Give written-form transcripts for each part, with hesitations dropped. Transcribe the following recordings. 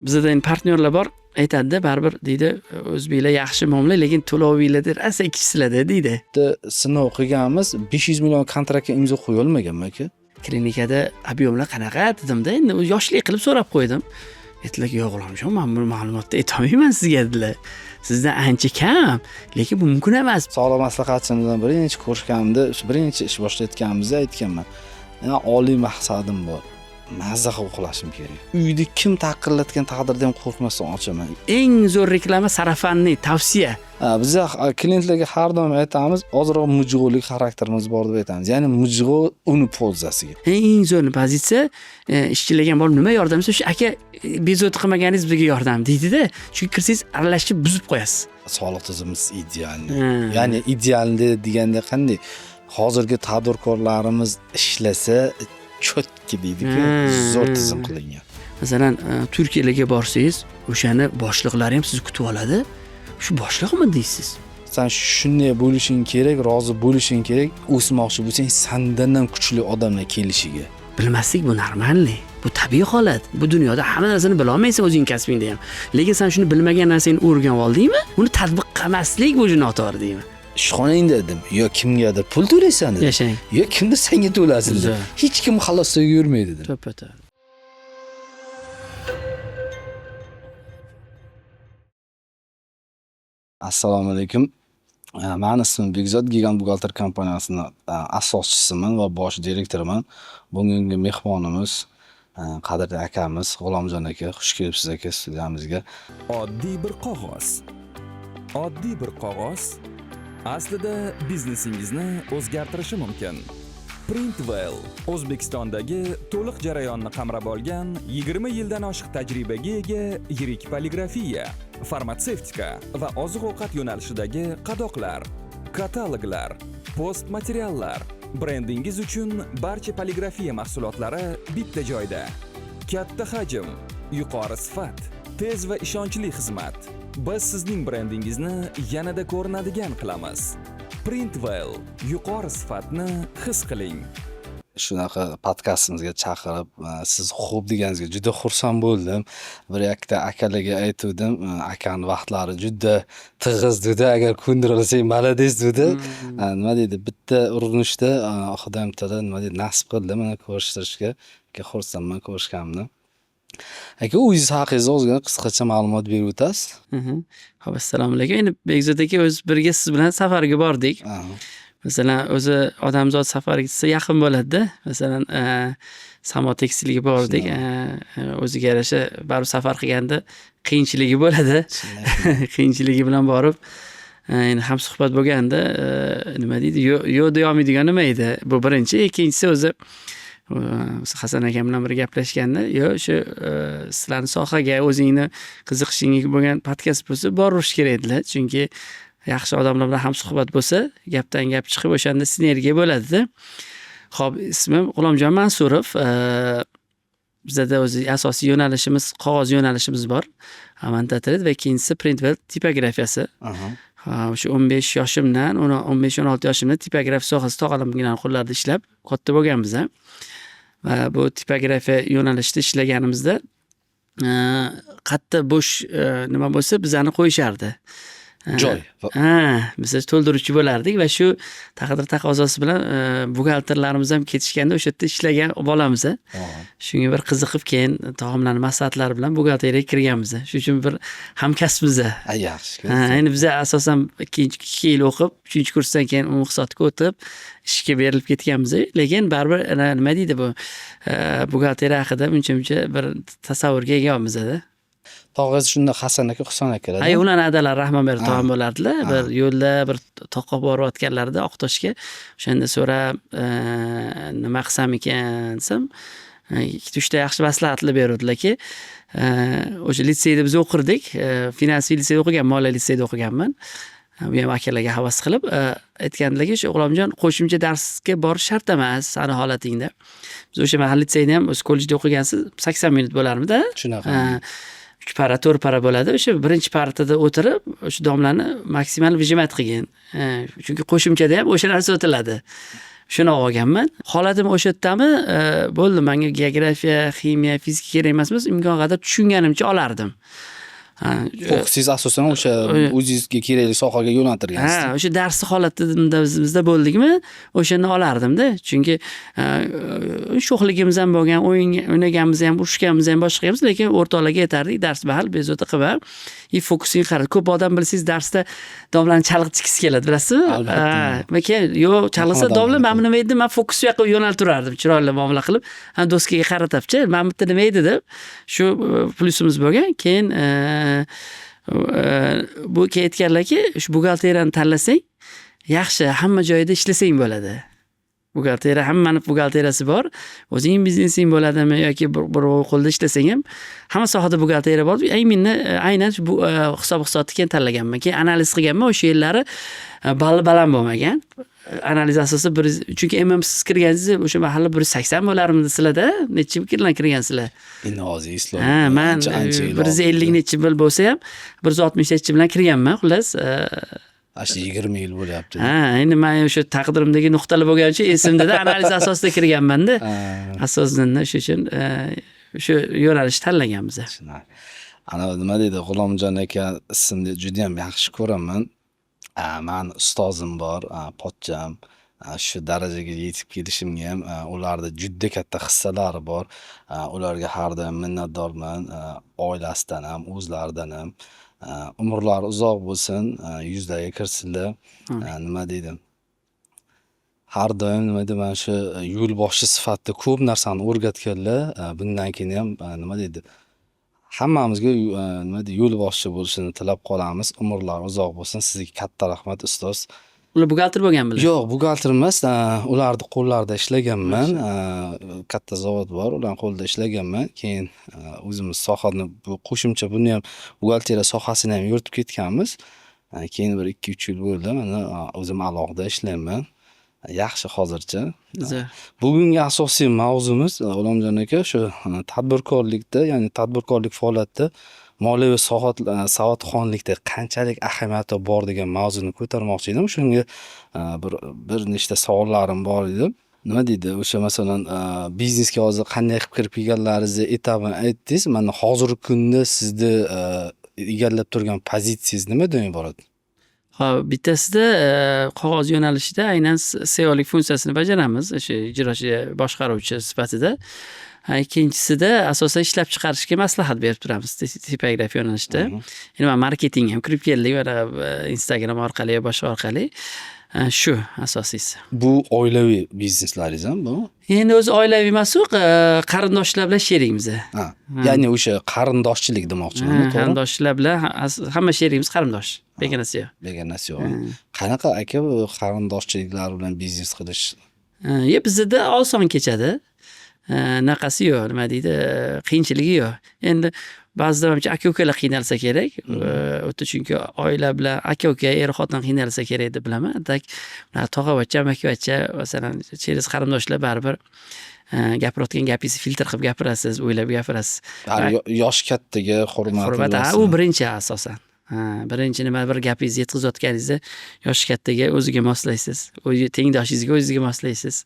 Bizada endi partnyorlar bor, aytadida, baribir deydi, o'zbeklar yaxshi muomala, lekin to'lovinglarda rosa ikkisizlarda deydi. Bitta sinov qilganmiz, 500 million kontraktga imzo qo'ya olmaganman aka. Klinikada объемlar qanaqa dedimda, endi yoshlik qilib so'rab qo'ydim. Aytdilar, yo'q G'ulomjon, men bu ma'lumotni aytolmayman sizga dedilar. Sizdan ancha kam, lekin bu mumkin emas. Sog'liq maslahatchim bilan birinchi ko'rishganimda, birinchi ish boshlayotganimizda aytganman. Meni oliy maqsadim bor. Mazza qilib uxlashim kerak. Uyni kim taqillatgan taqdirda ham qo'rqmasdan ochaman. Eng zo'r reklama sarafanli tavsiya. Biz klientlarga har doim aytamiz, ozroq mujg'ulik xarakterimiz bor deb aytamiz. Ya'ni mujg'u uni foydasiga. Eng zo'r pozitsiya, ishchilarga ham borib nima yordam desa, shu aka bezovta qilmaganingiz bizga yordam deydida. Chunki kirsangiz aralashib buzib qo'yasiz. Soliq tizimimiz idealni. Ya'ni idealni deganda qanday? Hozirgi tadbirkorlarimiz ishlasa cho'tki deydi-ku, zo'r tizim qilingan. Masalan, Turkiyaga borsangiz, o'shani boshliqlari ham sizni kutib oladi. Shu boshliqmi deysiz? Sen shunday bo'lishing kerak, rozi bo'lishing kerak, o'smoqchi bo'lsang, sandan ham kuchli odamlar kelishiga. Bilmaslik bu normallik, bu tabiiy holat. Bu dunyoda hamma narsani bila olmaysan o'zing kasbingda ham. Lekin sen shuni bilmagan narsangni o'rganib oldingmi, uni tatbiq qilmaslik bu noto'g'ri deyman. Ishxonangda dedim, yo kimgadir pul to'laysan dedim. Yashang. Yo kimdir senga to'lasin dedim. Hech kim xalosda yurmaydi dedim. To'ppa-to'g'ri. Assalomu alaykum. Mani ismim Bekzod, Gigant buxgalter kompaniyasining asoschisiman va bosh direktoriman. Bugungi mehmonimiz qadrli akamiz G'ulomjon aka. Xush kelibsiz aka studiyamizga. Oddiy bir qog'oz. Oddiy bir qog'oz aslida biznesingizni o'zgartirishi mumkin. Printwell O'zbekistondagi to'liq jarayonni qamrab olgan 20 yildan oshiq tajribaga ega yirik poligrafiya, farmatsevtika va oziq-ovqat yo'nalishidagi qadoqlar, kataloglar, post materiallar, brendingiz uchun barcha poligrafiya mahsulotlari bitta joyda. Katta hajm, yuqori sifat, tez va ishonchli xizmat. Biz sizning brendingizni yanada ko'rinadigan qilamiz. Printwell, yuqori sifatni his qiling. Shunaqa podkastimizga chaqirib, siz xo'p deganingizga juda xursand bo'ldim. Bir ikkita akalarga aytuvdim, akani vaqtlari juda tig'iz dedi, agar ko'ndira olsang malades dedi. Nima deydi, bitta urinishda Xudoyim taolo nima deydi, nasib qildi mana ko'rishtirishga. Aka xursandman ko'rishganimdan. Aka, o'zingiz haqingizda ozgina qisqacha ma'lumot berib o'tasiz. Xo'p, assalomu alaykum. Endi Bekzod aka, o'zi birga siz bilan safarga bordik. Masalan, o'zi odamzod safarga chiqsa yaqin bo'ladi-da. Masalan, Samo tekstilga bordik. O'ziga yarasha baribir safar qilganda qiyinchiligi bo'ladi. Qiyinchiligi bilan borib, endi ham suhbat bo'lganda, nima deydi, yo'q deya olmaydigan nima edi? Bu birinchi, ikkinchisi o'zi Hasan akam bilan bir gaplashganda, yo shu sizlarni sohaga o'zingni qiziqishingga bo'lgan podkast bo'lsa boraverish kerak edilar. Chunki yaxshi odamlar bilan ham suhbat bo'lsa, gapdan gap chiqib o'shanda sinergiya bo'ladi-da. Xo'p, ismim G'ulomjon Mansurov. Bizada o'zi asosiy yo'nalishimiz qog'oz yo'nalishimiz bor. Avantatred va ikkinchisi Printwell tipografiyasi. O'sha 15 yoshimdan, 15-16 yoshimda tipografiya sohasida tog'alamning qo'llarida ishlab katta bo'lganmiz. Va bu tipografiya yo'nalishida ishlaganimizda qatta bo'sh nima bo'lsa bizani qo'yishardi. Joy. Biz to'ldiruvchi bo'lardik va shu taqdir taqozosi bilan buxgalterlarimiz ham ketishganda o'sha yerda ishlagan bolamiz. Shunga bir qiziqib keyin tog'amlarning maslahatlari bilan buxgalteriyaga kirganmiz. Shuning uchun bir hamkasbmiz. Yaxshi. Endi biz asosan ikkinchi 2 yil o'qib, 3-kursdan keyin umumiy hisobga o'tib ishga berilib ketganmiz. Lekin baribir nima deydi bu buxgalteriya haqida uncha-muncha bir tasavvurga egamizda. Tog'asi shunda Hasan aka, Husan akalar. Ay, ularning adalari Rahmonberdi tog'am bo'lardilar. Bir yo'lda bir toqqa borayotganlarida Oqtoshga o'shanda so'rab, nima qilsam ekan desam, 2-3 ta yaxshi maslahatlar beruvdilarki, o'sha litseyda biz o'qirdik, finansiy litseyda o'qigan, moliya litseyda o'qiganman. Bu ham akalarga havas qilib, aytgandilarki, shu G'ulomjon qo'shimcha darsga borish shart emas sani holatingda. Biz o'sha mahal litseyda ham o'zi kollejda o'qigansiz, 80 minut bo'larmidi? Shunaqa. 3 para, 4 para bo'ladi. O'sha birinchi partada o'tirib, o'sha domlani maksimal выжимать qilgin. Chunki qo'shimchada ham o'sha narsa o'tiladi. Shuni olganman. Holatim o'sha yerdami, bo'ldi, menga geografiya, ximiya, fizika kerak emasmiz, imkon qadar tushunganimcha olardim. Fokusingiz asosan o'sha o'zingizga kerakli sohaga yo'naltirgansiz. Ha, o'sha darsni holatida bizda bo'ldikmi, o'shani olardimda. Chunki sho'xligimiz ham bo'lgan, o'yin o'ynaganimiz ham, urushganimiz ham, boshqa qilganmiz, lekin o'rtoqlarga aytardik, dars mahal bezovta qilma. И fokusing qaradi. Ko'p odam, bilsangiz, darsda domlani chalg'itgisi keladi, bilasizmi? Albatta. Ha, keyin yo'q, chalg'itsa Odam domla mana bu nima edi, man fokus u yoqqa yo'naltirardim, chiroyli muomala qilib, ha, doskaga qaratibchi, mana bu yerda nima edi deb. Shu plyusimiz bo'lgan. Keyin bu aytganlarki, shu buxgalteriyani tanlasang, yaxshi, hamma joyda ishlasang bo'ladi. Buxgalteriya, hammani buxgalteriyasi bor. O'zing biznesing bo'ladimi yoki birov qo'lida ishlasang ham, hamma sohada buxgalteriya bor. Именно aynan shu bu hisob hisobni keyin tanlaganman. Keyin analiz qilganman, o'sha yillari balli baland bo'lmagan. Analiz asosida bir, chunki MMsiz kirganingizda o'sha mahalla 180 bo'larmidi sizlarda? Necha yildan kirgansizlar? Endi hozir eslab. Ha, man ancha ancha yil 150 oldin. Necha yil bo'lsa ham, 160 necha bilan kirganman, xullas. Shu 20 yil bo'lyapti. Ha, endi man o'sha taqdirimdagi nuqtalar bo'lgani uchun esimda, analiz asosida kirganman-da. Asosan shu uchun shu yo'nalishni tanlaganmiz. Tushunarli. Ana, nima deydi, G'ulomjon aka ismni judayam yaxshi ko'raman. Mani ustozim bor, pochcham. Shu darajaga yetib kelishimga ham ularni juda katta hissalari bor. Ularga har doim minnatdorman. Oilasidan ham, o'zlaridan ham. Umrlari uzoq bo'lsin, yuzlariga kirsinlar. Nima deydi? Har doim, nima deydi, mana shu yo'lboshchi sifatida ko'p narsani o'rgatganlar. Bundan keyin ham, nima deydi, hammamizga nima deydi, yo'lboshchi bo'lishini tilab qolamiz. Umrlari uzoq bo'lsin. Sizga katta rahmat, ustoz. Ular buxgalter bo'lganmilar? Yo'q, buxgalter emas. Ularni qo'llarida ishlaganman. Katta zavod bor, ularni qo'lida ishlaganman. Keyin o'zimiz sohani, bu qo'shimcha buni ham, buxgalteriya sohasini ham yuritib ketganmiz. Keyin bir 2-3 yil bo'ldi. Mana, o'zim alohida ishlayman. Yaxshi hozircha. Zo'r. Bugungi asosiy mavzumiz, G'ulomjon aka, shu tadbirkorlikda, ya'ni tadbirkorlik faoliyatida moliyaviy savodxonlikda qanchalik ahamiyati bor degan mavzuni ko'tarmoqchi edim. Shunga bir nechta savollarim bor edi. Nima deydi, o'sha masalan, biznesga hozir qanday qilib kirib kelganlaringizni etapini aytdingiz. Mana, hozirgi kunda sizni egallab turgan pozitsiyangiz nimadan iborat? Hop, bittasida qog'oz yo'nalishida aynan CEOlik funksiyasini bajaramiz, o'sha ijrochi, boshqaruvchi sifatida. Ikkinchisida asosan ishlab chiqarishga maslahat berib turamiz tipografiya yo'nalishida. Endi mana, marketing ham kirib keldik, mana, Instagram orqali, boshqa orqali. Shu asosiysi. Bu oilaviy bizneslaringiz ham bu? Endi o'zi oilaviy emas u, qarindoshlar bilan sherikmiz. Ha. Ya'ni o'sha qarindoshchilik demoqchiman, Ha, to'g'rimi? qarindoshlar bilan hamma sherigimiz qarindosh. Begonasi yo'q. Begonasi yo'q. Qanaqa, aka, bu qarindoshchiliklar bilan biznes qilish? Yo'q, bizda oson kechadi. Naqasi yo'q, nima deydi, qiyinchiligi yo'q. Endi ba'zida manimcha aka ukalar qiynalsa kerak. O'ta, chunki oila bilan aka uka, er xotin qiynalsa kerak deb bilaman. Так, tog'avachcha, amakivachcha, masalan, через qarindoshlar baribir gapirayotgan gapingizni filtr qilib gapirasiz, o'ylab gapirasiz. Yosh kattaga hurmat. Hurmat, ha, u birinchi asosan. Ha, birinchi nima, bir gapingizni yetkazayotganingizda yoshi kattaga o'ziga moslaysiz. Tengdoshingizga o'zizga moslaysiz.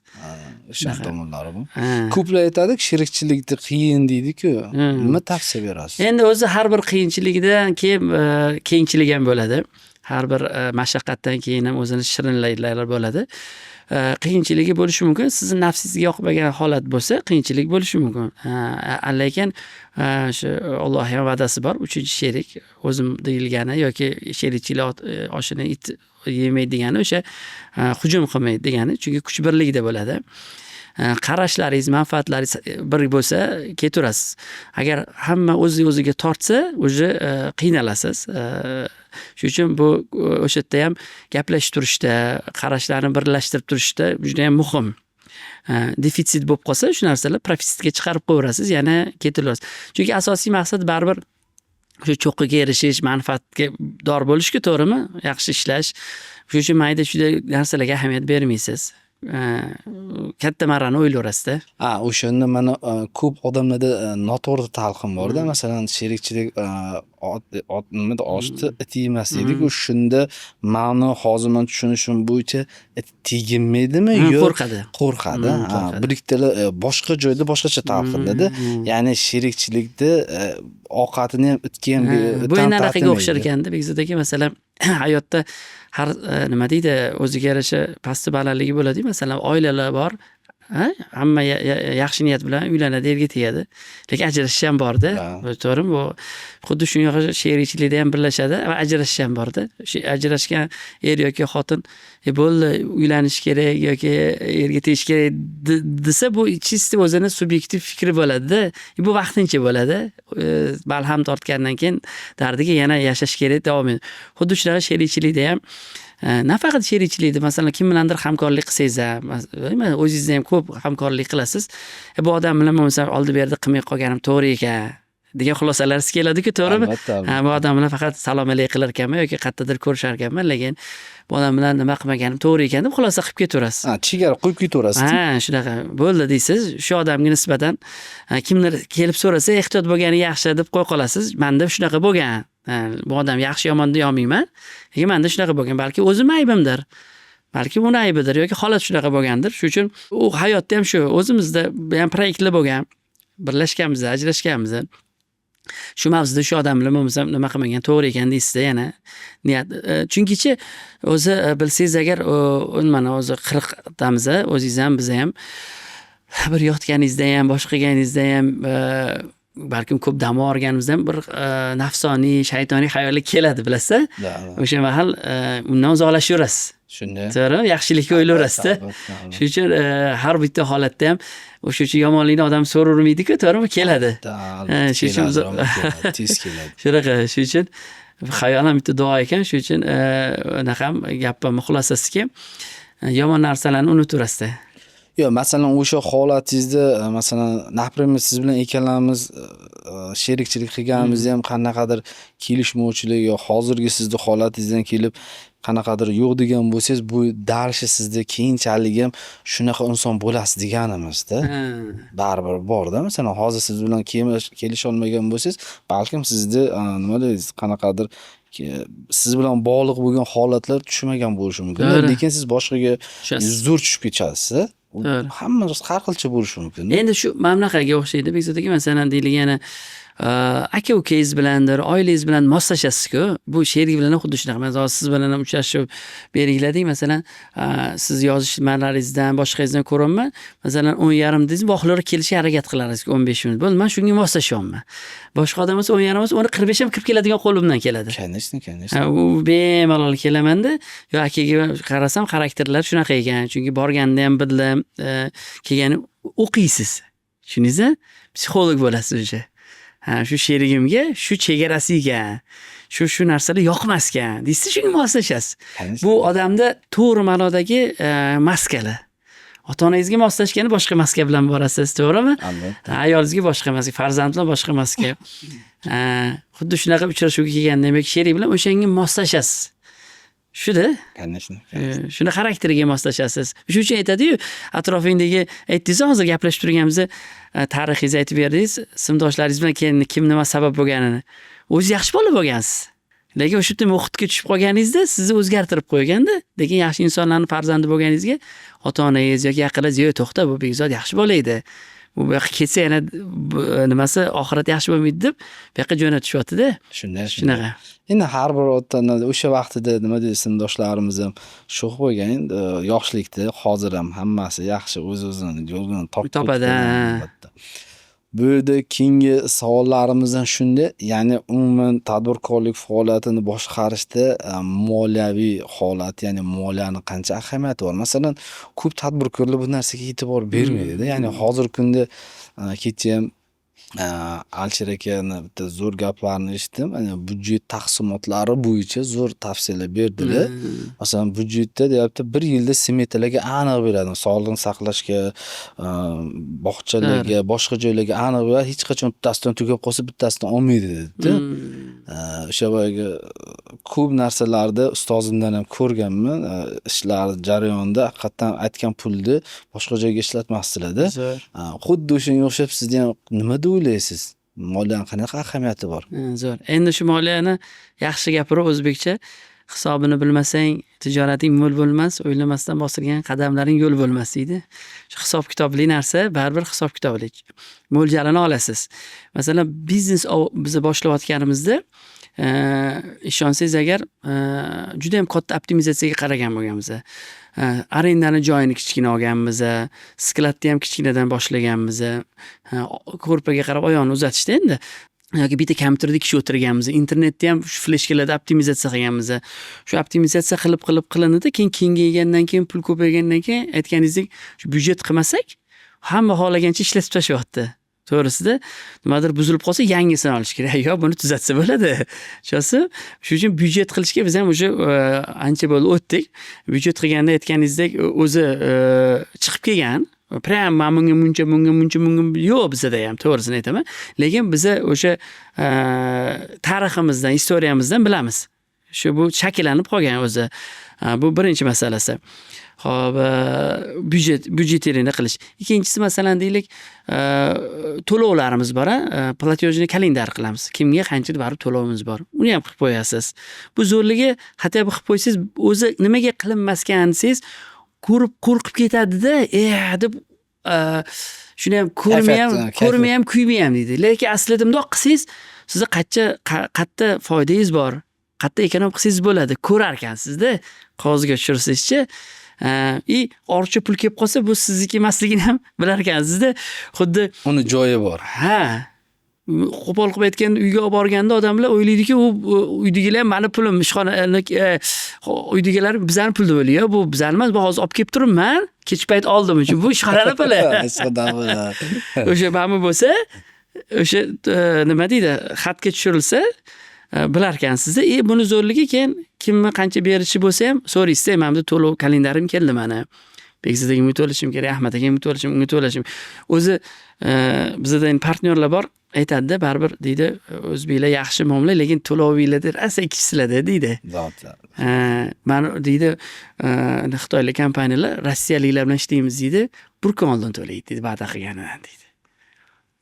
O'sha tomonlari bu. Ha. Ko'plar aytadi, sherikchilikda qiyin deydi-ku. Nima tavsiya berasiz? Endi o'zi har bir qiyinchilikdan keyin kengchilik ham bo'ladi. Har bir mashaqqatdan keyin ham o'zini shirinliklari bo'ladi. Qiyinchiligi bo'lishi mumkin. Sizni nafsingizga yoqmagan holat bo'lsa, qiyinchilik bo'lishi mumkin. Lekin shu Alloh ham va'dasi bor. Uchinchi sherik o'zim deyilgani yoki sherikchilik oshini it yemaydi degani o'sha hujum qilmaydi degani. Chunki kuch birligida bo'ladi. Qarashlaringiz, manfaatlaringiz bir bo'lsa, ketaverasiz. Agar hamma o'zi o'ziga tortsa, уже qiynalasiz. Shuning uchun bu o'sha yerda ham gaplashib turishda, qarashlarni birlashtirib turishda juda ham muhim. Defitsit bo'lib qolsa, shu narsalar profitsitga chiqarib qo'yaverasiz, yana ketaverasiz. Chunki asosiy maqsad baribir o'sha cho'qqiga erishish, manfaatga dor bo'lishku, to'g'rimi? Yaxshi ishlash. Shuning uchun mayda chuyda narsalarga ahamiyat bermaysiz. Katta marrani o'ylayverasizda. Ha, o'shanda mana ko'p odamlarda noto'g'ri talqin borda. Masalan, sherikchilik ot nima oshni it yemas deydi-ku. Shunda ma'no hozir man tushunishim bo'yicha it teginmaydimi yo Qo'rqadi. Qo'rqadi. Ha, bir ikkitalar boshqa joyda boshqacha talqinladi. Ya'ni sherikchilikda ovqatini ham itga ham Bu endi anaqaga o'xshar ekanda, Bekzod aka, masalan, hayotda har nima deydi, o'ziga yarasha pasti balandligi bo'ladi-yu, masalan, oilalar bor, hamma yaxshi niyat bilan uylanadi, erga tegadi. Lekin ajrashish ham borda. To'g'rimi? Bu xuddi shunga o'xshab sherikchilikda ham birlashadi va ajrashish ham borda. O'sha ajrashgan er yoki xotin bo'ldi, uylanish kerak yoki erga tegish kerak desa, bu чисто o'zini subyektiv fikri bo'ladi-da. Bu vaqtincha bo'ladi. Balham tortgandan keyin dardiga yana yashash kerak, davom etadi. Xuddi shunaqa sherikchilikda ham, nafaqat sherikchilikda, masalan, kim bilandir hamkorlik qilsangiz ham, o'zingizda ham ko'p hamkorlik qilasiz. Bu odam bilan bo'lmasa oldi berdi qilmay qolganim to'g'ri ekan degan xulosalar keladi-ku, to'g'rimi? Albatta, Ha, bu odam bilan faqat salom alik qilar ekanman yoki qayerdadir ko'rishar ekanman, lekin bu odam bilan nima qilmaganim to'g'ri ekan deb xulosa qilib ketaverasiz. Ha, chegara qo'yib ketaverasiz. Ha, shunaqa bo'ldi deysiz. Shu odamga nisbatan kimdir kelib so'rasa, ehtiyot bo'lgani yaxshi deb qo'ya qolasiz. Menda shunaqa bo'lgan. Ha, bu odam yaxshi yomon deya olmayman. Lekin menda shunaqa bo'lgan. Balki o'zim aybimdir. Balki uni aybidir yoki holat shunaqa bo'lgandir. Shuning uchun u hayotda ham shu o'zimizda ham proyektlar bo'lgan. Birlashganmiz, ajrashganmiz. Shu mavzuda shu odam bilan bo'lmasam nima qilmagan to'g'ri ekan deysizda yana niyat. Chunkichi o'zi bilsangiz agar mana o'zi 40damiz, o'zingiz ham biz ham bir yotganingizda ham boshqa qilganingizda ham balkim ko'p dam olganimizda ham bir nafsoniy, shaytoniy xayollar keladi, bilasizda. O'sha mahal undan uzoqlashaverasiz. Shunday. To'g'rimi? Yaxshilikka o'ylayverasizda. Shuning uchun har bitta holatda ham o'sha uchun yomonlikni odam so'ravermaydi-ku, to'g'rimi? Keladi. Shuning uchun Tez keladi. Shunaqa, shuning uchun xayol ham bitta duo ekan, shuning uchun unaqa ham gapim xulosasiki, yomon narsalarni unutaverasizda. Yo'q, masalan, o'sha holatingizda, masalan, например, siz bilan ikkalamiz sherikchilik qilganimizda ham qanaqadir kelishmovchilik yo hozirgi sizni holatingizdan kelib qanaqadir yo'q degan bo'lsangiz, bu дальше sizda keyinchalik ham shunaqa inson bo'lasiz deganimizda. Baribir borda, masalan, hozir siz bilan kelisholmagan bo'lsangiz, balkim sizni nima deysiz, qanaqadir siz bilan bog'liq bo'lgan holatlar tushmagan bo'lishi mumkin. Lekin siz boshqaga zo'r tushib ketasiz. Hamma har xilcha bo'lishi mumkin. Endi shu mana bunaqaga o'xshaydi, Bekzod aka, masalan, deylik yana aka ukangiz bilandir, oilangiz bilan moslashasiz-ku. Bu sherik bilan ham xuddi shunaqa. Masalan, hozir siz bilan ham uchrashib belgiladik. Masalan, siz yozishmalaringizdan, boshqangizdan ko'ryapman. Masalan, 10:30 dedingiz, vaqtliroq kelishga harakat qilasiz, 15 minut. Bo'ldi, men shunga moslashyapman. Boshqa odam bo'lsa 10:30 bo'lsa, 10:45 ham kirib keladigan qo'limdan keladi. Конечно, конечно. Ha, u bemalol kelamanda, yo akaga qarasam xarakterlar shunaqa ekan. Chunki borganda ham bildim, kelgani o'qiysiz. Tushundingizmi? Psixolog bo'lasiz o'sha. Ha, shu sherigimga shu chegarasi ekan. Shu narsalar yoqmas ekan deysiz, shunga moslashasiz. Bu odamda to'g'ri ma'nodagi maskalar. Ota-onangizga moslashgani boshqa maska bilan borasiz, to'g'rimi? Albatta. Ayolingizga boshqa maska, farzand bilan boshqa maska. Xuddi shunaqa uchrashuvga kelganda demak sherik bilan o'shanga moslashasiz. Shuda? Конечно. Shuni xarakteriga moslashasiz. Shuning uchun aytadi-yu, atrofingdagi aytdingiz hozir gaplashib turganimizda tarixingizni aytib berdingiz, sinfdoshlaringiz bilan keyin kim nima sabab bo'lganini. O'zingiz yaxshi bola bo'lgansiz. Lekin o'sha yerda muhitga tushib qolganingizda sizni o'zgartirib qo'yganda, lekin yaxshi insonlarning farzandi bo'lganingizga ota-onangiz yoki yaqinlaringiz, "Yo'q, to'xta, bu Bekzod yaxshi bola edi. Bu bu yoqqa ketsa yana nimasi oxirat yaxshi bo'lmaydi" deb bu yoqqa jo'natishyapti-da. Shunday, Shunaqa. Endi har bir ota-ona o'sha vaqtida nima deydi, sinfdoshlarimiz ham sho'x bo'lgan, endi yoshlikda, hozir ham hammasi yaxshi, o'z-o'zini yo'lini topib Topadi, ha. Albatta. Bu yerda keyingi savollarimizdan shunda, ya'ni umuman tadbirkorlik faoliyatini boshqarishda moliyaviy holat, ya'ni moliyani qancha ahamiyati bor? Masalan, ko'p tadbirkorlar bu narsaga e'tibor bermaydida. Ya'ni hozirgi kunda kecha ham Alisher akani bitta zo'r gaplarini eshitdim. Ana byudjet taqsimotlari bo'yicha zo'r tavsiyalar berdilar. Masalan, byudjetda deyapti, bir yilda smetalarga aniq beradi. Sog'liqni saqlashga, bog'chalarga, boshqa joylarga aniq beradi. Hech qachon bittasidan tugab qolsa, bittasidan olmaydi dedida. O'sha boyagi ko'p narsalarni ustozimdan ham ko'rganman. Ishlar jarayonida haqiqatdan aytgan pulni boshqa joyga ishlatmasdilar-da. Zo'r. Xuddi o'shanga o'xshab sizni ham nima deb o'ylaysiz? Moliyani qanaqa ahamiyati bor? Zo'r. Endi shu moliyani yaxshi gapirib o'zbekcha, hisobini bilmasang tijorating mo'l bo'lmas, o'ylamasdan bosilgan qadamlaring yo'l bo'lmas deydi. Shu hisob kitobli narsa baribir hisob kitobli. Mo'ljalini olasiz. Masalan, biznes biza boshlayotganimizda, ishonsangiz agar, juda ham katta optimizatsiyaga qaragan bo'lganmiz. Arendani joyini kichkina olganmiz, склад ni ham kichkinadan boshlaganmiz. Ko'rpaga qarab oyoqni uzatishda endi. Yoki bitta kompyuterda kishi o'tirganmiz, internetni ham shu fleshkalarda optimizatsiya qilganmiz. Shu optimizatsiya qilib qilib qilinadi, keyin kengaygandan keyin, pul ko'paygandan keyin, aytganingizdek, shu byudjet qilmasak, hamma xohlagancha ishlatib tashlayapti. To'g'risida nimadir buzilib qolsa, yangisini olish kerak. Yo buni tuzatsa bo'ladi. Tushunasizmi? Shuning uchun byudjet qilishga biz ham уже ancha bo'ldi o'tdik. Byudjet qilganda, aytganingizdek, o'zi chiqib kelgan. Prям mana bunga muncha, bunga muncha, bunga yo'q bizada ham, to'g'risini aytaman. Lekin biza o'sha tariximizdan, история mizdan bilamiz. Shu bu shakllanib qolgan o'zi. Bu birinchi masalasi. Xo'p, byudjet, бюджетирование qilish. Ikkinchisi, masalan, deylik, to'lovlarimiz bor, a, платежный календарь qilamiz. Kimga qancha baribir to'lovimiz bor. Uni ham qilib qo'yasiz. Bu zo'rligi, хотя бы qilib qo'ysangiz, o'zi nimaga qilinmaskan desangiz, ko'rib qo'rqib ketadi-da, deb, shuni ham ko'rmay ham, Kayfiyat, ko'rmay ham, kuymay ham deydi. Lekin aslida bundoq qilsangiz, sizni qancha qayerda foydangiz bor, qayerda эконом qilsangiz bo'ladi, ko'rarkansizda qog'ozga tushirsangizchi. И ortiqcha pul kelib qolsa, bu sizniki emasligini ham bilarkansizda. Xuddi Uni joyi bor. Ha. Qo'pol qilib aytganda, uyga olib borganda odamlar o'ylaydiki, u uydagilar ham mani pulim, ishxona, uydagilar bizani pul deb o'ylaydi. Bu bizani emas, bu hozir olib kelib turibman. Kech payt oldim uchun bu ishxonani puli. Ishxona puli. O'sha mana bo'lsa, o'sha nima deydi, xatga tushirilsa, bilarkansizda. E buni zo'rligi, keyin kimni qancha berishi bo'lsa ham so'raysizda, mana bu to'lov календарь im keldi mana. Bekzod akamga to'lashim kerak, Ahmad akamga to'lashim, unga to'lashim. O'zi bizada endi partnyorlar bor, aytadida, baribir deydi, o'zbeklar yaxshi muomala, lekin to'lovinglarda rosa ikkisizlarda deydi. Zotlar. Mana deydi, xitoylik kompaniyalar rossiyaliklar bilan ishlaymiz deydi, bir kun oldin to'laydi deydi, va'da qilganidan deydi.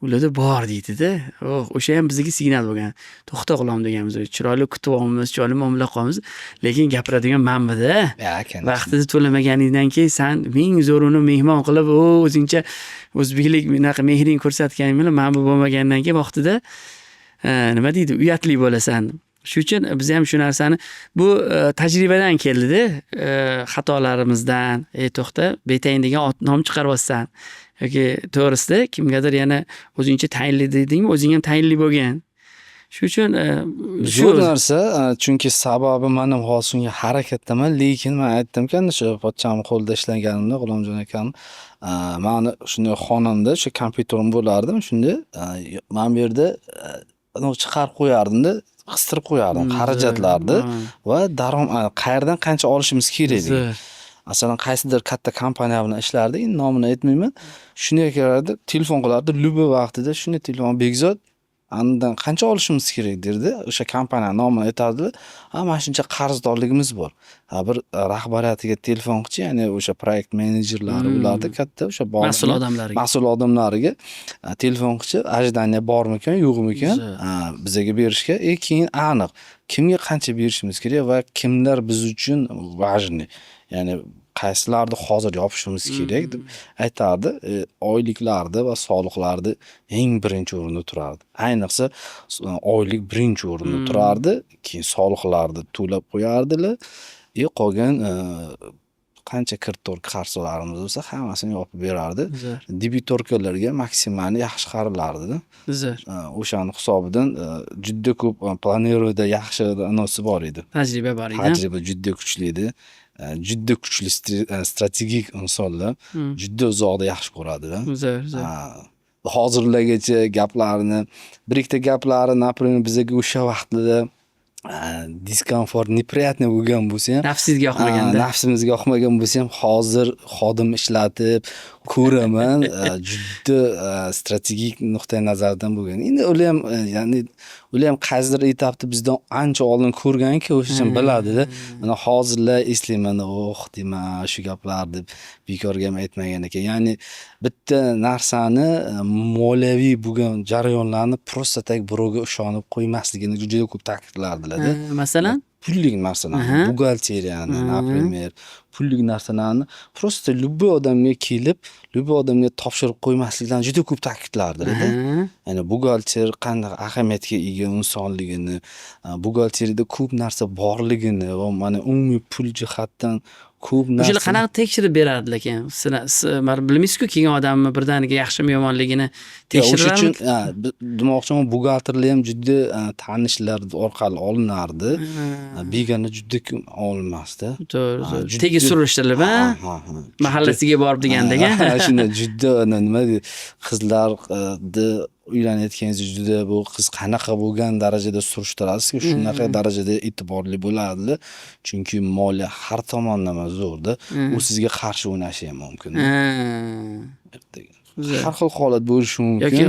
Ularda bor deydida. Oh, o'sha ham bizga signal bo'lgan. To'xta, g'ulom deganmiz, chiroyli kutyapmiz, chiroyli muomala qilyapmiz, lekin gapiradigan manbada. Ya, конечно. Vaqtida to'lamaganingdan keyin san ming zo'rini mehmon qilib, u o'zingcha o'zbeklik bunaqa mehring ko'rsatganing bilan, mana bu bo'lmagandan keyin vaqtida, nima deydi, uyatli bo'lasan. Shuning uchun biz ham shu narsani, bu tajribadan keldida, xatolarimizdan, ey to'xta, betayin degan ot nom chiqaryapsan. Yoki to'g'risida kimgadir yana o'zingcha tayinli dedingmi, o'zing ham tayinli bo'lgan. Shuning uchun shu Zo'r narsa, chunki sababi man ham hozir shunga harakatdaman, lekin man aytdimki, ana shu pochchamni qo'lida ishlaganimda, G'ulomjon akam, mani shunday xonamda o'sha kompyuterim bo'lardi, shunda mana bu yerda chiqarib qo'yardimda, qistirib qo'yardim xarajatlarni va qayerdan qancha olishimiz kerakligini. Masalan, qaysidir katta kompaniya bilan ishlardik, endi nomini aytmayman. Shunday kelardi, telefon qilardi, любой vaqtida shunday telefon: "Bekzod, andan qancha olishimiz kerak?" derdi. O'sha kompaniyani nomini aytardilar. "Ha, mana shuncha qarzdorligimiz bor." Ha, bir rahbariyatiga telefon qilchi, ya'ni o'sha proyekt menejerlari, ularda katta o'sha Mas'ul odamlariga. Mas'ul odamlariga telefon qilchi, ожидание bormikan, yo'qmikan, bizaga berishga. E keyin aniq kimga qancha berishimiz kerak va kimlar biz uchun важный. Ya'ni qaysilarni hozir yopishimiz kerak deb aytardi. Oyliklarni va soliqlarni eng birinchi o'rinda turardi. Ayniqsa oylik birinchi o'rinda turardi. Keyin soliqlarni to'lab qo'yardilar. И qolgan qancha кредитор qarzlarimiz bo'lsa, hammasini yopib berardi. Дебиторка larga maksimal yaxshi qaralardida. Zo'r. O'shani hisobidan juda ko'p планирование da yaxshi anonsi bor edi. Tajriba bor edi. Tajriba juda kuchli edi. Juda kuchli strategik insonlar, juda uzoqda yaxshi ko'radilar. Zo'r, zo'r. Hozirlargacha gaplarini, bir ikkita gaplari, например, bizaga o'sha vaqtida дискомфорт, неприятный bo'lgan bo'lsa ham, Nafsingizga yoqmaganda. Nafsimizga yoqmagan bo'lsa ham, hozir xodim ishlatib ko'raman, juda strategik nuqtai nazardan bo'lgan. Endi ular ham, ya'ni Ular ham qaysidir etapda bizdan ancha oldin ko'rganki, o'sha uchun biladida. Mana hozirlar eslayman, oh deyman, shu gaplar deb bekorga ham aytmagan ekan. Ya'ni bitta narsani, moliyaviy bo'lgan jarayonlarni просто так birovga ishonib qo'ymasligini juda ko'p ta'kidlardilarda. Masalan? Pullik narsalarni, buxgalteriyani, например, pullik narsalarni просто любой odamga kelib, любой odamga topshirib qo'ymasliklarni juda ko'p ta'kidlardilarda. Ya'ni buxgalter qanday ahamiyatga ega insonligini, buxgalteriyada ko'p narsa borligini va mana umumiy pul jihatdan ko'p O'shalar narsani qanaqa tekshirib berardilar keyin? Sizlar, siz bilmaysizku kelgan odamni birdaniga yaxshimi, yomonligini. Yo'q, o'sha uchun Tekshirarmidi? Ha, demoqchiman, buxgalterlar ham juda tanishlar orqali olinardi. Begona juda ko'p olinmasdi. To'g'ri, Ha, to'g'ri. juda Tegi surishtirilib, ha, a? ha. Mahallasiga borib degandek, Ha, a? shunday juda nima deydi, qizlarni uylanayotganingizda juda bu qiz qanaqa bo'lgan darajada surishtirasizki, shunaqa darajada e'tiborli bo'lardilar. Chunki moliya har tomonlama zo'rda. U sizga qarshi o'ynashi ham mumkin. Ertaga. Zo'r. Har xil holat bo'lishi Yoki mumkin.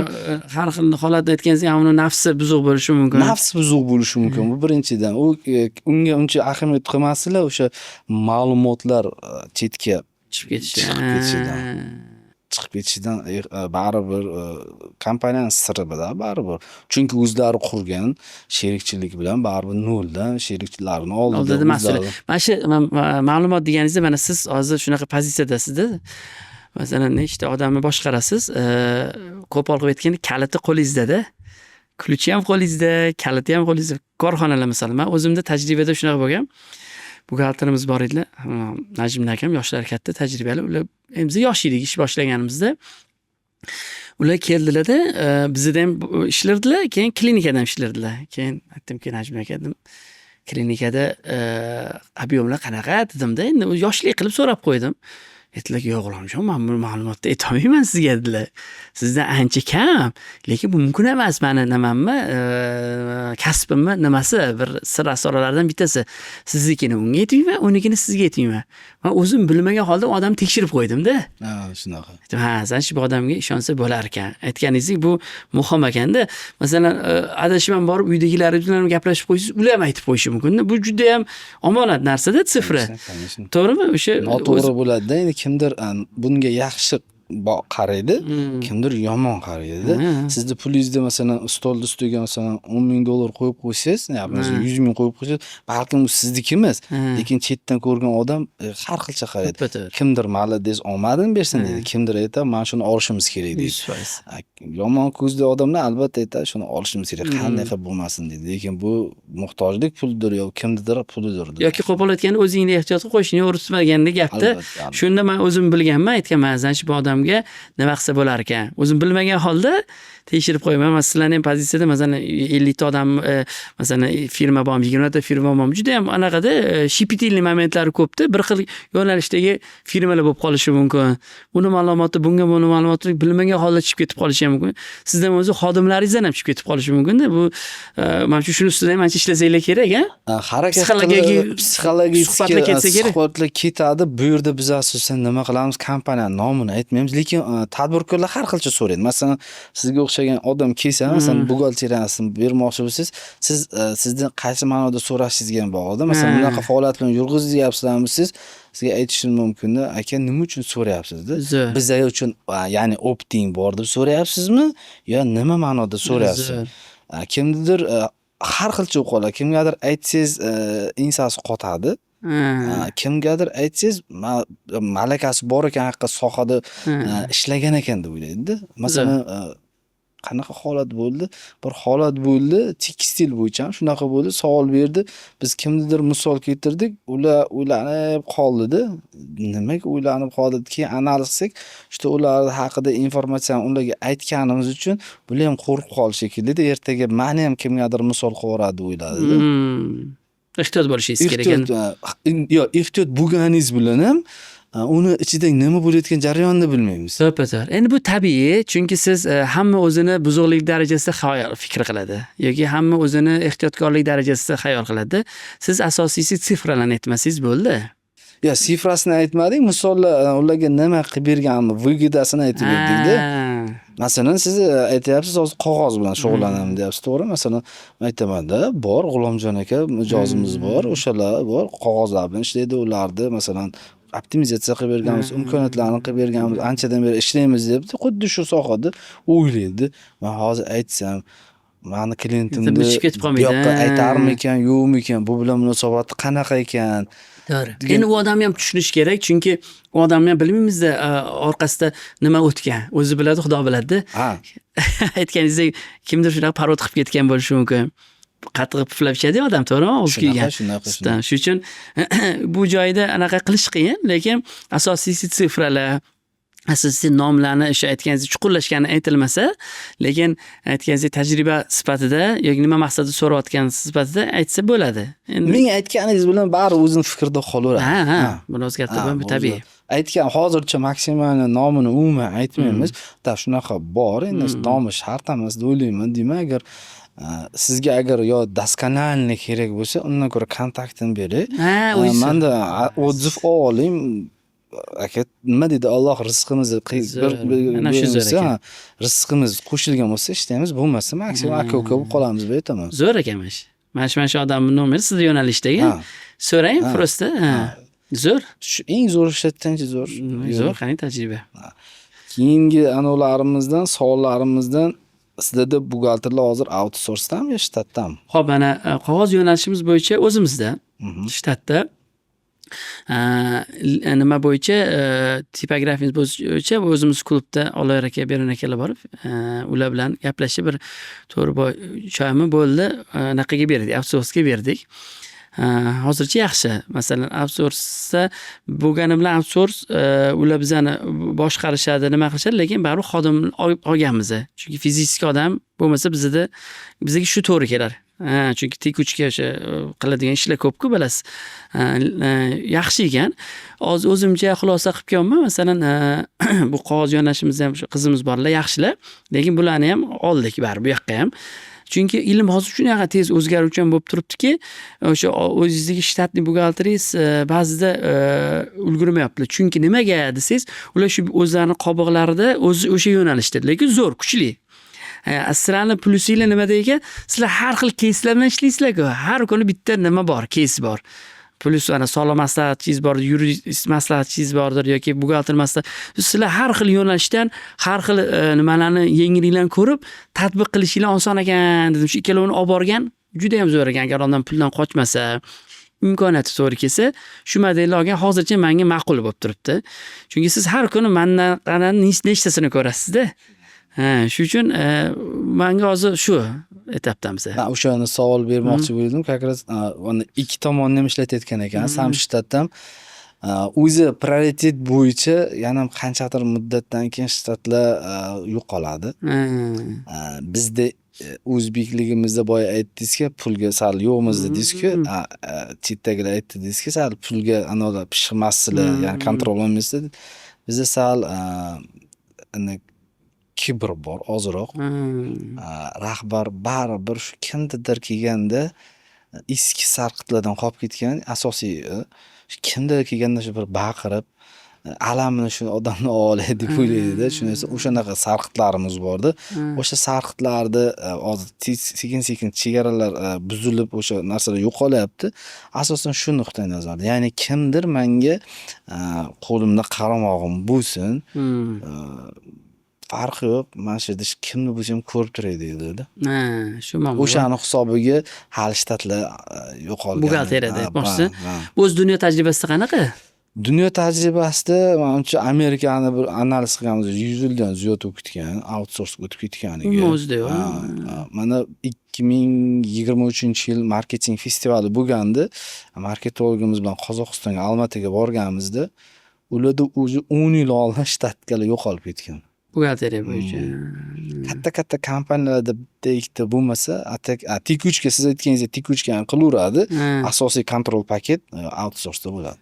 Har xil holatda aytganingizdek, uni nafsi buzuq bo'lishi mumkin. Nafsi buzuq bo'lishi mumkin. Bu birinchidan. U unga uncha ahamiyat qilmasdilar, o'sha ma'lumotlar chetga chiqib ketishi. Chiqib ketishidan. Chiqib ketishidan baribir kompaniyani siri bu-da baribir. Chunki o'zlari qurgan sherikchilik bilan baribir noldan sherikchilarni oldida Oldida mas'ul. o'zlari. Mana shu ma'lumot deganingizda, mana siz hozir shunaqa pozitsiyadasizda. Masalan, nechta odamni boshqarasiz, qo'pol qilib aytganda, kaliti qo'lingizda-da. Ключ i ham qo'lingizda, kaliti ham qo'lingizda. Korxonalar, masalan, man o'zimda tajribada shunaqa bo'lgan. Buxgalterimiz bor edilar. Najmiddin akam yoshlari katta, tajribali. Ular, endi biz yosh edik ish boshlaganimizda. Ular keldilarda, bizada ham ishlardilar, keyin klinikada ham ishlardilar. Keyin aytdimki, Najmiddin aka, dedim, klinikada объем lar qanaqa dedimda, endi yoshlik qilib so'rab qo'ydim. Aytdilarki, yo'q, G'ulomjon, man bu ma'lumotni aytolmayman sizga, dedilar. Sizdan ancha kam, lekin bu mumkin emas, mani nimamni, kasbimni nimasi, bir sir asrorlardan bittasi. Siznikini unga aytmayman, unikini sizga aytmayman. Man o'zim bilmagan holda odamni tekshirib qo'ydimda. Ha, shunaqa. Aytdim, ha, значит, bu odamga ishonsa bo'lar ekan. Aytganingizdek, bu muhim ekanda. Masalan, adashib ham borib uydagilaringiz bilan gaplashib qo'ysangiz, ular ham aytib qo'yishi mumkin. Bu juda ham omonat narsada, цифра. Конечно. To'g'rimi? O'sha Noto'g'ri bo'ladi-da. Endi kimdir bunga yaxshi qaraydi, kimdir yomon qaraydi. Sizni pulingizni, masalan, stolni ustiga, masalan, 10 000 dollar qo'yib qo'ysangiz, masalan, 100 000 qo'yib qo'ysangiz, balkim u sizniki emas, lekin chetdan ko'rgan odam har xilcha qaraydi. To'ppa-to'g'ri. Kimdir "Молодец, omadin bersin" deydi, kimdir aytadi, "Mana shuni olishimiz kerak" deydi. 100%. Yomon ko'zli odamlar albatta aytadi, "Shuni olishimiz kerak, qanday qilib bo'lmasin" deydi. Lekin bu muhtojlik pulidir yo kimnidir pulidir. Yoki qo'pol aytganda, o'zingni ehtiyot qil, qo'shning o'rismaganda gapda. Albatta. Shunda man o'zim bilganman, aytganman, значит, bu odamga nima qilsa bo'lar ekan. O'zim bilmagan holda tekshirib qo'yaman. Man sizlarni ham pozitsiyada, masalan, 50 ta odam, masalan, firma bormi, 20 ta firma bormi, juda ham anaqada щепетильный momentlari ko'pda. Bir xil yo'nalishdagi firmalar bo'lib qolishi mumkin. Uni ma'lumoti, bunga buni ma'lumoti bilmagan holda chiqib ketib qolishi ham mumkin. Sizdan o'zi xodimlaringizdan ham chiqib ketib qolishi mumkinda. Bu mana shu shuni ustida ham ancha ishlasanglar kerak, a? Harakat Psixologik qilib, psixologik suhbatlar ketsa kerak. Suhbatlar ketadi. Bu yerda biz asosan nima qilamiz? Kompaniyani nomini aytmaymiz, lekin tadbirkorlar har xilcha so'raydi. Masalan, sizga o'xshagan odam kelsa, masalan, buxgalteriyasini bermoqchi bo'lsangiz, siz sizdan qaysi ma'noda so'rashingizga ham bog'liqda. Masalan, bunaqa faoliyat bilan yurg'izyapsizlarmi siz, sizga aytishim mumkinda, aka, nima uchun so'rayapsiz deb. Bizlar uchun, ya'ni опыт ing bor deb so'rayapsizmi yo nima ma'noda so'rayapsiz? Kimnidir har xilcha bo'lib qoladi. Kimgadir aytsangiz, ensasi qotadi. Kimgadir aytsangiz, malakasi bor ekan, haqiqat sohada ishlagan ekan deb o'ylaydida. Masalan, qanaqa holat bo'ldi? Bir holat bo'ldi, tekstil bo'yicha ham shunaqa bo'ldi. Savol berdi. Biz kimnidir misol keltirdik. Ular o'ylanib qoldida. Nimaga o'ylanib qoldi? Keyin analiz qilsak, что ular haqida informatsiyani ularga aytganimiz uchun bular ham qo'rqib qoldi shekillida. Ertaga mani ham kimgadir misol qilib yuboradi deb o'yladida. Ehtiyot bo'lishingiz kerak ekan. Ehtiyot, yo'q, ehtiyot bo'lganingiz bilan ham uni ichida nima bo'layotgan jarayonni bilmaymiz. To'ppa-to'g'ri. Endi bu tabiiy, chunki siz hamma o'zini buzuqlik darajasida xayol fikr qiladi yoki hamma o'zini ehtiyotkorlik darajasida xayol qiladi. Siz asosiysi цифра larni aytmasangiz bo'ldi. Yo, цифра sini aytmadik, misollar, ularga nima qilib berganini, выгода sini aytib berdikda. Masalan, siz aytyapsiz, hozir qog'oz bilan shug'ullanaman deyapsiz, to'g'rimi? Masalan, men aytaman-da, bor G'ulomjon aka mijozimiz bor, o'shalar bor, qog'ozlar bilan ishlaydi, ularni masalan optimizatsiya qilib berganmiz, imkoniyatlarni qilib berganmiz, anchadan beri ishlaymiz debdi. Xuddi shu sohada o'ylaydi. Man hozir aytsam, mani klientimni chiqib ketib bu qolmaydi, yoqqa aytarmikan, yo'qmikan, bu bilan munosabati qanaqa ekan? To'g'ri. Endi u odamni ham tushunish kerak, chunki u odamni ham bilmaymizda, orqasida nima o'tgan. O'zi biladi, Xudo biladi-da. Aytganingizdek, kimdir shunaqa parod qilib ketgan bo'lishi mumkin. Qattiq puflab ichadi odam, to'g'rimi? Og'iz kuygan. Shunaqa, Sutdan. Shuning uchun bu joyda anaqa qilish qiyin, lekin asosiysi цифра lar, asosiysi nomlarni o'sha aytganingizdek chuqurlashgani aytilmasa, lekin aytganingizdek tajriba sifatida yoki nima maqsadda so'rayotgan sifatida aytsa bo'ladi. Endi Ming aytganingiz bilan baribir o'zini fikrida qolaveradi. Ha. Buni o'zgartirib bu tabiiy. Aytgan hozircha maksimal nomini umuman aytmaymiz. Да, shunaqa bor, endi nomi shart emas deb o'ylayman. Deyman, agar sizga agar yo доскональный kerak bo'lsa, undan ko'ra kontaktini beray. Ha, o'zi. Manda отзыв oling. Aka, nima deydi, Alloh rizqimizni Zo'r. Mana shu zo'r bir ekan. ha, rizqimiz qo'shilgan bo'lsa ishlaymiz, bo'lmasa maksimum aka uka bo'lib qolamiz deb aytaman. Zo'r ekan mana shu. Mana shu odamni nomeri sizni yo'nalishdagi. Ha. So'rang Ha. просто. Ha. Zo'r. Shu eng zo'r ishlatganchi zo'r. Zo'r, qani tajriba. Keyingi anavlarimizdan, savollarimizdan, sizlarda buxgalterlar hozir outsourcedami yo shtatdami? Xo'p, mana qog'oz yo'nalishimiz bo'yicha o'zimizda shtatda, nima bo'yicha, tipografiyamiz bo'yicha o'zimiz klubda Olloyor aka, Berun akalar borib, ular bilan gaplashib, bir 4-3 oymi bo'ldi, anaqaga berdik, outsourcega berdik. Hozircha yaxshi. Masalan, outsourceda bo'lgani bilan outsource, ular bizani boshqarishadi, nima qilishadi, lekin baribir xodim olganmiz. Chunki fizический odam bo'lmasa bizga shu to'g'ri kelar. Ha, chunki текучка o'sha qiladigan ishlar ko'p-ku, bilasiz. Yaxshi ekan. Hozir o'zimcha xulosa qilib kelyapman. Masalan, bu qog'oz yo'nalishimizda ham shu qizimiz borlar, yaxshilar. Lekin bularni ham oldik baribir bu yoqqa ham. Chunki ilm hozir shunaqa tez o'zgaruvchan bo'lib turibdiki, o'sha o'zingizdagi штатный buxgalteringiz ba'zida ulgurmayaptilar. Chunki nimaga desangiz, ular shu o'zlarini qobiqlarida o'zi o'sha yo'nalishda, lekin zo'r, kuchli. Sizlarni plyusinglar nimada ekan? Sizlar har xil keyslar bilan ishlaysizlar-ku. Har kuni bitta nima bor, keys bor. Plyus ana soliq maslahatchingiz bor, yurist maslahatchingiz bordir yoki buxgalter maslahat. Sizlar har xil yo'nalishdan har xil nimalarni, yengilliklarni ko'rib tatbiq qilishinglar oson ekan dedim. Shu ikkalovini olib borgan juda ham zo'r ekan. Agar odam puldan qochmasa, imkoniyati to'g'ri kelsa, shu modelni olgan hozircha menga ma'qul bo'lib turibdi. Chunki siz har kuni mandan nechtasini ko'rasizda. Ha, shu uchun menga hozir shu etapdamiz. Man o'shani savol bermoqchi bo'ldim. Как раз uni ikki tomonni ham ishlatayotgan ekansiz. Ham shtatdan o'zi prioritet bo'yicha yana ham qanchadir muddatdan keyin shtatlar yo'qoladi. Bizda o'zbekligimizda boya aytdingizki, pulga sal yo'qmiz dedingizku, chetdagilar aytdi dedingizki, sal pulga anavilar pishiqmassizlar, ya'ni контроль olmaysizlar. Bizda sal kibr bor ozroq. Rahbar baribir shu kimnidir kelganda eski sarqitlardan qolib ketgan asosiy, kimdir kelganda shu bir baqirib, alamini shu odamni olay deb o'ylaydida. Shunisi o'shanaqa sarqitlarimiz borda. O'sha sarqitlarni hozir tez sekin sekin chegaralar buzilib, o'sha narsalar yo'qolyapti. Asosan shu nuqtai nazarda. Ya'ni kimdir manga qo'limda qaramog'im bo'lsin, farqi yo'q. Mana shu yerda kimni bo'lsa ham ko'rib turay deydida. Ha, shu muammo. O'shani hisobiga hali shtatlar yo'qolgan. Buxgalteriyada aytmoqchisiz. Ha. O'zi dunyo tajribasida qanaqa? Dunyo tajribasida manimcha Amerikani bir analiz qilganmiz, 100 yildan ziyod o'tib ketgan, outsource o'tib ketganiga. Umuman o'zida yo'q. Ha. Mana 2023-yil marketing festivali bo'lgandi. Marketologimiz bilan Qozog'istonga, Almataga borganimizda ularda уже 10 yil oldin штатка lar yo'qolib ketgan. Buxgalteriya bo'yicha. Katta-katta kompaniyalarda bitta ikkita bo'lmasa, текучка, siz aytganingizdek, текучка ni qilaveradi. Asosiy контроль paket outsourceda bo'ladi.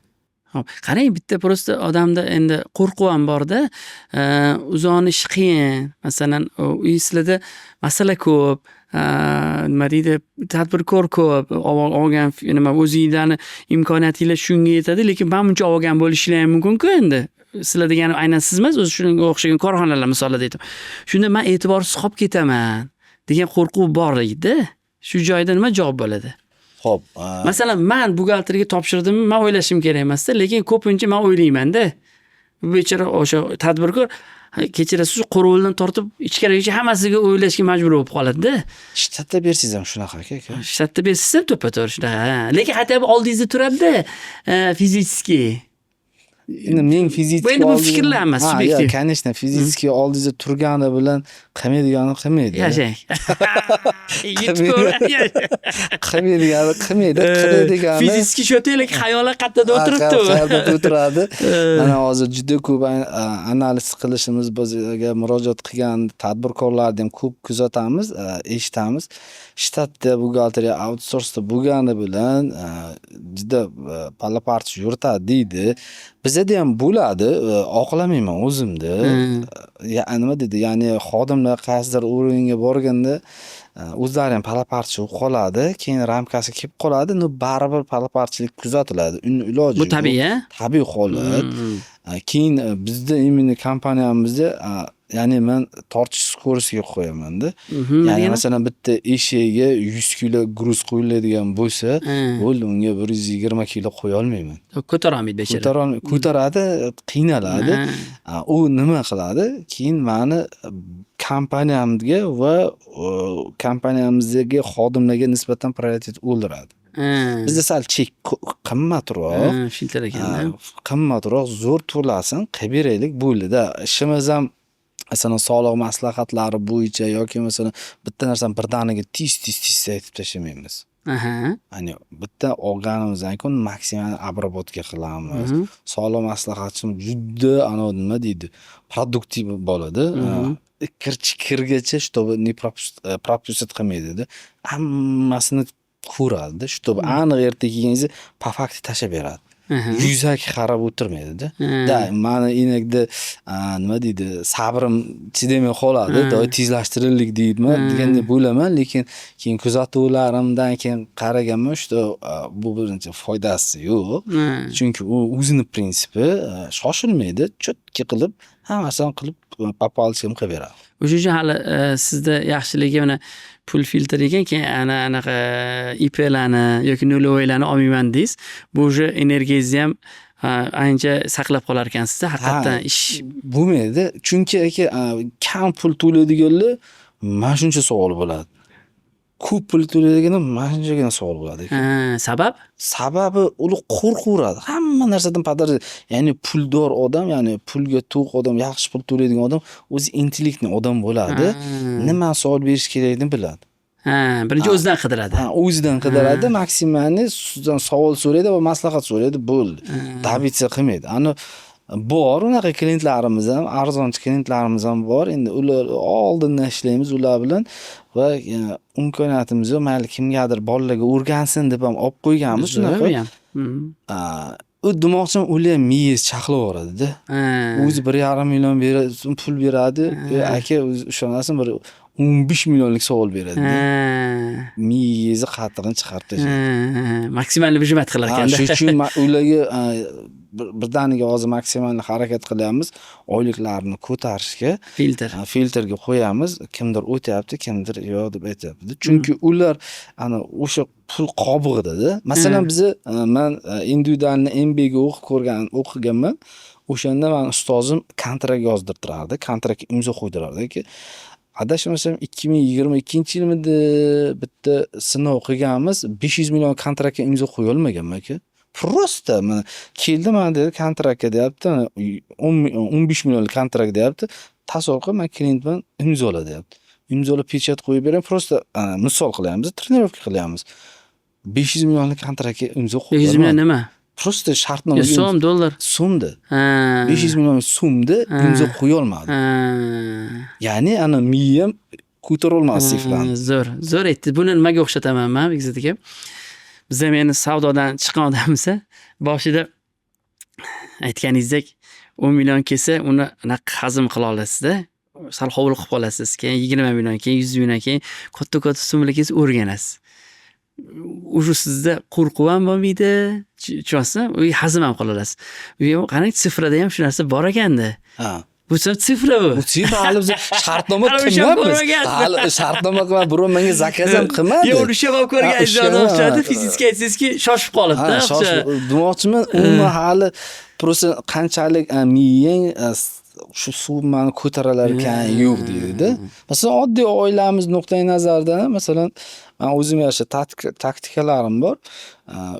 Hop, qarang, bitta просто odamda endi qo'rquv ham borda. Uzoqni ishi qiyin. Masalan, uy sizlarda masala ko'p. Nima deydi, tadbirkor ko'p. Olgan nima o'zinglarni imkoniyatinglar shunga yetadi, lekin manmuncha olgan bo'lishinglar ham mumkin-ku endi. Sizlar degani aynan siz emas, o'zi shunga o'xshagan korxonalar misolida aytaman. Shunda man e'tiborsiz qolib ketaman degan qo'rquv bor edi. Shu joyda nima javob bo'ladi? Xo'p, Masalan, man buxgalterga topshirdimmi, man o'ylashim kerak emasda, lekin ko'pincha man o'ylaymanda. Bu bechora o'sha tadbirkor, kechirasiz, shu qo'rovuldan tortib ichkarigacha hammasiga o'ylashga majbur bo'lib qoladi-da. Shtatda bersangiz ham shunaqa, aka. Shtatda bersangiz ham to'ppa-to'g'ri shunaqa. Ha. Lekin хотя бы oldingizda turadi-da, физически. Endi men физически Bu endi bu fikrlar emas, Ha, subyektiv. Yo'q, конечно, физически oldingizda turgani bilan qilmaydigani qilmaydi. Yashang. Yetib ko'r. Qilmaydigani qilmaydi, qiladiganini Физически shu yerda, lekin xayolan qayerda o'tiribdi u. Qayerda o'tiradi. Mana hozir juda ko'p analiz qilishimiz, bizga murojaat qilgan tadbirkorlarni ham ko'p kuzatamiz, eshitamiz. Shtatda buxgalteriya outsourceda bo'lgani bilan juda palla-parcha yuritadi deydi. Bizada ham bo'ladi, oqlamayman o'zimni. Ya, nima deydi, ya'ni xodimlar qaysidir уровень ga borganda o'zlari ham palla-parcha bo'lib qoladi, keyin ramkasi kelib qoladi, но baribir palla-parchalik kuzatiladi. Uni iloji Bu yo'q. Tabiiy, a? Tabiiy holat. Keyin bizda именно kompaniyamizda, ya'ni man tortish скорость ga qo'yamanda. Nima Ya'ni degani? masalan, bitta eshagiga 100 kilo груз qo'yiladigan bo'lsa, bo'ldi, unga 120 kilo qo'ya olmayman. Ko'tarolmaydi bechora. Ko'taradi, qiynaladi. U nima qiladi? Keyin mani kompaniyamga va kompaniyamizdagi xodimlarga nisbatan prioritet o'ldiradi. Bizda sal chek qimmatroq. Ha, filtr ekanda. Qimmatroq, zo'r to'lasin, qilib beraylik, bo'ldi-da. Ishimiz ham, masalan, soliq maslahatlari bo'yicha yoki, masalan, bitta narsani birdaniga tez tez tez aytib tashlamaymiz. Ya'ni bitta olganimizdan keyin maksimal обработка qilamiz. Soliq maslahatchim juda anavi, nima deydi, produktiv bo'ladi. Kir chikirgacha, чтобы не пропустить qilmaydida. Hammasini ko'radida, чтобы aniq ertaga kelganingizda по факту tashlab beradi. Yuzaki qarab o'tirmaydida. Да, mani inakda, nima deydi, sabrim chidamay qoladi. Doim tezlashtiraylik deyman, degandek bo'laman, lekin keyin kuzatuvlarimdan keyin qaraganman, что bu birinchi foydasi yo'q. Chunki u o'zini prinsipi, shoshilmaydi, чётко qilib, hammasini qilib, по палочкам qilib beradi. O'sha uchun hali sizda yaxshiligi, mana pul filtr ekan, keyin ana anaqa ИП larni yoki нулевой larni olmayman deysiz. Bu уже energiyangizni ham ancha saqlab qolar ekansizda haqiqatdan ish. Bo'lmaydi. Chunki, aka, kam pul to'laydiganlar mana shuncha savol bo'ladi. Ko'p pul to'laydiganlar mana shunchagina savol bo'ladi, aka. Ha, sabab? Sababi ular qo'rqaveradi. Hamma narsadan подозр, ya'ni puldor odam, ya'ni pulga to'q odam, yaxshi pul to'laydigan odam o'zi intellektli odam bo'ladi. Nima savol berish kerakligini biladi. Ha, birinchi o'zidan qidiradi. Ha, o'zidan qidiradi, максимальный sizdan savol so'raydi va maslahat so'raydi, bo'ldi. Добиться qilmaydi. Ani bor unaqa klientlarimiz ham, arzonchi klientlarimiz ham bor. Endi ular oldindan ishlaymiz ular bilan va imkoniyatimiz yo'q, mayli, kimgadir bolalarga o'rgansin deb ham olib qo'yganmiz shunaqa. Zo'r ham. U demoqchim, ular ham miyasi chaqlaveradida. O'zi 1,5 million pul beradi. Aka, o'zi ishonasizmi, bir 15 millionlik savol beradi. Miyangizni qattig'ini chiqarib tashlaydi. Ha, maksimal выжимать qilar ekanda. Shuning uchun ularga birdaniga hozir maksimal harakat qilyapmiz oyliklarni ko'tarishga. Filtr. Filtrga qo'yamiz. Kimdir o'tyapti, kimdir yo'q deb aytyapti. Chunki ular ana o'sha pul qobig'idada. Masalan, biza, man индивидуальный MBAga o'qib ko'rgan, o'qiganman. O'shanda mani ustozim kontrakt yozdirtirardi. Kontraktga imzo qo'ydirardi. Adashmasam, 2022-yilmidi, bitta sinov qilganmiz. 500 million kontraktga imzo qo'yolmaganman, aka. Просто mana keldi, mana dedi, kontraktga deyapti, 15 millionlik kontrakt deyapti. Tasavvur qil, man klient bilan, imzola deyapti. Imzolab, pechat qo'yib beraman. Просто misol qilyapmiz, тренировка qilyapmiz. 500 millionlik kontraktga imzo 500 million nima? Просто shartnoma. So'm, dollar? So'mda. 500 million so'mda imzo qo'yolmadim. Ya'ni ana miyam ko'tarolmadi sifrani. Zo'r, zo'r aytdi. Buni nimaga o'xshataman man, Bekzod aka? Biz ham endi savdodan chiqqan odammiz. Boshida aytganingizdek, 10 million kelsa, uni anaqa hazm qila olasizda. Sal hovliqib qolasiz. Keyin 20 million, keyin 100 million, keyin katta katta summalar kelsa, o'rganasiz. Уже sizda qo'rquv ham bo'lmaydi. Tushunyapsizmi? U hazm ham qila olasiz. U ham qarang, цифра da ham shu narsa bor ekanda. Bu цифра bu. Bu цифра, hali biz shartnoma Hali o'sha ham qilmayapmiz. ko'rmagansiz. Hali shartnoma qilmay, birov menga заказ ham qilmadi. Yo'q, o'sha ham ko'rgan Ha, o'sha odam ham, o'xshadi, ha. fizikga aytsangizki, shoshib qolibdi. Ha, shoshib demoqchiman, umuman hali просто qanchalik miyang shu summani ko'taralar ekan, yo'q deydida. Masalan, oddiy oilamiz nuqtai nazaridan ham, masalan, man o'zim yarasha taktikalarim bor.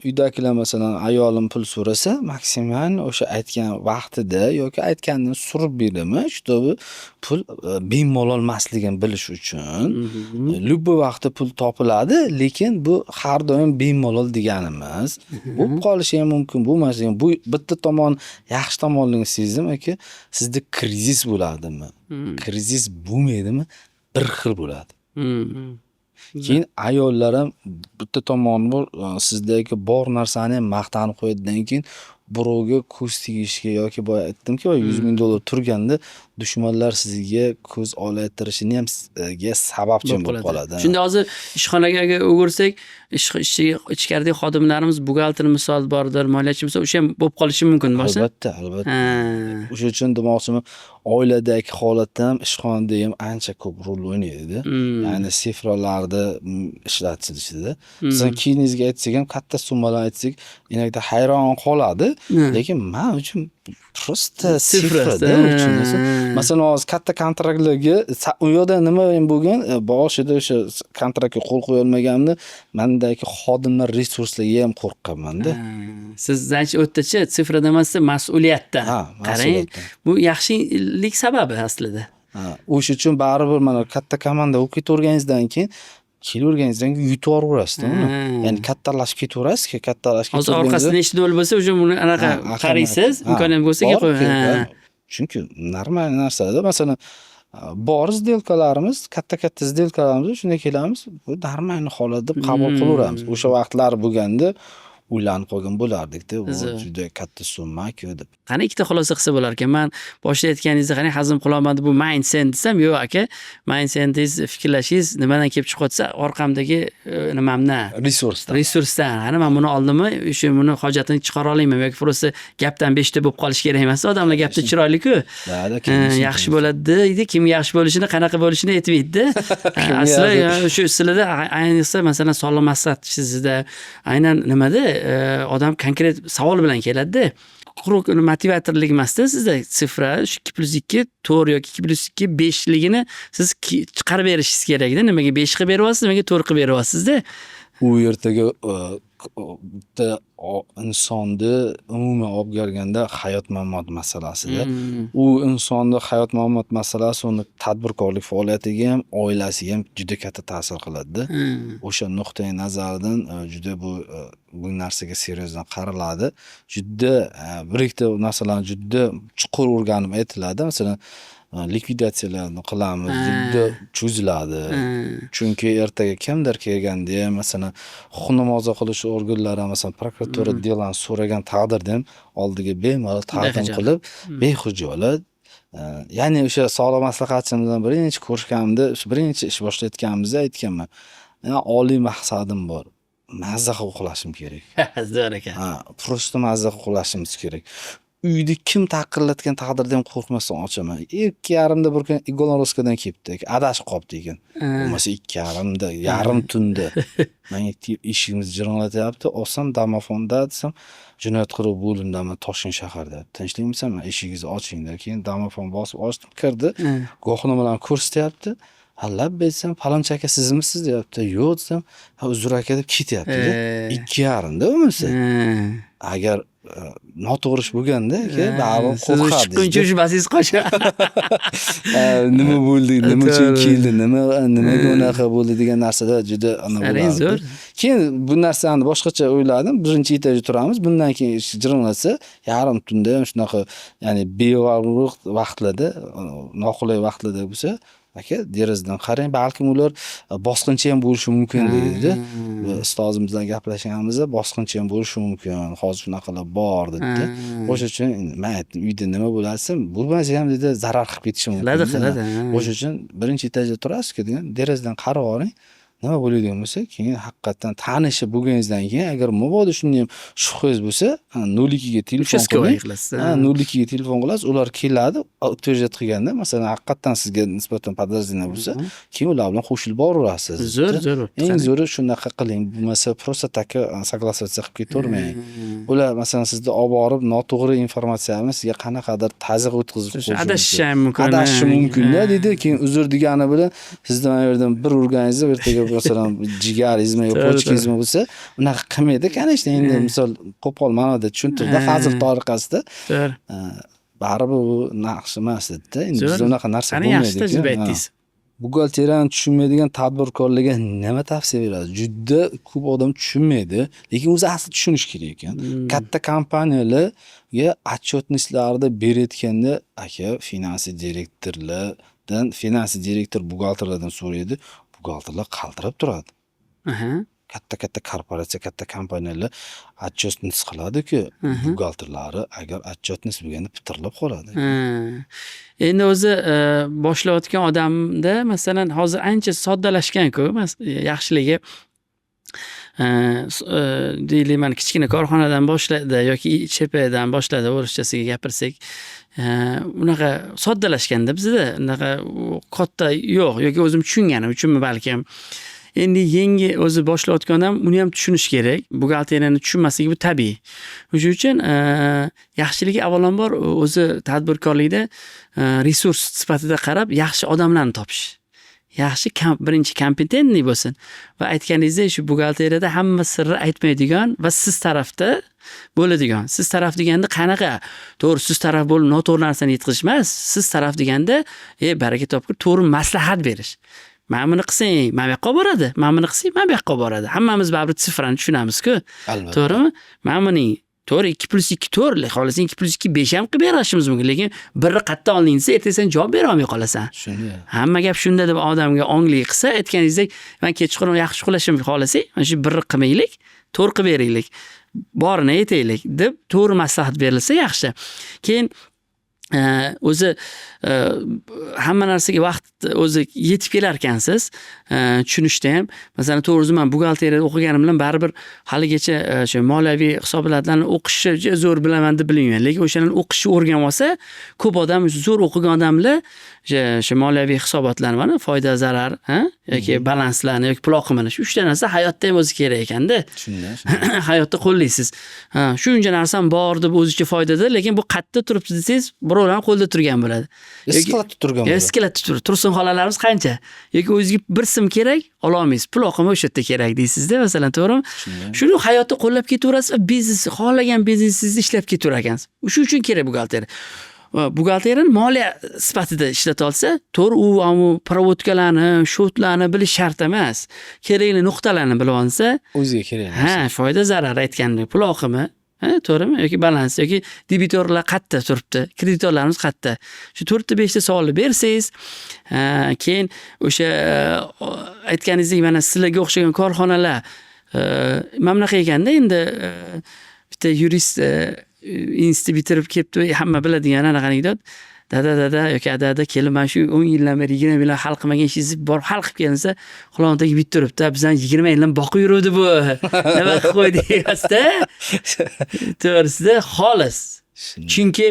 Uydagilar, masalan, ayolim pul so'rasa, maksimal o'sha aytgan vaqtida yoki aytganini surib beraman, чтобы pul bemalol emasligini bilish uchun. Любой vaqtda pul topiladi, lekin bu har doim bemalol degani emas. Bo'lib qolishi ham mumkin, bo'lmasligi ham. Bu bitta tomon, yaxshi tomonligini sezdim aka, sizda krizis bo'ladimi? Krizis bo'lmaydimi? Bir xil bo'ladi. Keyin ayollar ham bitta tomoni bor, sizdagi bor narsani ham maqtanib qo'yadidan keyin birovga ko'z tegishga yoki boya aytdimki, 100 ming dollar turganda dushmanlar sizga ko'z olaytirishini ham sizga sababchi bo'lib qoladi. Shunda hozir ishxonaga agar o'girsak, ishchi, ichkaridagi xodimlarimiz, buxgalter misol bordir, moliyachi misol, o'sha ham bo'lib qolishi mumkin boshida. Albatta, albatta. O'sha uchun demoqchiman, oiladagi holatda ham, ishxonada ham ancha ko'p rol o'ynaydida. Ya'ni цифра larda ishlatilishida. Masalan, keyiningizga aytsak ham, katta summalar aytsak, иногда hayron qoladi. Lekin man uchun просто Цифра. цифра da uchun. Masalan, hozir katta kontraktlarga u yoqda nima ham bo'lgan, boshida o'sha kontraktga qo'l qo'yolmaganimda mandagi xodimlar resurslarga ham qo'rqqanmanda. Siz, значит, o'rtacha цифра da emasda, mas'uliyatdan. Ha, Qarang, mas'uliyatdan. bu yaxshilik sababi aslida. Ha, o'sha uchun baribir mana katta komanda bo'lib ketaverganingizdan keyin, kelaverganingizdan keyin yutib yuboraverasizda uni. Ya'ni kattalashib ketaverasiz, kattalashib Hozir orqasida nechta nol bo'lsa, уже buni anaqa qaraysiz, imkoniyat bo'lsa bor, qo'y. Chunki normal narsada, masalan, bor сделка larimiz, katta-katta сделка larimiz, shunday kelamiz, bu normal holat deb qabul qilaveramiz. O'sha vaqtlar bo'lganda o'ylanib qolgan bo'lardikda, bu juda katta summa-ku deb. Qani, ikkita xulosa qilsa bo'lar ekan. Man boshida aytganingizda, qarang, hazm qilolmadi, bu mindset desam, yo'q aka, mindsetingiz, fikrlashingiz nimadan kelib chiqyapsa, orqamdagi nimamdan. Resursdan. Resursdan. Qani, man buni oldimmi, o'sha buni hojatini chiqara olmayman yoki просто gapdan beshta bo'lib qolish kerak emas. Odamlar gapda chiroyli-ku. Да, Yaxshi bo'ladi deydi, kim yaxshi bo'lishini, qanaqa bo'lishini aytmaydi-da. Asli shu sizlarda ayniqsa, masalan, soliq maslahatchisida aynan nimada odam konkret savol bilan keladida. Quruq motivatorlik emasda sizda, цифра shu 2 + 2 to'rt yoki 2 + 2 beshligini siz chiqarib berishingiz kerakda. Nimaga besh qilib beryapsiz, nimaga to'rt qilib beryapsizda. U ertaga bitta insonni umuman olib kelganda hayot mamot masalasida. U insonni hayot mamot masalasi uni tadbirkorlik faoliyatiga ham, oilasiga ham juda katta ta'sir qiladida. O'sha nuqtai nazardan juda bu narsaga серьезно qaraladi. Juda bir ikkita narsalarni juda chuqur o'rganib aytiladi. Masalan, likvidatsiyalarni qilamiz, juda cho'ziladi. Chunki ertaga kimdir kelganda ham, masalan, huquqni muhofaza qilish organlari, masalan, prokuratura дело ni so'ragan taqdirda ham oldiga bemalol taqdim qilib, bexijolat. Ya'ni o'sha soliq maslahatchim bilan birinchi ko'rishganimda, o'sha birinchi ish boshlayotganimizda aytganman. Meni oliy maqsadim bor. Mazza qilib uxlashim kerak. Zo'r ekan. Ha, просто mazza qilib uxlashimiz kerak. Uyni kim taqillatgan taqdirda ham qo'rqmasdan ochaman. 2:30da bir kun Igoloroskadan kelibdi, adashib qolibdi ekan. Bo'lmasa 2:30da, yarim tunda menga eshigimiz jiringlatyapti. Olsam, domofonda desam, jinoyat qidiruv bo'limidaman, Toshkent shahrida. Tinchlikmisan? Eshigingizni oching dedi. Keyin domofon bosib ochdim, kirdi. Guvohnomalarni ko'rsatyapti. Ha, labbay desam, falonchi aka sizmisiz deyapti. Yo'q desam, ha, uzr aka deb ketyapti-da. 2:30da bo'lmasa. Agar noto'g'ri ish bo'lganda aka, baribir Siz chiqquncha qo'rqardingiz. shu basingiz qochadi. Nima bo'ldi, nima uchun keldi, nimaga unaqa bo'ldi degan narsada juda ana Qarang, bo'lardi. zo'r. Keyin bu narsani boshqacha o'yladim. Birinchi etajda turamiz. Bundan keyin eshik jiringlasa, yarim tunda ham shunaqa, ya'ni bevarq vaqtlarda, noqulay vaqtlarda bo'lsa, aka, derazadan qarang, balkim ular bosqinchi ham bo'lishi mumkin deydi. Ustozimiz bilan gaplashganimizda bosqinchi ham bo'lishi mumkin. Hozir shunaqalar bor dedi. O'sha uchun men aytdim, uyda nima bo'ladi desam, bo'lmasa ham dedi, zarar qilib ketishi mumkin. Qiladi, dedi. qiladi. O'sha uchun birinchi etajda turasiz-ku degan, derazadan qarab oling. Nima bo'ladigan bo'lsa, keyin haqiqatdan tanishib bo'lganingizdan keyin, agar mabodo shunda ham shubhangiz bo'lsa, 02 ga telefon Участковый qiling. qilasiz. Ha, 02 ga telefon qilasiz, ular keladi, утверждать qilganda, masalan, haqiqatdan sizga nisbatan подозрение bo'lsa, keyin ular bilan qo'shilib boraverasiz. Zo'r, zo'r. Eng zo'ri shunaqa qiling. Bo'lmasa просто так согласоваться qilib ketavermang. Ular, masalan, sizni olib borib, noto'g'ri informatsiyani sizga qanaqadir tazyiq o'tkazib qo'yishi mumkin. Adashishi ham mumkin. Adashishi mumkin-da, deydi. Keyin uzr degani bilan sizni mana yerdan bir urganingizda ertaga, masalan, jigaringizmi yo pochkangizmi bo'lsa, unaqa qilmaydi, конечно, endi misol qo'pol ma'noda tushuntirdi, hazil tariqasida. Baribir bu yaxshi emas edi-da. Endi bizda unaqa narsa Qani, yaxshi bo'lmaydi. Tajriba aytdingiz. Buxgalteriyani tushunmaydigan tadbirkorlarga nima tavsiya berasiz? Juda ko'p odam tushunmaydi, lekin o'zi asli tushunish kerak ekan. Katta kompaniyalarga отчетность larni berayotganda, aka, финансы direktorlardan, финансы direktor buxgalterlardan so'raydi, buxgalterlar qaltirab turadi. Katta-katta korporatsiya, katta kompaniyalar отчетность qiladi-ku, buxgalterlari agar отчетность bo'lganda pitirlab qoladi. Endi o'zi boshlayotgan odamda, masalan, hozir ancha soddalashgan-ku, yaxshiligi. Deylik, mana, kichkina korxonadan boshladi yoki ИЧП dan boshladi, o'rischasiga gapirsak. Unaqa soddalashganda bizda unaqa katta yo'q yoki o'zim tushunganim uchunmi balkim. Endi yangi o'zi boshlayotgan odam uni ham tushunishi kerak. Buxgalteriyani tushunmasligi bu tabiiy. O'sha uchun yaxshiligi, avvalambor, o'zi tadbirkorlikda resurs sifatida qarab yaxshi odamlarni topish. Yaxshi, birinchi компетентный bo'lsin va aytganingizdek, shu buxgalteriyada hamma sirni aytmaydigan va siz tarafda bo'ladigan. Siz taraf deganda qanaqa? To'g'ri, siz taraf bo'lib noto'g'ri narsani yetkazish emas. Siz taraf deganda, baraka topgur, to'g'ri maslahat berish. Mana buni qilsang, mana bu yoqqa olib boradi. Mana buni qilsang, mana bu yoqqa olib boradi. Hammamiz baribir цифра ni tushunamiz-ku. Albatta. To'g'rimi? Mana buning to'g'ri, 2 plyus 2 to'rt, xohlasang 2 plyus 2 5 ham qilib berishimiz mumkin, lekin birni qayerdan olding desa, ertaga sen javob bera olmay qolasan. Shunday. Hamma gap shunda deb odamga ongli qilsa, aytganingizdek, man kechqurun yaxshi uxlashimni xohlasak, mana shu birni qilmaylik, to'rt qilib beraylik. Borini aytaylik deb to'g'ri maslahat berilsa yaxshi. Keyin o'zi hamma narsaga vaqt o'zi yetib kelar ekansiz, tushunishda ham. Masalan, to'g'risi, man buxgalteriyada o'qiganim bilan baribir haligacha o'sha moliyaviy hisobotlarni o'qishni juda zo'r bilaman deb bilmayman. Lekin o'shalarni o'qishni o'rganib olsa, ko'p odam, zo'r o'qigan odamlar o'sha moliyaviy hisobotlarni, mana, foyda, zarar, ha, yoki balanslarni yoki pul oqimini, shu uchta narsa hayotda ham o'zi kerak ekanda. Shunday. Hayotda qo'llaysiz. Ha, shuncha narsam bor deb o'zicha foydada, lekin bu qayerda turibdi desangiz, birovlarning qo'lida turgan bo'ladi. Skladda turgan bo'ladi. Skladda turib, tursun xolalarimiz qancha? Yoki o'zizga bir sim kerak, ololmaysiz. Pul oqimi o'sha yerda kerak deysizda, masalan, to'g'rimi? Shuni hayotda qo'llab ketaverasiz va biznes, xohlagan biznesingizni ishlab ketaverar ekansiz. Shu uchun kerak buxgalteriya. Va buxgalteriyani moliya sifatida ishlata olsa, to'g'ri, u проводка larni, счёт larni bilish shart emas. Kerakli nuqtalarni bilib olsa, o'ziga kerak ha, foyda zarar aytgandek, pul oqimi, ha, to'g'rimi? Yoki balans yoki debitorlar qayerda turibdi, kreditorlarimiz qayerda? Shu to'rtta beshta savolni bersangiz, keyin o'sha aytganingizdek, mana, sizlarga o'xshagan korxonalar mana bunaqa ekanda endi bitta yurist institut bitirib kelibdi, hamma biladigan anaqa anekdot. Dada, dada yoki dada, kelib, mana shu 10 yildan beri, 20 yildan hal qilmagan ishingizni borib hal qilib kelinsa, qulog'ini tagiga bitta turibdi, bizani 20 yildan boqib yuruvdi bu. Nima qilib qo'ydik deyapsizda. To'g'risida xolis. Chunki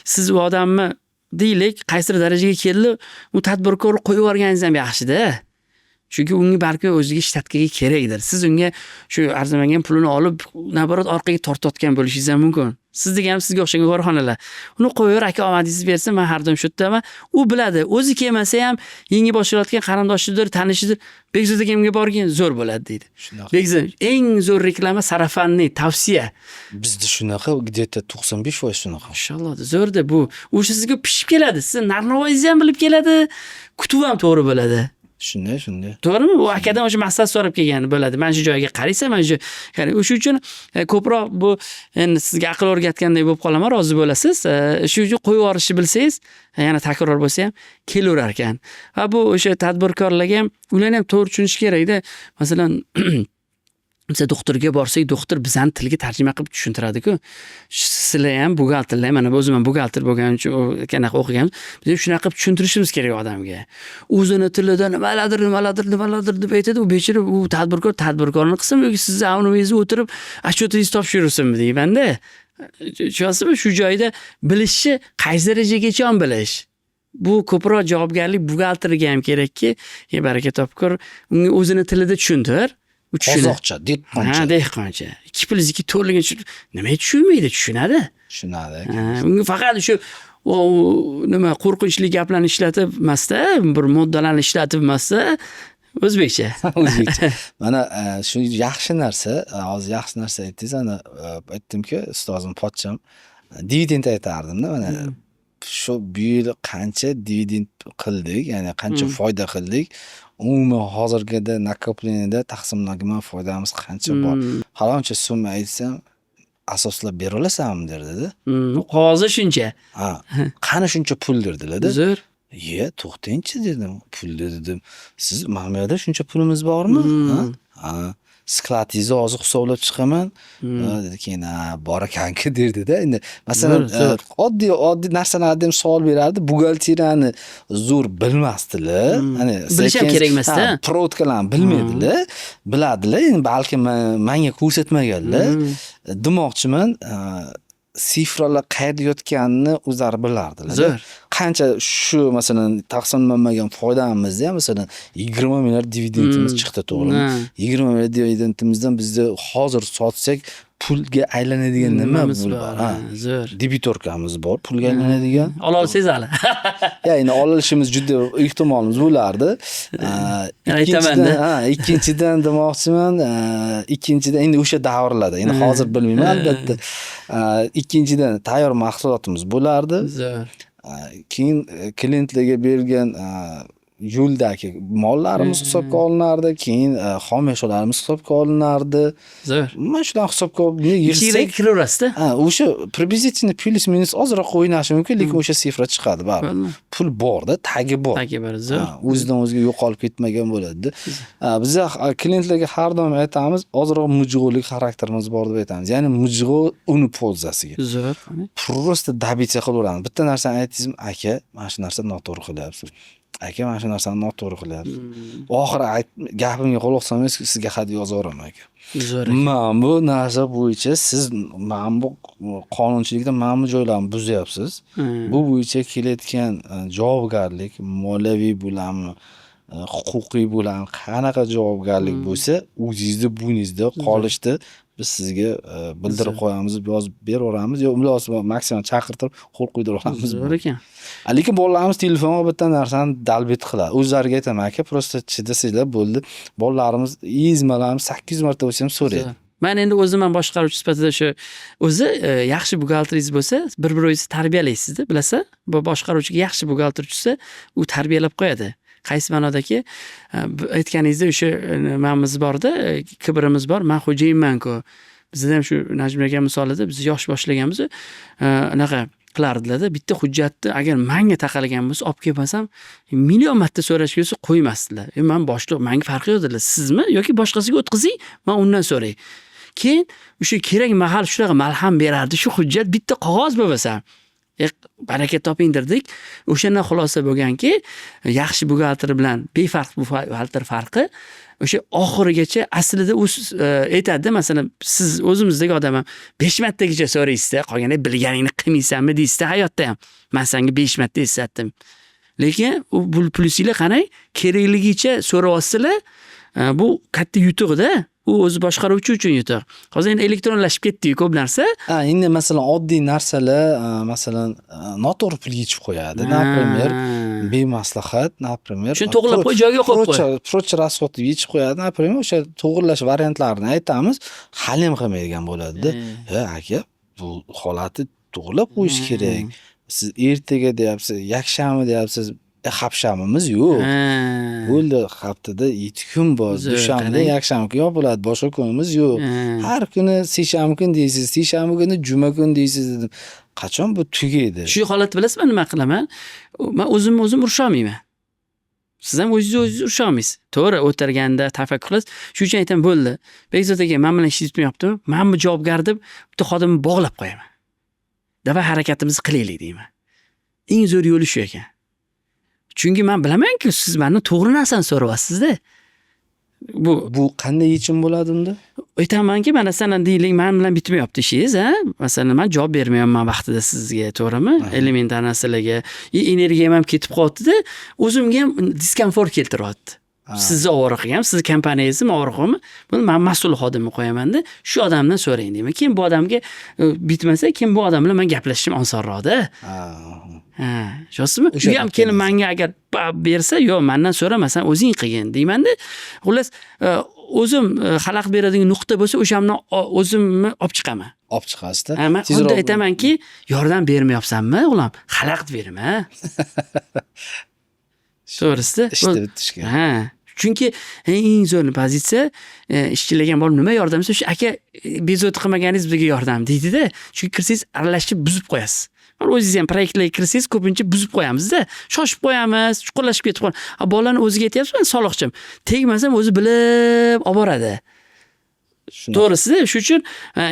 siz u odamni, deylik, qaysidir darajaga keldi, u tadbirkor qo'yib yuborganingiz ham yaxshida. Chunki unga balki o'ziga штатка ga kerakdir. Siz unga shu arzimagan pulini olib, наоборот, orqaga tortayotgan bo'lishingiz ham mumkin. Siz deganim, sizga o'xshagan korxonalar. Uni qo'yaver, aka, omadingiz bersin, man har doim shu yerdaman. U biladi, o'zi kelmasa ham yangi boshlayotgan qarindoshidir, tanishidir, Bekzod akamga borgin, zo'r bo'ladi deydi. Shunaqa. Bekzod eng zo'r reklama, сарафанный tavsiya. Bizda shunaqa, где-то 95% shunaqa. Mashalloh, zo'rda bu. O'sha sizga pishib keladi. Siz narx-navoingizni ham bilib keladi, kutuv ham to'g'ri bo'ladi. Shunday, shunday. To'g'rimi? U akadan o'sha maslahat so'rab kelgan bo'ladi. Mana shu joyga qaraysan, mana shu. Ya'ni o'sha uchun ko'proq bu endi sizga aql o'rgatgandek bo'lib qolaman, rozi bo'lasiz. Shu uchun qo'yib yuborishni bilsangiz, yana takror bo'lsa ham kelaverar ekan. Va bu o'sha tadbirkorlarga ham, ularni ham to'g'ri tushunish kerakda. Masalan, Biz doktorga borsak, doktor bizani tilga tarjima qilib tushuntiradi-ku. Sizlar ham buxgalterlar, mana o'zim ham buxgalter bo'lganim uchun qanaqa o'qiganmiz. Biz ham shunaqa qilib tushuntirishimiz kerak odamga. O'zini tilida nimalardir, nimalardir, nimalardir deb aytadi. U bechora, u tadbirkor tadbirkorni qilsinmi yoki sizni o'rningizda o'tirib отчет ingizni topshirsinmi deymanda. Tushunyapsizmi? Shu joyda bilishni qaysi darajagacha bilish. Bu ko'proq javobgarlik buxgalterga ham kerakki, baraka topkur, unga o'zini tilida tushuntir. U tushunadi. Qozoqcha, dehqoncha. Ha, dehqoncha. 2 plyus 2 to'rtligini nimaga tushunmaydi? Tushunadi. Tushunadi. Ha, unga faqat shu u nima qo'rqinchli gaplarni ishlatib emasda, bir moddalarni ishlatib emasda, o'zbekcha. O'zbekcha. Mana shu yaxshi narsa, hozir yaxshi narsa aytdingiz. Ana aytdimki, ustozim pochcham dividend aytardimda, mana shu bu yil qancha dividend qildik, ya'ni qancha foyda qildik. Umuman hozirgida накопление da taqsimlangan foydamiz qancha bor. Faloncha summa aytsam, asoslab bera olasanmi derdida. Qog'ozda shuncha. Ha, qani shuncha pul derdilarda. Zo'r. Ye, to'xtangchi dedim. Pul dedim. Siz mana bu yerda shuncha pulimiz bormi? Ha? Ha. Склад ingizni hozir hisoblab chiqaman. Ha, dedi keyin, ha, bor ekanku derdida. Endi masalan, Zo'r, zo'r. Oddiy oddiy narsalarni ham savol berardi. Buxgalteriyani zo'r bilmasdilar. Hani Bilish ham kerak emasda. Ha, проводка larni bilmaydilar. Biladilar, endi balkim manga ko'rsatmaganlar. Demoqchiman, цифра lar qayerda yotganini o'zlari bilardilar. Zo'r. Qancha shu masalan taqsimlanmagan foydamizni ham, masalan, 20 milliard dividendimiz chiqdi, to'g'rimi? Ha. 20 milliard dividendimizdan bizda hozir sotsak pulga aylanadigan nima Nimamiz pul bor? bor? Ha. Ha, zo'r. Дебиторка miz bor, pulga aylanadigan. Ola olsangiz hali. Ya endi olishimiz juda ehtimolimiz bo'lardi. Aytaman-da. Ha, ikkinchidan demoqchiman, ikkinchidan endi o'sha davrlarda, endi hozir bilmayman albatta. Ikkinchidan tayyor mahsulotimiz bo'lardi. Zo'r. Keyin klientlarga bergan yo'ldagi mollarimiz hisobga olinardi, keyin xom ashyolarimiz hisobga olinardi. Zo'r. Mana shularni hisobga olib Ichingizga yig'sak, kiraverasizda. ha, o'sha приблизительно плюс минус ozroq o'ynashi mumkin, lekin o'sha цифра chiqadi baribir. Bo'ldi. Pul borda, tagi bor. Tagi bor, zo'r. Ha, o'zidan o'ziga yo'qolib ketmagan bo'ladida. Ha, biza klientlarga har doim aytamiz, ozroq mujg'ulik xarakterimiz bor deb aytamiz. Ya'ni mujg'u uni польза siga. Zo'r. Просто добиться qilaveramiz. Bitta narsani aytdingizmi, aka, mana shu narsani noto'g'ri qilyapsiz. Aka, mana shu narsani noto'g'ri qilyapsiz. Oxiri gapimga quloq solmaysiz, sizga xat yozaveraman aka. Zo'r. Mana bu narsa bo'yicha siz mana bu qonunchilikda mana bu joylarni buzyapsiz. Bu bo'yicha kelayotgan javobgarlik moliyaviy bo'ladimi, huquqiy bo'ladimi, qanaqa javobgarlik bo'lsa, o'zingizni bo'yningizda qolishdi. Biz sizga bildirib qo'yamiz, yozib beraveramiz yo iloji maksimum chaqirtirib qo'l qo'ydirib. Zo'r ekan. Lekin bolalarimiz telefonga bitta narsani долбить qiladi. O'zlariga aytaman, aka, просто chidasanglar bo'ldi. Bolalarimiz ezmalarimiz 800 marta bo'lsa ham so'raydi. Man endi o'zim ham boshqaruvchi sifatida shu o'zi yaxshi buxgalteringiz bo'lsa, bir biringizni tarbiyalaysizda, bilasiz? Bu boshqaruvchiga yaxshi buxgalter tushsa, u tarbiyalab qo'yadi. Qaysi ma'nodaki, aytganingizdek o'sha nimamiz borda, kibrimiz bor, man xo'jayinman-ku. Bizda ham shu Najmiy aka misolida biz yosh boshlaganmiz, anaqa qilardilarda, bitta hujjatni agar manga taqalgan bo'lsa, olib kelmasam, million marta so'rashga kelsa qo'ymasdilar. Man boshliq, manga farqi yo'q dedilar. Sizmi yoki boshqasiga o'tkazing, man undan so'ray. Keyin o'sha kerak mahal shunaqa malham berardi. Shu hujjat bitta qog'oz bo'lmasa, baraka toping derdik. O'shandan xulosa bo'lganki, yaxshi buxgalter bilan befarq buxgalter farqi o'sha oxirigacha aslida u aytadi-da, masalan, siz o'zimizdagi odam ham 5 martagacha so'raysizda, qolganda bilganingni qilmaysanmi deysizda hayotda ham. Man senga 5 marta eslatdim. Lekin u bu plyusinglar qarang, kerakligicha so'rayapsizlar, bu katta yutuq-da. U o'zi boshqaruvchi uchun yutuq. Hozir endi elektronlashib ketdi-yu ko'p narsa. Ha, endi masalan oddiy narsalar, masalan, noto'g'ri pul yechib qo'yadi. Например, bemaslahat, например. Shuni to'g'rilab qo'y, joyiga qo'yib qo'y. Прочий расход deb yechib qo'yadi. Например, o'sha to'g'rilash variantlarini aytamiz, hali ham qilmaydigan bo'ladi-da. Ha, aka, bu holatni to'g'rilab qo'yish kerak. Siz ertaga deyapsiz, yakshanba deyapsiz, hafshamimiz yo'q. Bo'ldi, haftada 7 kun bor. Dushanba, yakshanba kun yopiladi, boshqa kunimiz yo'q. Har kuni seshanba kun deysiz, seshanba kuni juma kun deysiz dedim. Qachon bu tugaydi? Shu holatda bilasizmi nima qilaman? Man o'zimni o'zim urisha olmayman. Siz ham o'zingizni o'zingiz urisha olmaysiz. To'g'ri, o'tirganda tafakkur qilasiz. Shuning uchun aytaman, bo'ldi. Bekzod aka, men bilan ishingiz bitmayaptimi? Men bu javobgar deb bitta xodimni bog'lab qo'yaman. Давай harakatimizni qilaylik deyman. Eng zo'r yo'li shu ekan. Chunki men bilamanki, siz mendan to'g'ri narsani so'rayapsiz-da. Bu qanday yechim bo'ladi unda? Aytamanki, mana masalan deylik, men bilan bitmayapti ishingiz, a? Masalan, men javob bermayapman vaqtida sizga, to'g'rimi? Elementar narsalarga. И energiyam ham ketib qolyapti-da, o'zimga ham diskomfort keltiryapti. Sizni ovora qilgan, sizni kompaniyangizni ovora qilganmi? Buni men mas'ul xodimni qo'yamanda, shu odamdan so'rang deyman. Keyin bu odamga bitmasa, keyin bu odam bilan men gaplashishim osonroqda. Ha, tushunasizmi? O'sha U ham kelib menga agar bersa, yo'q, mendan so'ramasan o'zing qilgin deymanda. Xullas, o'zim xalaqit beradigan nuqta bo'lsa, o'shamni o'zimni olib chiqaman. Olib chiqasizda. Ha, men Tezroq xuddi aytamanki, yordam bermayapsanmi, o'g'lim? Xalaqit berma. To'g'risida. Ishni bitishga. Ha, chunki eng zo'r pozitsiya ishchilarga ham borib nima yordam desa, shu aka bezovta qilmaganingiz bizga yordam deydida. Chunki kirsangiz aralashib buzib qo'yasiz. Mana o'zingiz ham proyektlarga kirsangiz ko'pincha buzib qo'yamizda. Shoshib qo'yamiz, chuqurlashib ketib qoladi. A bolani o'ziga aytyapsiz, soliqchim. Tegmasam o'zi bilib olib boradi. Shunaqa. To'g'risida, shu uchun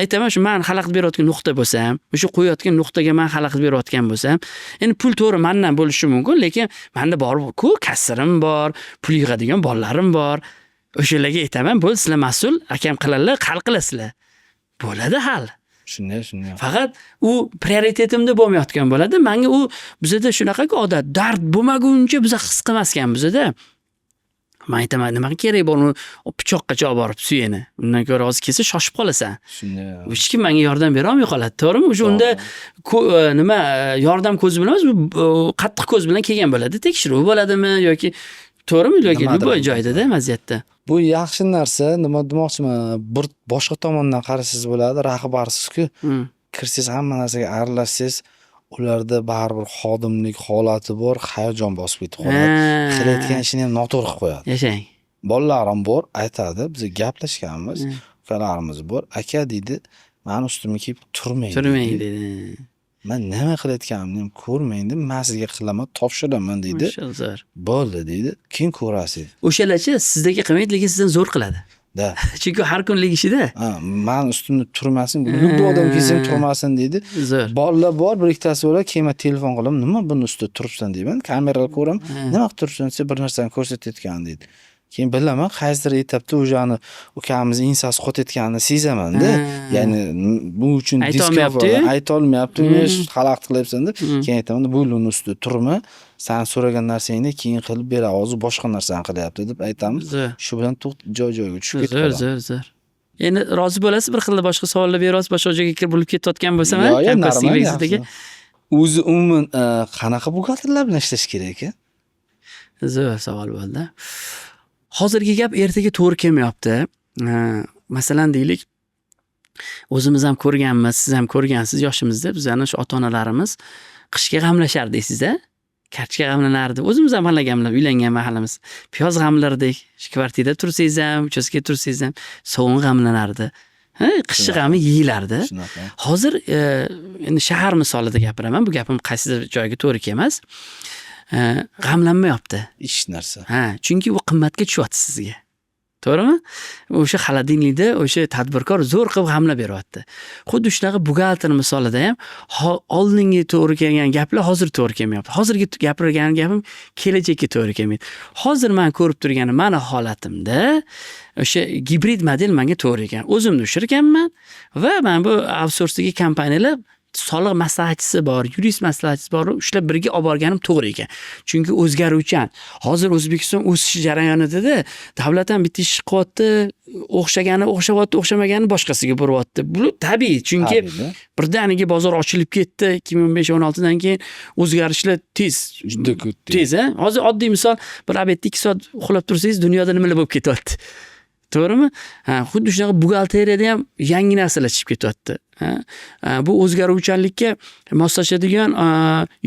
aytaman, shu men xalaqit berayotgan nuqta bo'lsam, o'sha qo'yayotgan nuqtaga men xalaqit berayotgan bo'lsam, endi pul to'g'ri mendan bo'lishi mumkin, lekin menda bor-ku, kassirim bor, pul yig'adigan bolalarim bor. O'shalarga aytaman, bo'ldi, sizlar mas'ul, akam qiladilar, hal qilasizlar. Bo'ladi hal. Shunday, shunday. Faqat u prioritetimda bo'lmayotgan bo'ladi. Menga u bizada shunaqa odat, dard bo'lmaguncha biza his qilmas ekanmiz-da. Men aytaman, nima kerak bor uni pichoqqacha olib borib suyini. Undan ko'ra hozir kelsa shoshib qolasan. Shunday. Hech kim menga yordam bera olmay qoladi, to'g'rimi? O'sha unda nima yordam ko'zi bilan emas, bu qattiq ko'z bilan kelgan bo'ladi. Tekshiruv bo'ladimi yoki to'g'rimi yoki Nimadir любой joydada vaziyatda. Bu yaxshi narsa, nima demoqchiman, bir boshqa tomondan qarasangiz bo'ladi, rahbarsizku. Kirsangiz hamma narsaga aralashsangiz, ularda baribir xodimlik holati bor, hayajon bosib ketib qoladi. Qilayotgan ishini ham noto'g'ri qilib qo'yadi. Yashang. Bolalarim bor, aytadi, biz gaplashganmiz, ukalarimiz bor. Aka deydi, mani ustimga kelib turmang. Turmang deydi. deydi. Man nima qilayotganimni ham ko'rmang deb, man sizga qilaman, topshiraman deydi. Masha zo'r. Bo'ldi deydi, keyin ko'rasiz. O'shalarchi sizdagi qilmaydi, lekin sizdan zo'r qiladi. Da. Chunki har kunlik ishida. Ha, mani ustimda turmasin, любой odam kelsa ham turmasin deydi. Zo'r. Bolalar bor, bir ikkitasi bor, keyin man telefon qilaman, nima buni ustida turibsan deyman, kameraga ko'raman, nima qilib turibsan desa, bir narsani ko'rsatayotgan deydi. Keyin bilaman, qaysidir etapda o'shani ukamiz ensasi qotayotganini sezamanda. Ya'ni bu uchun Aytolmayapti-yu. Aytolmayapti, unga xalaqit qilyapsan deb. Keyin aytaman, bo'ldi, uni ustida turma, san so'ragan narsangni keyin qilib bera, hozir boshqa narsani qilyapti deb aytamiz. Zo'r. Shu bilan joy-joyiga tushib ketib Zo'r, qoladi. zo'r, zo'r. Endi rozi bo'lasiz, bir xilda boshqa savollar beryapsiz, boshqa joyga kirib bo'lib ketayotgan bo'lsam, Yo'q, yo'q, Kamkasing normal, Bekzod aka. yaxshi. O'zi umuman qanaqa buxgalterlar bilan ishlash kerak aka? Zo'r savol bo'ldi. Hozirgi gap ertaga to'g'ri kelmayapti. Masalan deylik, o'zimiz ham ko'rganmiz, siz ham ko'rgansiz yoshimizda bizani shu ota-onalarimiz qishga g'amlashardi esingizda. Kartoshka g'amlanardi. O'zimiz ham g'amlaganmiz, uylangan mahalimiz. Piyoz g'amlardik. Shu kvartirada tursangiz ham, uchastkada tursangiz ham sovun g'amlanardi. Ha, qishni g'ami yeyilardi. Shunaqa. Hozir endi shahar misolida gapiraman. Bu gapim qaysidir joyga to'g'ri kelmas. G'amlanmayapti. Ish narsa. Ha, chunki u qimmatga tushyapti sizga. To'g'rimi? O'sha холодильник da o'sha tadbirkor zo'r qilib g'amlab beryapti. Xuddi shunaqa buxgalter misolida ham oldingi to'g'ri kelgan gaplar hozir to'g'ri kelmayapti. Hozirgi gapirgan gapim kelajakka to'g'ri kelmaydi. Hozir men ko'rib turganim mani holatimda o'sha gibrid model menga to'g'ri ekan. O'zimni ushirganman va men bu outsourcedagi kompaniyalar soliq maslahatchisi bor, yurist maslahatchisi bor, ushlab birga olib borganim to'g'ri ekan. Chunki o'zgaruvchan. Hozir O'zbekiston o'sish jarayonida davlat ham bitta ish qilyapti, o'xshagani o'xshabyapti, o'xshamagani boshqasiga buryapti. Bu tabiiy, chunki Tabiiy-da. birdaniga bozor ochilib ketdi 2015-16 dan keyin o'zgarishlar tez. Juda ko'p. Tez, a? Hozir oddiy misol, bir обед da 2 soat uxlab tursangiz dunyoda nimalar bo'lib ketyapti. To'g'rimi? Ha, xuddi shunaqa buxgalteriyada ham yangi narsalar chiqib ketyapti. Ha, bu o'zgaruvchanlikka moslashadigan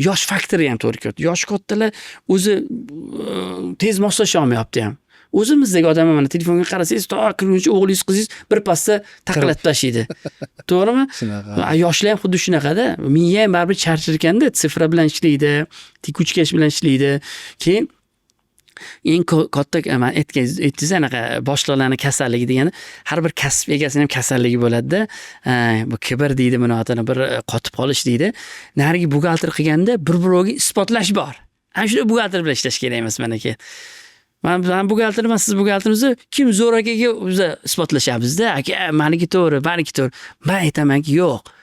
yosh faktori ham to'g'ri kelyapti. Yosh kattalar o'zi tez moslasha olmayapti ham. O'zimizdagi odamlar mana telefonga qarasangiz, to kirguncha o'g'lingiz, qizingiz bir pasda taqillatib tashlaydi. To'g'rimi? Shunaqa. Yoshlar ham xuddi shunaqada. Miya ham baribir charchar ekanda, цифра bilan ishlaydi, текучка bilan ishlaydi. Keyin Eng katta, man aytdingiz, anaqa boshliqlarni kasalligi degani, har bir kasb egasini ham kasalligi bo'ladida. Bu kibr deydi buni otini, bir qotib qolish deydi. Narigi buxgalter qilganda bir birovga isbotlash bor. Ana shunda buxgalter bilan ishlash kerak emas manaki. Man buxgalterman, siz buxgaltersiz, kim zo'r akaga biza isbotlashamizda, aka, maniki to'g'ri, maniki to'g'ri. Man aytamanki, yo'q.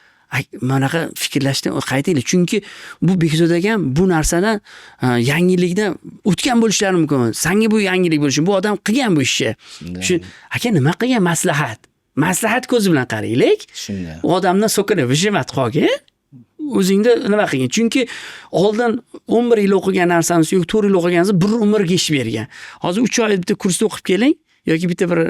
Manaqa fikrlashdan qaytinglar. Chunki bu Bekzod akam bu narsadan yangilikdan o'tgan bo'lishlari mumkin. Sanga bu yangilik bo'lishi, bu odam qilgan bu ishni. Shu aka nima qilgan, maslahat. Maslahat ko'zi bilan qaraylik. Shunday. U odamdan so'kini выжимать qolgin. O'zingda nima qilgin? Chunki oldin 11 yil o'qigan narsani yoki 4 yil o'qiganingizni bir umrga ish bergan. Hozir 3 oy bitta kursda o'qib keling yoki bitta bir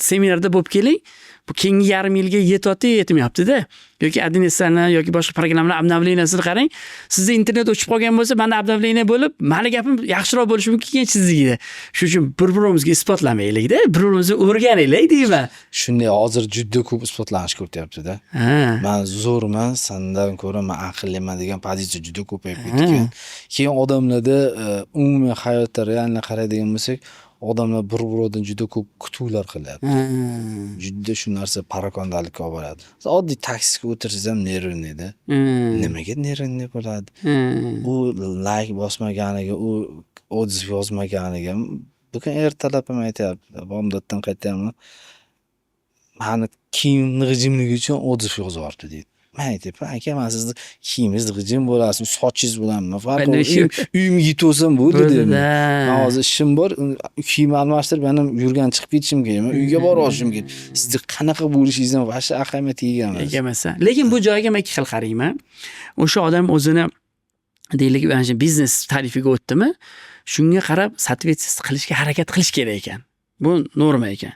seminarda bo'lib keling. Bu keyingi yarim yilga yetyapti, yetmayapti-da. Yoki 1Sni yoki boshqa programmalar обновления sini qarang. Sizda internet o'chib qolgan bo'lsa, menda обновление bo'lib, mani gapim yaxshiroq bo'lishi mumkin keyin siznikida. Shuning uchun bir-birimizga isbotlamaylik-da, bir-birimizni o'rganaylik deyman. Shunday, hozir juda ko'p isbotlanish ko'ryapti-da. Man zo'rman, sandan ko'ra man aqlliman degan pozitsiya juda ko'payib ketgan. Keyin odamlarda umuman hayotda реально qaraydigan bo'lsak, odamlar bir-birovidan juda ko'p kutuvlar qilyapti. Juda shu narsa parokandalikka olib boradi. Oddiy taksiga o'tirsangiz ham нервный da. Nimaga нервный bo'ladi? U layk bosmaganiga, u отзыв yozmaganiga. Bugun ertalab ham aytyapti, bomdoddan qaytyapman. Mani kiyimimni g'ijimligi uchun отзыв yozib yuboribdi deydi. Man aytyapman, aka, man sizni kiyimingiz g'ijim bo'ladi, sochingiz bilan nima farqi bor? Uyimga yetib olsam bo'ldi deyman. Man hozir ishim bor, kiyim almashtirib, yana yurgan chiqib ketishim kerak. Man uyga borib olishim kerak. Sizni qanaqa bo'lishingizdan вообще ahamiyat ega emas. Ega emas. Lekin bu joyga men ikki xil qarayman. O'sha odam o'zini, deylik, mana shu biznes tarifiga o'tdimi, shunga qarab соответствовать qilishga harakat qilish kerak ekan. Bu norma ekan.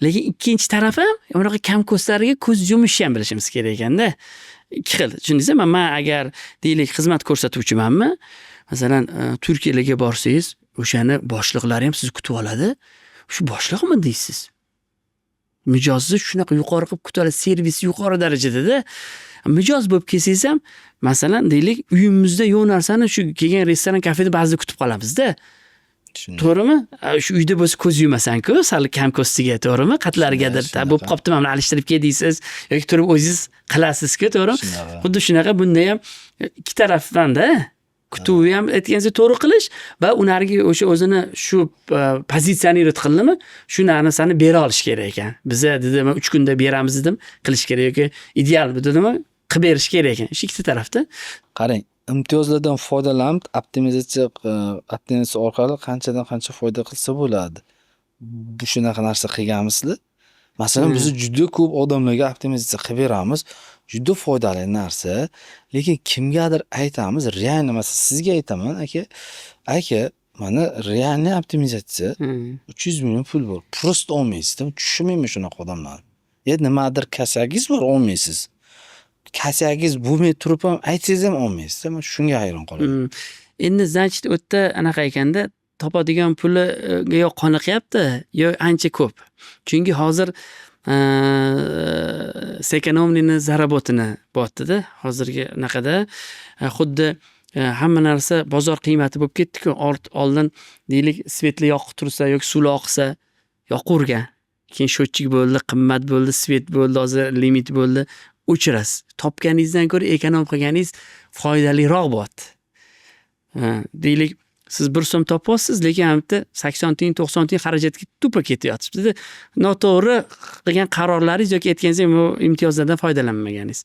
Lekin ikkinchi tarafi ham unaqa kam ko'stlariga ko'z yumishni ham bilishimiz kerak ekanda. Ikki xil. Tushundingizmi? Man agar, deylik, xizmat ko'rsatuvchimanmi, masalan, Turkiyalarga borsangiz, o'shani boshliqlari ham sizni kutib oladi. Shu boshliqmi deysiz. Mijozni shunaqa yuqori qilib kutib oladi, servisi yuqori darajada-da. Mijoz bo'lib kelsangiz ham, masalan, deylik, uyimizda yo'q narsani shu kelgan restoran, kafeda ba'zida kutib qolamizda. To'g'rimi? Shu uyda bo'lsa ko'z yumasan-ku, sal kam ko'stiga, to'g'rimi? Qatlarigadir bo'lib qopti, mana buni alishtirib kel deysiz yoki turib o'zingiz qilasiz-ku, to'g'rimi? Shunaqa. Xuddi shunaqa bunda ham ikki tarafdan-da kutuvni ham aytganingizdek to'g'ri qilish va ularga o'sha o'zini shu позиционировать qildimi, shu narsani bera olish kerak ekan. Biza dedim, 3 kunda beramiz dedim, qilish kerak yoki ideal dedimi, qilib berish kerak ekan. Shu ikkita tarafda. Qarang, imtiyozlardan foydalanib optimizatsiya orqali qanchadan qancha foyda qilsa bo'ladi. Bu shunaqa narsa qilganmisizlar? Masalan, biz juda ko'p odamlarga optimizatsiya qilib beramiz. Juda foydali narsa. Lekin kimgadir aytamiz, реально, masalan, sizga aytaman, aka, aka, mana реальный optimizatsiya 300 million pul bor. Просто olmaysiz. Tushunmayman shunaqa odamlarni. Ya nimadir косяк ingiz bor, olmaysiz. Косяк ingiz bo'lmay turib ham aytsangiz ham olmaysiz. Man shunga hayron qolaman. Endi, значит, u yerda anaqa ekanda, topadigan puliga yo qoniqyapti, yo ancha ko'p. Chunki hozir сэкономлено заработано bo'lyapti-da. Hozirgi anaqada xuddi hamma narsa bozor qiymati bo'lib ketdi-ku. Oldin, deylik, свет li yoqib tursa yoki suvli oqsa yoqavergan. Keyin счетчик bo'ldi, qimmat bo'ldi, свет bo'ldi, hozir limit bo'ldi. O'chirasiz. Topganingizdan ko'ra эконом qilganingiz foydaliroq bo'lyapti. Deylik, siz 1 so'm topyapsiz, lekin ana bitta 80 tiyin, 90 tiyin xarajatga тупо ketyapti. Noto'g'ri qilgan qarorlaringiz yoki aytganingizdek bu imtiyozlardan foydalanmaganingiz.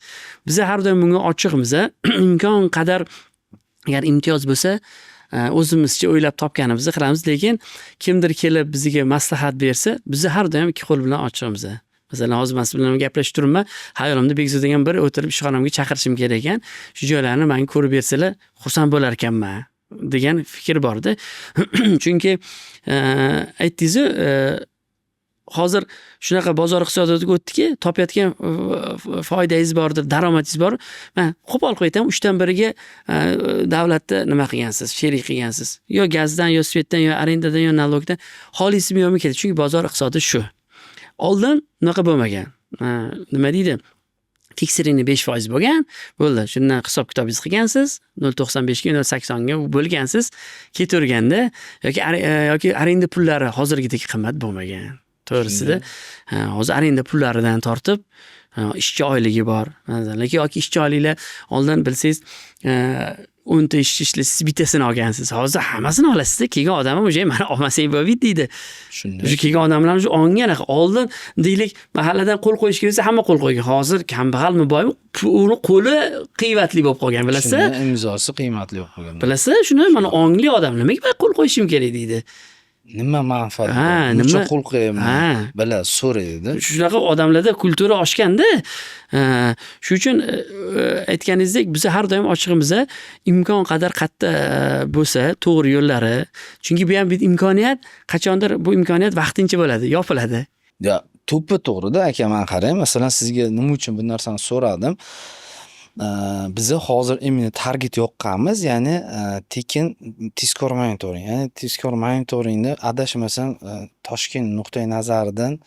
Biza har doim bunga ochiqmiz. Imkon qadar agar imtiyoz bo'lsa, o'zimizcha o'ylab topganimizni qilamiz, lekin kimdir kelib bizga maslahat bersa, biza har doim ikki qo'l bilan ochiqmiz. Masalan, hozir man siz bilan gaplashib turibman, hayolimda Bekzod degan bir o'tirib ishxonamga chaqirishim kerak ekan. Shu joylarni menga ko'rib bersalar, xursand bo'lar ekanman degan fikr borda. Chunki aytdingiz-ku, hozir shunaqa bozor iqtisodiyotiga o'tdiki, topayotgan foydangiz bordir, daromadingiz bor. Man qo'pol qilib aytaman, uchdan biriga davlatda nima qilgansiz, sherik qilgansiz. Yo gazdan, yo свет dan, yo arendadan, yo налог dan xohlaysizmi yo'qmi ketadi. Chunki bozor iqtisodi shu. Oldin unaqa bo'lmagan. Nima deydi? Фиксированный 5% bo'lgan. Bo'ldi. Shundan hisob kitobingiz qilgansiz. 0.95 ga, 0.80 ga bo'lgansiz. Ketaverganda yoki arenda pullari hozirgidek qimmat bo'lmagan. To'g'risida. Ha, hozir arenda pullaridan tortib ishchi oyligi bor. Lekin yoki ishchi oyliklar oldin bilsangiz 10 ta ishchi ishlasangiz bittasini olgansiz. Hozir hammasini olasizda. Kelgan odam ham уже mana olmasang bo'lmaydi deydi. Shunday. O'sha kelgan odamlar ham shu ongi anaqa. Oldin deylik mahalladan qo'l qo'yish kerak bo'lsa hamma qo'l qo'ygan. Hozir kambag'almi, boymi, uni qo'li qiymatli bo'lib qolgan, bilasiz? Shuni imzosi qiymatli bo'lib qolgan. Bilasiz, shuni mana ongli odam nimaga man qo'l qo'yishim kerak deydi. Nima manfaat Ha, bor? Nima nima- qo'l qo'yapman? Ha. Biladi, so'raydi. Shunaqa odamlarda культура oshganda, shu uchun aytganingizdek biz har doim ochig'imiz, imkon qadar qatta bo'lsa to'g'ri yo'llari. Chunki bu ham bir imkoniyat, qachondir bu imkoniyat vaqtincha bo'ladi, yopiladi. Ya, to'ppa to'g'rida aka, man qarang, masalan, sizga nima uchun bu narsani so'radim? Biza hozir именно target yoqqanmiz, ya'ni tekin tezkor monitoring, ya'ni tezkor monitoringda adashmasam Toshkent nuqtai nazaridan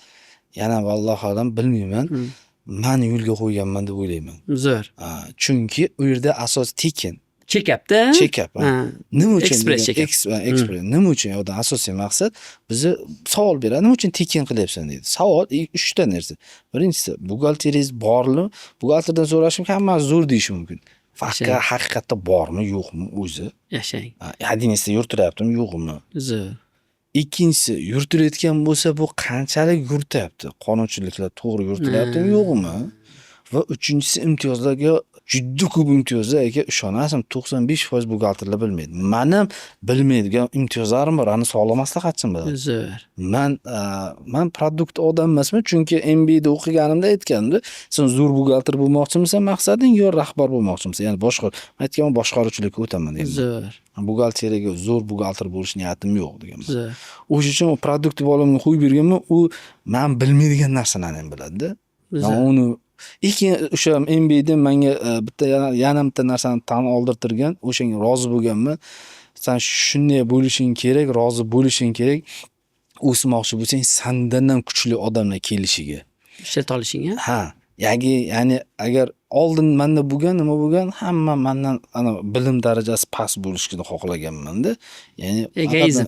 yana vallohu alam bilmayman. Man yo'lga qo'yganman deb o'ylayman. Zo'r. Chunki u yerda asos tekin. Check-upda? Check-up. Ha. Nima uchun? Express Degan- check-up. Express. Nima uchun? Yo'qda asosiy maqsad bizni savol beradi. Nima uchun tekin qilyapsan deydi. Savol uchta narsa. Birinchisi, buxgalteringiz bormi? Buxgalterdan so'rashim hammasi zo'r deyishi mumkin. Faqat Yashang. haqiqatda bormi, yo'qmi o'zi? Yashang. 1S'da yuritilyaptimi, yo'qmi? Zo'r. Ikkinchisi, yuritilayotgan bo'lsa, bu qanchalik yurityapti? Qonunchiliklar to'g'ri yuritilyaptimi, yo'qmi? Va uchinchisi, imtiyozlarga juda ko'p imtiyozlar aka, ishonasizmi, 95% buxgalterlar bilmaydi. Man ham bilmaydigan imtiyozlarim bor. Ani sog'liq maslahatchim biladi. Zo'r. Man продукт odam emasman, chunki MBAda o'qiganimda aytganimda, sen zo'r buxgalter bo'lmoqchimisan maqsading yo rahbar bo'lmoqchimisan? Ya'ni boshqar. Man aytganman, boshqaruvchilikka o'taman deganman. Zo'r. Buxgalteriyaga zo'r buxgalter bo'lish niyatim yo'q deganman. Zo'r. O'sha uchun u продукт bolamga qo'yib berganman, u man bilmaydigan narsalarni ham biladida. Man uni keyin o'sha MBAda menga bitta yana bitta narsani tan oldirtirgan, o'shanga rozi bo'lganman. San shunday bo'lishing kerak, rozi bo'lishing kerak. O'smoqchi bo'lsang, sandan ham kuchli odamlar kelishiga. Ishlata olishing, a? Ha, ya'ni agar oldin menda bo'lgan, nima bo'lgan, hamma mandan ana bilim darajasi past bo'lishini xohlaganman-da. Ya'ni Egoizm.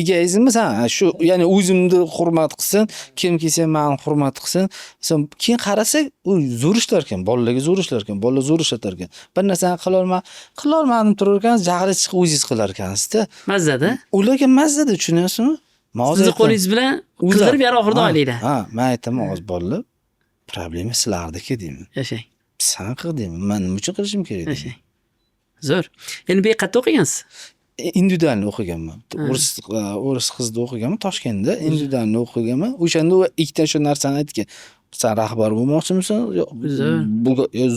Egoizm emas, ha, shu, ya'ni o'zimni hurmat qilsin, kim kelsa meni hurmat qilsin. Sen keyin qarasak, u zo'r ishlar ekan, bolalarga zo'r ishlar ekan, bolalar zo'r ishlatar ekan. Bir narsani qilolmadim turar ekansiz, jahli chiqib o'zingiz qilar ekansizda. Mazzada. Ularga mazzada, tushunyapsizmi? Man hozir Sizni aytaman. qo'lingiz bilan O'zlari. qildirib yana oxirida oylikda. Ha, man aytaman, hozir bolalar, problema sizlarniki deyman. Yashang. San qil deyman. Man nima uchun qilishim kerak deyman. Yashang. Zo'r. Endi bu qayerda o'qigansiz? Индивидуальный o'qiganman. O'ris qizda o'qiganman, Toshkentda индивидуальный o'qiganman. O'shanda u ikkita shu narsani aytgan. San rahbar bo'lmoqchimisan yo Zo'r.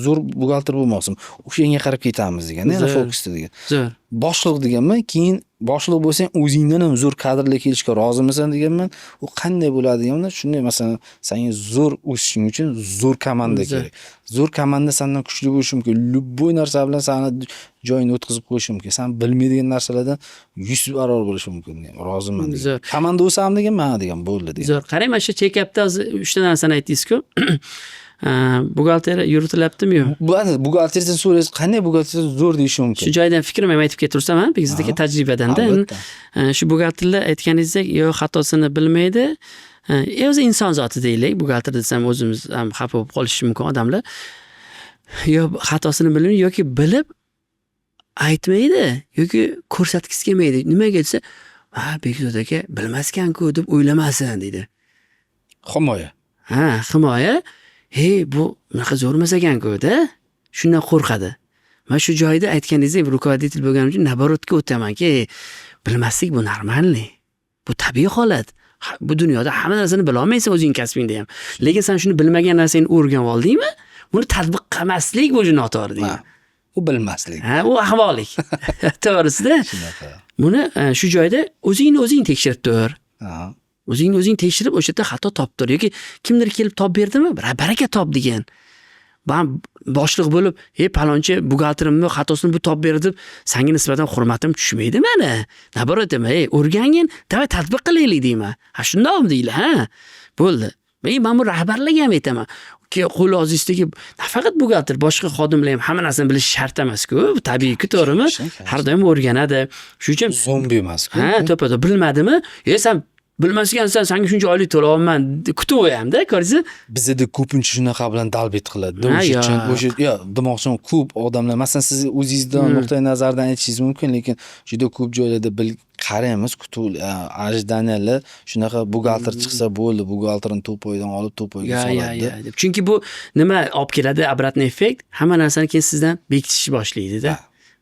Zo'r buxgalter bo'lmoqchimisan? O'shanga qarab ketamiz degan, yana Zo'r. fokusda degan. Zo'r. Boshliq deganman, keyin boshliq bo'lsang o'zingdan ham zo'r kadrlar kelishga rozimisan deganman. U qanday bo'ladi deganman. Shunday, masalan, senga zo'r o'sishing uchun zo'r komanda kerak. Zo'r komanda sendan kuchli bo'lishi mumkin. Любой narsa bilan seni joyingni o'tkazib qo'yishi mumkin. Sen bilmaydigan narsalardan 100 barobar bo'lishi mumkin degan. Roziman degan. Zo'r. Komanda o'sam degan, mana degan bo'ldi degan. Zo'r. Qarang, mana shu check-upda hozir uchta narsani aytdingiz-ku. Buxgalteriya yuritilyaptimi yo'q? Bu buxgalteriyadan so'raysiz, qanday buxgalteriya zo'r deyishi mumkin. Shu joydan fikrim ham aytib ketaversam, ha, bizdagi tajribadanda. Albatta. Shu buxgalterlar aytganingizdek, yo xatosini bilmaydi. O'zi inson zoti deylik, buxgalter desam o'zimiz ham xafa bo'lib qolishi mumkin odamlar. Yo xatosini bilmaydi yoki bilib aytmaydi yoki ko'rsatgisi kelmaydi. Nimaga desa, ha, Bekzod aka bilmaskan-ku deb o'ylamasin deydi. Himoya. Ha, himoya. Hey, bu bunaqa zo'r emas ekan-ku-da. Shundan qo'rqadi. Man shu joyda aytganingizdek руководитель bo'lganim uchun наоборот ga o'tamanki, bilmaslik bu нормальный. Bu tabiiy holat. Ha, bu dunyoda hamma narsani bila olmaysan o'zing kasbingda ham. Lekin sen shuni bilmagan narsangni o'rganib oldingmi? Buni tatbiq qilmaslik bu noto'g'ri deyman. Ha, u bilmaslik. Ha, u ahvollik. To'g'risida. Shunaqa. Buni shu joyda o'zingni o'zing tekshirib tur. O'zingni o'zing tekshirib, o'sha yerda xato topib tur yoki kimdir kelib top berdimi? Baraka top degan. Man boshliq bo'lib, "Ey palonchi buxgalterimni xatosini bu top berdi" deb senga nisbatan hurmatim tushmaydi mani. Наоборот aytaman, "Ey, o'rgangin, давай tatbiq qilaylik" deyman. Ha, shundoqmi deydi, ha. Bo'ldi. Men bu rahbarlarga ham aytaman. Qo'l ozingizdagi nafaqat buxgalter, boshqa xodimlar ham hamma narsani bilishi shart emas-ku. Bu tabiiyku, to'g'rimi? Har doim o'rganadi. Shuning uchun zombi emas-ku. Ha, to'ppa-to'g'ri. Bilmadimi? E, sen bilmas ekansan, sanga shuncha oylik to'layapman, kutib qo'yamda, ko'rdingizmi? Bizada ko'pincha shunaqa bilan долбить qiladi. O'sha uchun, o'sha yo, demoqchiman, ko'p odamlar, masalan, siz o'zingizdan nuqtai nazardan aytishingiz mumkin, lekin juda ko'p joylarda qaraymiz, kutib ожидания lar shunaqa, buxgalter chiqsa bo'ldi, buxgalterni to'poydan olib to'poyga soladi. Deb. Chunki bu nima olib keladi? Обратный эффект, hamma narsani keyin sizdan bekitishni boshlaydi-da.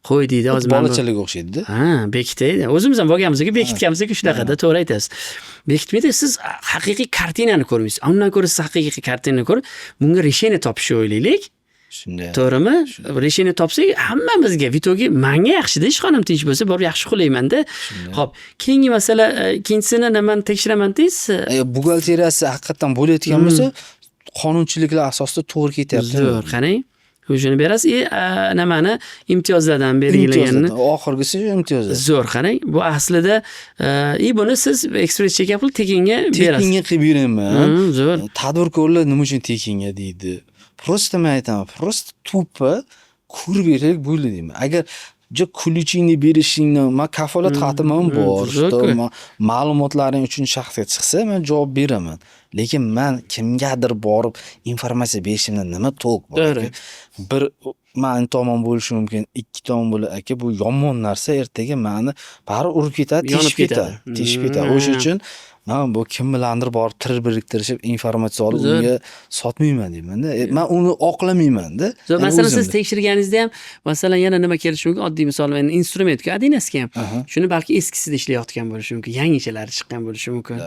Qo'y deydi, hozir mana bu Bolachalarga o'xshaydi-da. Ha, bekitaydi. O'zimiz ham bo'lganmiz-ku, bekitganmiz-ku shunaqada, to'g'ri aytasiz. Bekitmaydi, siz haqiqiy kartinani ko'rmaysiz. Undan ko'ra siz haqiqiy kartinani ko'rib, bunga решение topishni o'ylaylik. Shunday. To'g'rimi? Решение topsak, hammamizga в итоге manga yaxshida, ishxonam tinch bo'lsa, borib yaxshi uxlayman-da. Xo'p, keyingi masala, ikkinchisini nimani tekshiraman deysiz? Buxgalteriyasi haqiqatdan bo'layotgan bo'lsa, qonunchiliklar asosida to'g'ri ketyapti. Zo'r, qarang. O'shani berasiz и nimani, imtiyozlardan belgilaganini. Imtiyozlar. Oxirgisi imtiyozlar. Zo'r, qarang. Bu aslida и buni siz ekspress chekap qilib tekinga berasiz. Tekinga qilib beraman. Zo'r. Tadbirkorlar nima uchun tekinga deydi. Просто men aytaman, просто тупо ko'rib beraylik bo'ldi deyman. Agar juda ключ ingni berishingni, man kafolat xatim ham bor, zo'r-ku. что ma'lumotlaring uchinchi shaxsga chiqsa, men javob beraman. Lekin man kimgadir borib informatsiya berishimdan nima толк bor, aka? Bir mani tomon bo'lishi mumkin, ikki tomon bo'ladi. Aka, bu yomon narsa, ertaga mani baribir urib ketadi, Yonib teshib ketadi, ketadi. Teshib ketadi. O'sha uchun man bu kim bilandir borib til biriktirishib informatsiya olib unga sotmayman deymanda. Man uni oqlamayman-da. Zo'r, Ya'ni masalan, siz o'zimda. tekshirganingizda ham, masalan, yana nima kelishi mumkin? Oddiy misol, endi instrumentga, 1Sga ham. Shuni balki eskisida ishlayotgan bo'lishi mumkin, yangichalari chiqqan bo'lishi mumkin.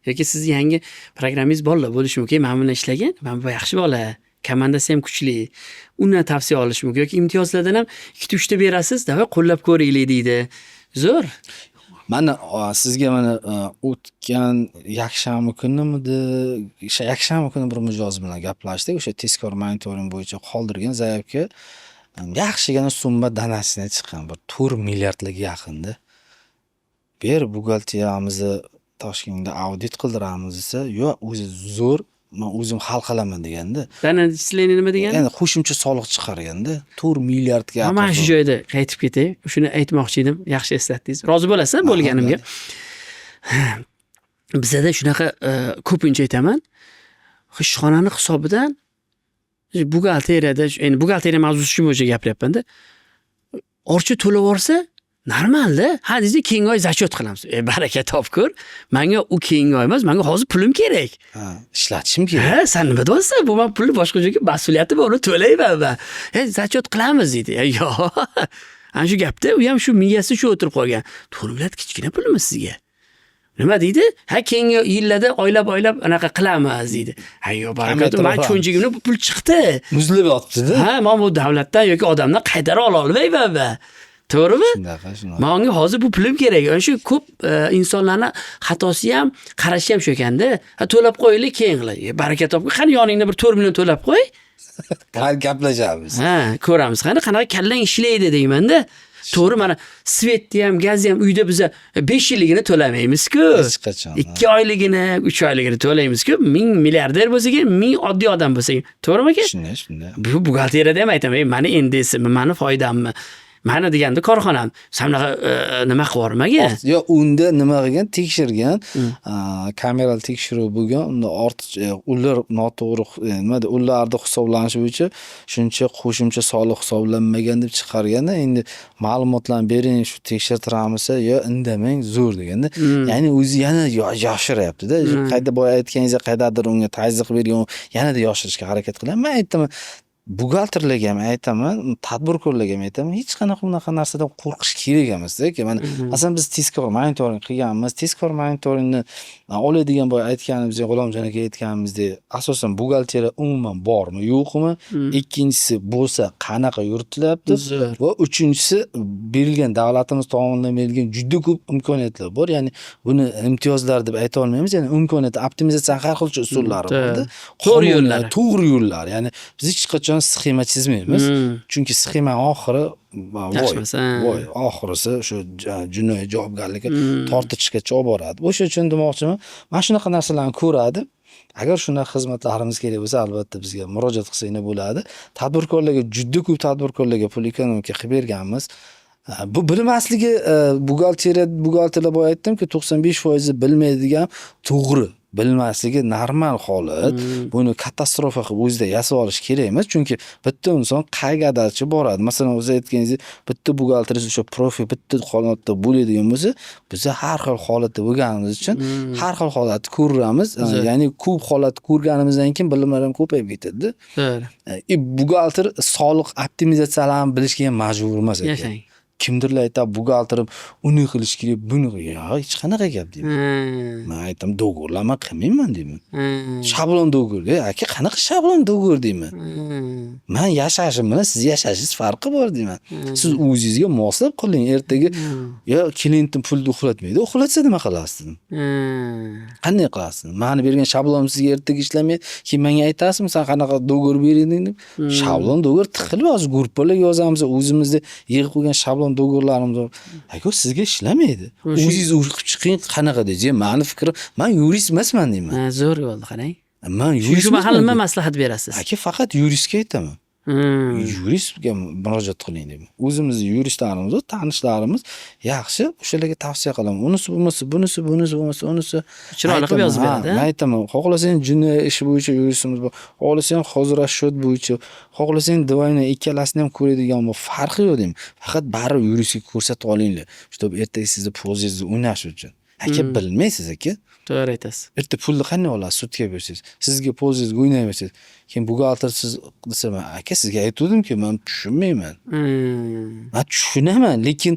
Yoki siz yangi programmangiz bolalar bo'lishi mumkin. Mana bilan ishlagan, mana bu yaxshi bola, komandasi ham kuchli. Undan tavsiya olish mumkin yoki imtiyozlardan ham ikkita, uchta berasiz, давай qo'llab ko'raylik deydi. Zo'r. Mana sizga mana o'tgan yakshanba kunimidi, o'sha yakshanba kuni bir mijoz bilan gaplashdik. O'sha tezkor monitoring bo'yicha qoldirgan заявка yaxshigina summa danasini chiqqan, bir 4 milliardlarga yaqinda. Ber, buxgalteriyamizni Toshkentda audit qildiramiz desa, yo'q, o'zi zo'r, man o'zim hal qilaman deganda. Доначисление nima degani? Ya'ni qo'shimcha soliq chiqarganda 4 milliardga Ha, mana shu yaqin. joyda qaytib ketay. Shuni aytmoqchi edim. Yaxshi eslatdingiz. Rozi bo'lasizmi bo'lganimga? Bizada shunaqa ko'pincha aytaman. Ishxonani hisobidan buxgalteriyada, endi buxgalteriya mavzusi shu bo'yicha gapiryapman-da. Orcha to'lab yuborsa, normalda. Ha deysiz, keyingi oy зачёт qilamiz. E, baraka topkur. Menga u keyingi oy emas, menga hozir pulim kerak. Ha, ishlatishim kerak. Ha, sen nima deyapsan? Bu man pulni boshqa joyga mas'uliyati bor, uni to'layman man. E, зачёт qilamiz deydi. E, yo'q. Ana shu gapda u ham shu miyasi shu o'tirib qolgan. 4 milliard kichkina pulmi sizga? Nima deydi? Ha, keyingi yillarda oylab oylab anaqa qilamiz deydi. Ha, yo'q, baraka, man Kamaytirib cho'nchagimda bu pul chiqdi. Muzlab yotibdi-da. Ha, man bu davlatdan yoki odamdan qaytara ola olmayman man. To'g'rimi? Shunaqa, shunaqa. Manga hozir bu pulim kerak. Ana shu ko'p insonlarni xatosi ham, qarashi ham shu ekanda. Ha, to'lab qo'yaylik, keyin qilay. E, baraka topgur, qani yoningda bir 4 million to'lab qo'y. Qani gaplashamiz. Ha, ko'ramiz. Qani qanaqa kallang ishlaydi deymanda. To'g'ri, mana свет ni ham, gazni ham uyda biza 5 yilligini to'lamaymiz-ku. Hech qachon. 2 oyligini, 3 oyligini to'laymiz-ku. Ming milliarder bo'lsak ham, ming oddiy odam bo'lsak ham. To'g'rimi aka? Shunday, shunday. Bu buxgalteriyada ham aytaman, "Ey, mani NDSmi, mani foydammi? Mani deganda korxonam. San bunaqa nima qilib yubormagin." Yo, unda nima qilgan? Tekshirgan. Kameral tekshiruv bo'lgan. Unda ortiqcha ular noto'g'ri nima deydi, ularni hisoblanishi bo'yicha shuncha qo'shimcha soliq hisoblanmagan deb chiqarganda, endi ma'lumotlarni bering, shu tekshirtiramiz desa, yo indamang, zo'r deganda. Ya'ni o'zi yana yoshiryapti-da. Qayta boya aytganingizdek qayerdadir unga tazyiq bergan, yanada yoshirishga harakat qilyapti. Man aytdim, buxgalterlarga ham aytaman, tadbirkorlarga ham aytaman, hech qanaqa bunaqa narsadan qo'rqish kerak emas-da aka. Mana, masalan, biz tezkor monitoring qilganmiz. Tezkor monitoringni oladigan boya aytganimizdek, G'ulomjon aka aytganimizdek, asosan buxgalteriya umuman bormi, yo'qmi? Ikkinchisi bo'lsa qanaqa yuritilyapti? Zo'r. Va uchinchisi, berilgan, davlatimiz tomonidan berilgan juda ko'p imkoniyatlar bor. Ya'ni buni imtiyozlar deb ayta olmaymiz. Ya'ni imkoniyat, optimizatsiya har xil usullari borda. To'g'ri yo'llari. To'g'ri yo'llar. Ya'ni biz hech qachon sxema chizmaymiz. Chunki sxema oxiri voy, Yaxshi emas, ha. voy, oxirisi shu jinoiy javobgarlikka tortishgacha olib boradi. O'sha uchun demoqchiman, mana shunaqa narsalarni ko'radi. Agar shunaqa xizmatlarimiz kerak bo'lsa, albatta bizga murojaat qilsanglar bo'ladi. Tadbirkorlarga, juda ko'p tadbirkorlarga pul экономка qilib berganmiz. Bu bilmasligi, buxgalteriya, buxgalterlar, boya aytdimku, 95% bilmaydigan, to'g'ri. Bilmasligi normal holat. Buni katastrofa qilib o'zida yasab olish kerak emas, chunki bitta inson qayergadirchi boradi. Masalan, o'zi aytganingizdek, bitta buxgalteringiz o'sha profi bitta holatda bo'ladigan bo'lsa, biza har xil holatda bo'lganimiz uchun har xil holatni ko'ramiz. Ya'ni ko'p holat ko'rganimizdan keyin bilimlar ham ko'payib ketadi-da. И buxgalter soliq optimizatsiyalarini bilishga ham majbur emas aka. Yashang. Kimdirlar aytadi, buxgalterim uni qilish kerak, buni, yo'q, hech qanaqa gap deyman. Man aytaman, договор lar man qilmayman deyman. Shablon договор, "E aka, qanaqa shablon договор?" deyman. Man yashashim bilan siz yashashingiz farqi bor deyman. Siz o'zingizga moslab qiling. Ertaga yo klientni pulni uxlatmaydi, uxlatsa nima qilasiz dedim. Qanday qilasiz? Mani bergan shablonim sizga ertaga ishlamaydi. Keyin menga aytasizmi, san qanaqa договор berding deb. Shablon договор tiqilib, hozir gruppalarga yozamiz, o'zimizda yig'ib qo'ygan shablon договор larimiz bor. Aka, sizga ishlamaydi. O'zingiz o'qib chiqing, qanaqa deysiz? Mani fikrim, man yurist emasman deyman. Ha, zo'r bo'ldi, qarang. Man yurist Shu mahal nima emasman. maslahat berasiz? Aka, faqat yuristga aytaman. Yuristga murojaat qiling deyman. O'zimizni yuristlarimiz bor, tanishlarimiz yaxshi, o'shalarga tavsiya qilaman. Unisi bo'lmasa, bunisi, bunisi bo'lmasa, unisi. Chiroyli qilib yozib beradi, Man aytaman, xohlasang jinoiy ishi bo'yicha yuristimiz bor, xohlasang хозрасчет bo'yicha, xohlasang двойной, ikkalasini ham ko'radigan bor. Farqi yo'q deyman. Faqat baribir yuristga ko'rsatib olinglar, чтобы ertaga sizni польза ngizni o'ynash uchun. Aka, bilmaysiz, aka. To'g'ri aytasiz. Erta pulni qanday olasiz sudga bersangiz? Sizga польза ngizga o'ynayversangiz. Keyin buxgalter siz desa, man aka, sizga aytuvdimki, man tushunmayman. Man tushunaman, lekin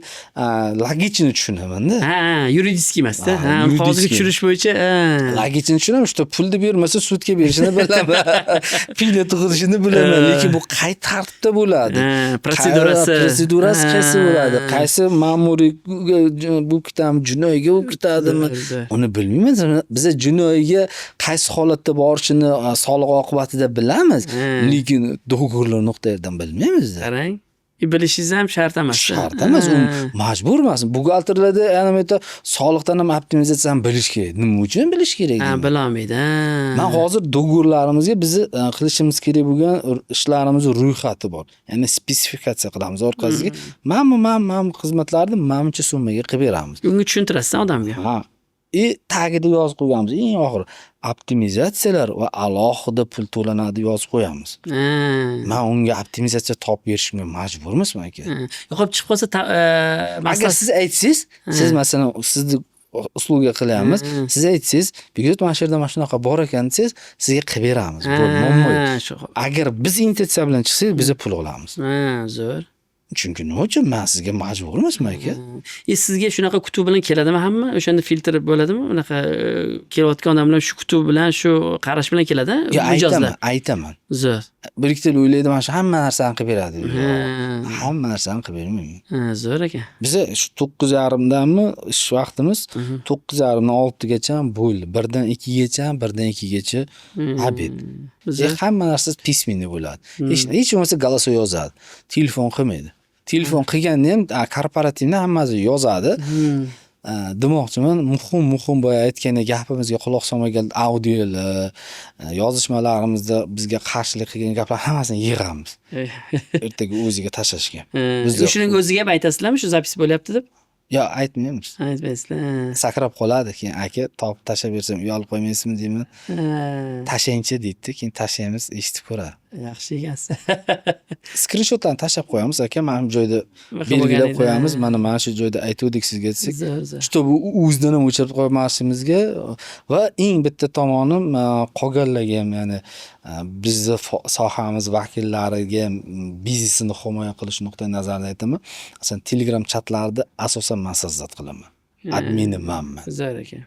логично tushunaman-da. Ha, юридический emasda. Ha, Ha, qog'ozga юридический. tushirish bo'yicha. Ha. Логично tushunaman, что pulni bermasa sudga berishini bilaman. Piyla tug'ilishini bilaman, lekin bu qay tartibda bo'ladi? Ha, protsedurasi. Protsedurasi qaysi bo'ladi? Qaysi ma'muriy bo'lib ketadimi, jinoiyga bo'lib ketadimi? Zo'r, zo'r. Uni bilmaymiz. Biza jinoiyga qaysi holatda borishini soliq oqibatida bilamiz, lekin договор lar nuqtaidan bilmaymiz. Qarang. Bilishingiz ham shart emas. Shart emas, u majbur emas. Buxgalterlarda yana bitta soliqdan ham optimizatsiyani bilish kerak. Nima uchun bilish kerak? Ha, Deyman. bilolmaydi. Ha. Man hozir договор larimizga bizni qilishimiz kerak bo'lgan ishlarimizni ro'yxati bor. Ya'ni spesifikatsiya qilamiz orqasiga. Mana bu xizmatlarni mana buncha summaga qilib beramiz. Unga tushuntirasiz odamga. Ha. И tagida yozib qo'yganmiz. Eng oxiri optimizatsiyalar va alohida pul to'lanadi yozib qo'yamiz. Man unga optimizatsiya topib berishimga majbur emasman, aka. Yo'qolib chiqib qolsa Agar maslahat siz aytsangiz, siz masalan, sizni услуга qilyapmiz. Siz aytsangiz, "Bekzod, mana shu yerda mana shunaqa bor ekan" desangiz, sizga qilib beramiz. Bo'ldi, muammo yo'q. Ha, shu. Agar biz intensiya bilan chiqsak, biz pul olamiz. Ha, zo'r. Chunki nima uchun man sizga majbur emasman, aka. E, sizga shunaqa kutuv bilan keladimi hamma? O'shanda filtr bo'ladimi? Unaqa kelayotgan odamlar shu kutuv bilan, shu qarash bilan keladi, Yo, mijozlar? aytaman, aytaman. Zo'r. Bir ikkita o'ylaydi, mana shu hamma narsani qilib beradi. Yo'q, hamma narsani qilib bermayman. Ha, zo'r ekan. Biza shu 9:30danmi ish vaqtimiz, 9:30dan 6gacha bo'ldi. 1dan 2gacha, 1dan 2gacha обед. Zo'r. Hamma narsa письменный bo'ladi. Hech bo'lmasa голосовой yozadi. Telefon qilmaydi. Telefon qilganda ham korporativni hammasi yozadi. Demoqchiman, muhim boya aytgandek gapimizga quloq solmagan audiolar, yozishmalarimizda bizga qarshilik qilgan gaplar, hammasini yig'amiz. Ertaga o'ziga tashlashga. O'shaning o'ziga ham aytasizlarmi, shu запись bo'lyapti deb? Yo'q, aytmaymiz. Aytmaysizlar. Sakrab qoladi keyin, aka, topib tashlab bersam uyalib qo'ymaysizmi deyman. Tashlangchi deydi, keyin tashlaymiz, eshitib ko'radi. Yaxshi ekansiz. Skrinshotlarni tashlab qo'yamiz, aka, mana bu joyda Bunaqa belgilab bo'lgan edi, qo'yamiz. Ha. Mana shu joyda aytuvdik sizga desak, Zo'r, zo'r. чтобы u o'zidan ham o'chirib qo'ymasligimizga. Va eng bitta tomoni, qolganlarga ham, ya'ni bizni sohamiz vakillariga ham biznesini himoya qilish nuqtai nazaridan aytaman. Masalan, Telegram chatlarida asosan man создать qilaman. Admini manman. Zo'r ekan.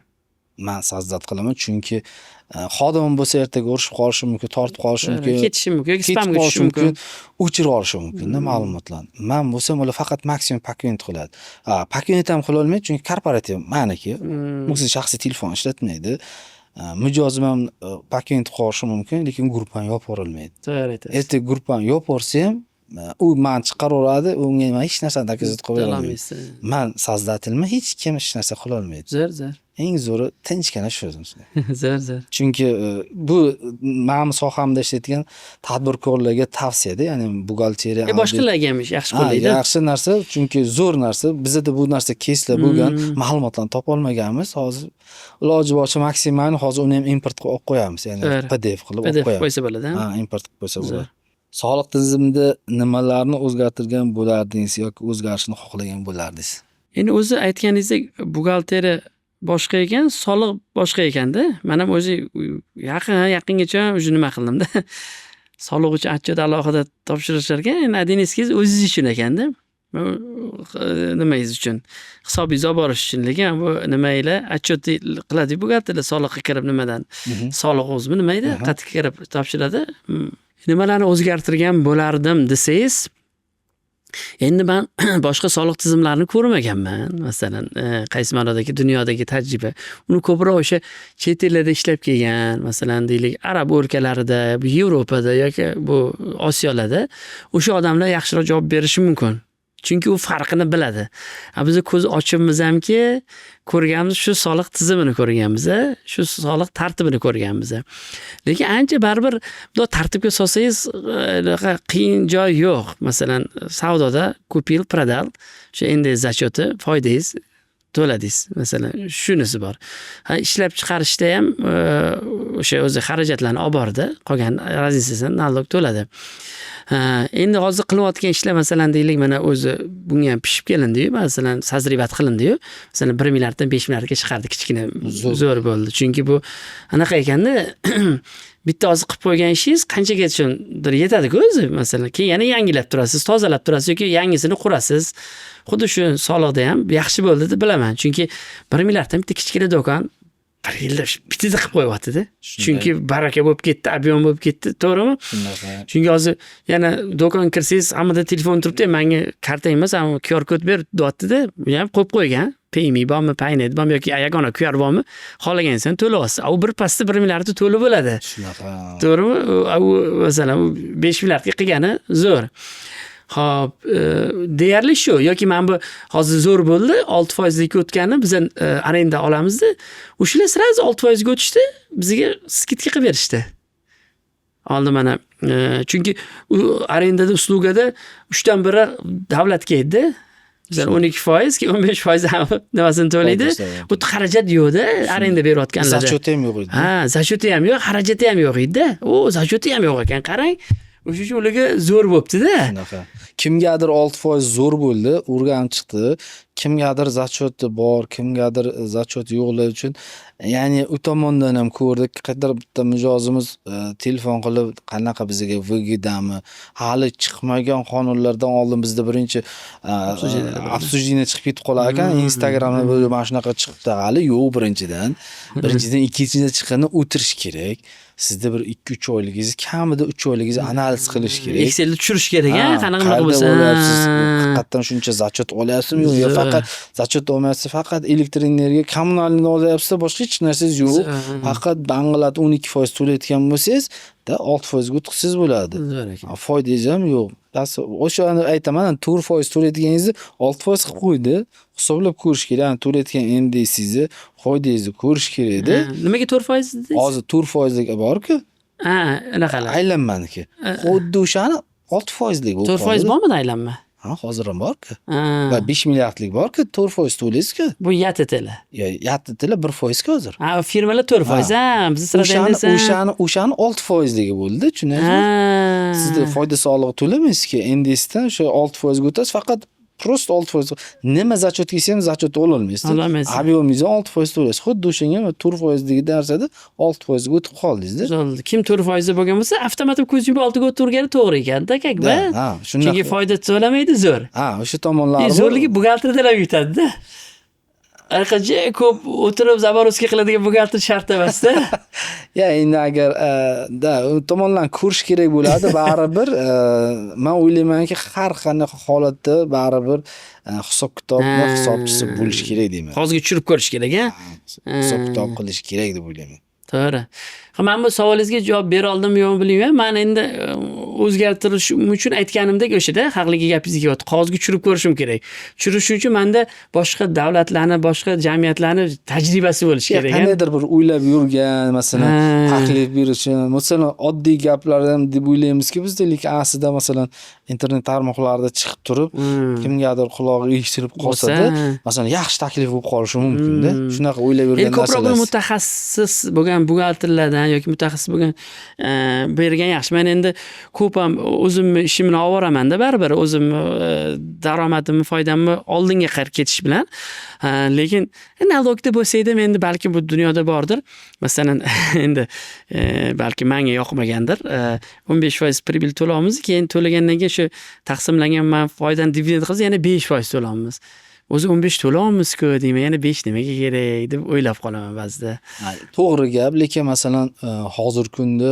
Man создать qilaman, chunki xodimim bo'lsa, ertaga urushib qolishi mumkin, tortib qolishi mumkin. Ketishi mumkin yoki ketib spamga qolishi tushishi mumkin. Mumkin, o'chirib olishi mumkin ma'lumotlarni. Man bo'lsam, ular faqat maksimum пакунт qiladi. Пакунт ham qilolmaydi, chunki korporativ maniki. O'zi shaxsiy telefon ishlatmaydi. Mijozim ham пакунт qilishi mumkin, lekin gruppani yopib yuborolmaydi. To'g'ri aytasiz. Ertaga gruppani yopib yuborsa ham, U mani chiqaraveradi, unga man hech narsani доказать qilib berolmayman. Olmaysiz. Man создатель man, hech kim hech narsa qilolmaydi. Zo'r, zo'r. Eng zo'ri tinchgina shu. Zo'r, zo'r. Chunki bu mani sohamda ishlaydigan tadbirkorlarga tavsiyada, ya'ni buxgalteriya, Boshqalarga ham yaxshi Ha, qo'llaydi. Yaxshi narsa, chunki zo'r narsa. Bizada bu narsa keyslar bo'lgan, ma'lumotlarni topolmaganmiz. Hozir iloji boricha maksimal hozir uni ham import qilib olib qo'yamiz. Ya'ni PDF qilib olib PDF qo'yamiz. Qo'ysa bo'ladi, Ha, import qilib qo'ysa Zo'r. Bo'ladi. Soliq tizimida nimalarni o'zgartirgan bo'lardingiz yoki o'zgarishini xohlagan bo'lardingiz? Endi o'zi aytganingizdek, buxgalteriya boshqa ekan, soliq boshqa ekanda. Man ham o'zi yaqin yaqingacha уже nima qildimda. Soliq uchun отчет alohida topshirishar ekan. Endi 1С o'zingiz uchun ekanda. Nimangiz uchun, hisobingizni olib borish uchun. Lekin bu nima ila отчет qiladi buxgalterlar soliqqa kirib nimadan. Soliq o'zimi, nima edi? Qayerga kirib topshiradi. Nimalarni o'zgartirgan bo'lardim desangiz, endi man boshqa soliq tizimlarini ko'rmaganman. Masalan, qaysi ma'nodaki dunyodagi tajriba. Uni ko'proq o'sha chet ellarda ishlab kelgan, masalan, deylik, arab o'lkalarida, Yevropada yoki bu Osiyolarda o'sha odamlar yaxshiroq javob berishi mumkin. Chunki u farqini biladi. A biz ko'z ochibmiz hamki, ko'rganmiz, shu soliq tizimini ko'rganmiz, shu soliq tartibini ko'rganmiz. Lekin ancha baribir bundoq tartibga solsangiz, unaqa qiyin joy yo'q. Masalan, savdoda купил, продал, o'sha НДС зачет i, foydangiz to'ladingiz. Masalan, shunisi bor. Ha, ishlab chiqarishda ham o'sha o'zi xarajatlarni olib bordi, qolgan разница sini налог to'ladi. Ha, endi hozir qilayotgan ishlar, masalan, deylik, mana o'zi bunga ham pishib kelindiyu, masalan, созревать qilindiyu. Masalan, 1 milliarddan 5 milliardga chiqardi, kichkina zo'r bo'ldi. Chunki bu anaqa ekanda, bitta hozir qilib qo'ygan ishingiz qanchagachadir yetadi-ku o'zi, masalan, keyin yana yangilab turasiz, tozalab turasiz yoki yangisini qurasiz. Xuddi shu soliqda ham yaxshi bo'ldi deb bilaman. Chunki 1 milliarddan bitta kichkina do'kon bir yilda bittada qilib qo'yyapti-da. Chunki baraka bo'lib ketdi, объем bo'lib ketdi, to'g'rimi? Shunaqa. Chunki hozir yana do'kon kirsangiz, hammada telefon turibdi, menga kartang emas, ammo QR kod ber deyapti-da, u ham qo'yib qo'ygan. Payme bormi, Paynet bormi yoki yagona QR bormi? Xohlagan inson to'layapsiz. U bir pasda 1 milliardni to'lib bo'ladi. Shunaqa. To'g'rimi? U masalan, u 5 milliardga qilgani zo'r. Xo'p, deyarli shu yoki mana bu hozir zo'r bo'ldi, 6% likka o'tgani, biz arenda olamizda, o'shalar сразу 6% ga o'tishdi, bizga скидка qilib berishdi. Oldin mana, chunki u arendada, услуга da uchdan biri davlatga edi. Masalan, 12%, keyin 15% ham nimasini to'laydi. Bu xarajat yo'qda arenda berayotganlarda. Зачет i ham yo'q edi. Ha, зачет i ham yo'q, xarajati ham yo'q edi-da. O, зачет i ham yo'q ekan, qarang. O'sha uchun ularga zo'r bo'pti-da. Shunaqa. Kimgadir 6% zo'r bo'ldi, o'rganib chiqdi. Kimgadir зачет i bor, kimgadir зачет yo'qlar uchun, ya'ni u tomondan ham ko'rdik. Qayerdir bitta mijozimiz telefon qilib, qanaqa bizga выгода mi? Hali chiqmagan qonunlardan oldin bizda birinchi обсуждение chiqib ketib qolar ekan. Instagramda mana shunaqa chiqibdi, hali yo'q birinchidan. Birinchidan, ikkinchidan chiqqanda o'tirish kerak. Sizda bir 2-3 oyligingizni, kamida 3 oyligingizni analiz qilish kerak. Excelda tushirish kerak, ha, qanaqa bunaqa qayerda bo'lsa. Bo'lyapsiz? Haqiqatdan shuncha зачет olyapsizmi yo'q? Yo faqat зачет olmayapsiz, faqat elektr energiya, коммунальный olyapsiz, boshqa hech narsangiz yo'q. Faqat banglatib 12% to'layotgan bo'lsangiz, da 6% ga o'tqizsangiz bo'ladi. Zo'r ekan. Foydangiz ham yo'q. O'shani aytaman, 4% to'layotganingizni 6% qilib qo'ydi. Hisoblab ko'rish kerak. Ya'ni to'layotgan НДС ingizni, foydangizni ko'rish kerakda. Nimaga 4% dedingiz? Hozir 4%lik bor-ku. Ha, unaqalar. Aylanmaniki. Xuddi o'shani 6%lik bo'lib 4% qoldi. Bormidi aylanma? Ha, hozir ham bor-ku. Ha. Va 5 milliardlik bor-ku, 4% to'laysiz-ku. Bu ЯТТ lar. Ya, ЯТТ lar 1%-ku hozir. Ha, firmalar 4%, ha, biz O'shani o'shani 6%ligi bo'ldi, tushunyapsizmi? Ha. Sizda foyda solig'i to'lamaysizki, НДС dan o'sha 6% ga o'tasiz, faqat просто 6%. Nima зачет kelsa ham зачет ololmaysiz. Ololmaysiz. Объем ingizdan 6% to'laysiz. Xuddi o'shanga 4%ligi narsada 6% ga o'tib qoldingiz-da. Zo'r. Kim 4% bo'lgan bo'lsa, avtomatik ko'z yumib 6 ga o'tiravergani to'g'ri ekanda, как бы. Ha, shunaqa. Chunki foyda to'lamaydi, zo'r. Ha, o'sha tomonlari bor. Zo'rligi buxgalterdan ham yutadi-da. Qancha ko'p o'tirib заморозка qiladigan buxgalter shart emas-da. Ya endi agar da u tomonlarni ko'rish kerak bo'ladi. Baribir men o'ylaymanki, har qanaqa holatda baribir hisob kitobni hisobchisi bo'lish kerak deyman. Qog'ozga tushirib ko'rish kerak, a? Hisob kitob qilish kerak deb o'ylayman. To'g'ri. Man bu savolingizga javob bera oldimmi, yo'qmi, bilmayman. Man endi o'zgartirishim uchun aytganimdek, o'shada haqligi gapingizga kelyapti. Qog'ozga tushirib ko'rishim kerak. Tushirish uchun manda boshqa davlatlarni, boshqa jamiyatlarni tajribasi bo'lishi kerak. Qandaydir bir o'ylab yurgan, masalan, taklif berishi, masalan, oddiy gaplardan deb o'ylaymizki bizda, lekin aslida, masalan, internet tarmoqlarida chiqib turib, kimgadir qulog'i eshitilib qolsada, masalan, yaxshi taklif bo'lib qolishi mumkinda. Shunaqa o'ylab yurgan Endi ko'proq narsalar. Mutaxassis bo'lgan buxgalterlardan yoki mutaxassis bo'lgan bergan yaxshi. Men endi ko'p ham o'zimni ishimni olib boramanda baribir o'zimni daromadimni, foydamni oldinga qarab ketish bilan. Lekin налог da bo'lsa edim endi, balkim bu dunyoda bordir. Masalan, endi balki manga yoqmagandir. 15% прибыль to'laymiz, keyin to'lagandan keyin shu taqsimlangan foydani dividend qilsa, yana 5% to'laymiz. O'zi 15 to'layapmiz-ku deyman, yana 5 nimaga kerak deb o'ylab qolaman ba'zida. To'g'ri gap, lekin masalan, hozirgi kunda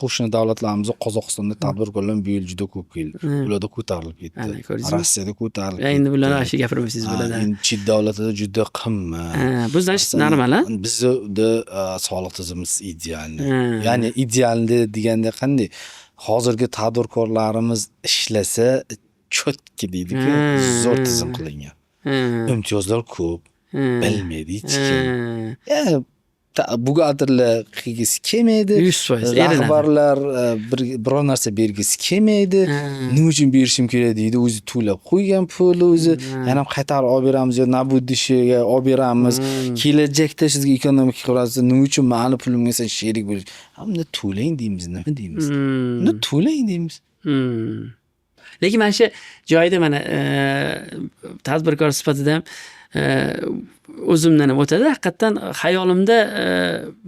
qo'shni davlatlarimiz Qozog'istonda tadbirkorlar bu yil juda ko'p keldi. Ularda ko'tarilib ketdi. Ana, ko'rdingizmi? Rossiyada ko'tarilib Endi bularni ketdi. вообще gapirmasangiz bo'ladi. Endi chet davlatlarda juda qimmat. Ha, bu значит Masalan, normal, a? bizda soliq tizimimiz идеальный. Ya'ni идеальный deganda qanday? Hozirgi tadbirkorlarimiz ishlasa, чётко deydi-ku, zo'r tizim qilingan. Imtiyozlar ko'p, bilmaydi hech kim. Ya'ni buxgalterlar qilgisi kelmaydi. 100% erinadi. Rahbarlar bir biror narsa bergisi kelmaydi. Nima uchun berishim kerak deydi, o'zi to'lab qo'ygan puli o'zi. Yana qaytarib olib beramiz yo на будущее olib beramiz. Kelajakda sizga ekonomika qilamiz. Nima uchun mani pulimga sen sherik bo'lish? Ha, unda to'lang deymiz, nima deymiz? Unda to'lang deymiz. Lekin mana shu joyda mana tadbirkor sifatida ham o'zimdan ham o'tadi. Haqiqatdan xayolimda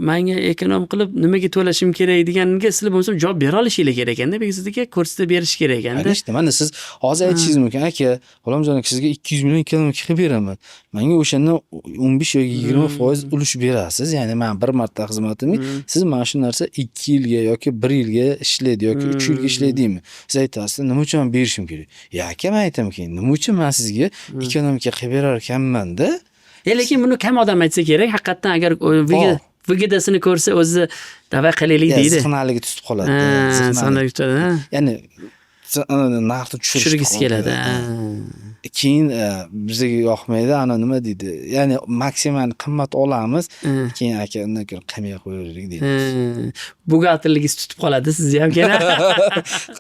manga эконом qilib nimaga to'lashim kerak deganga sizlar bo'lmasam javob bera olishinglar kerak ekanda. Bekzod aka, ko'rsatib berish kerak ekanda. Конечно, mana siz hozir aytishingiz mumkin, aka, G'ulomjon aka, sizga 200 million эконом qilib beraman. Menga o'shandan 15 yoki 20% ulush berasiz. Ya'ni men bir marta xizmatimga siz mana shu narsa 2 yilga yoki 1 yilga ishlaydi yoki 3 yilga ishlaydi deymi. Siz aytasiz, nima uchun men berishim kerak? Ya aka, men aytamanki, nima uchun men sizga ekonomika qilib berar ekanman-da? Lekin buni kam odam aytsa kerak. Haqiqatdan agar выгода sini ko'rsa, o'zi давай qilaylik deydi. Ziqnaligi tutib qoladi. Ziqnaligi tutadi, ha. Ya'ni narxni tushirish tushirgisi keladi. Keyin bizga yoqmaydi, ana nima deydi? Ya'ni maksimal qimmat olamiz, keyin aka, undan ko'ra qilmay qo'yaylik deymiz. Buxgalterligingiz tutib qoladi sizni ham keyin.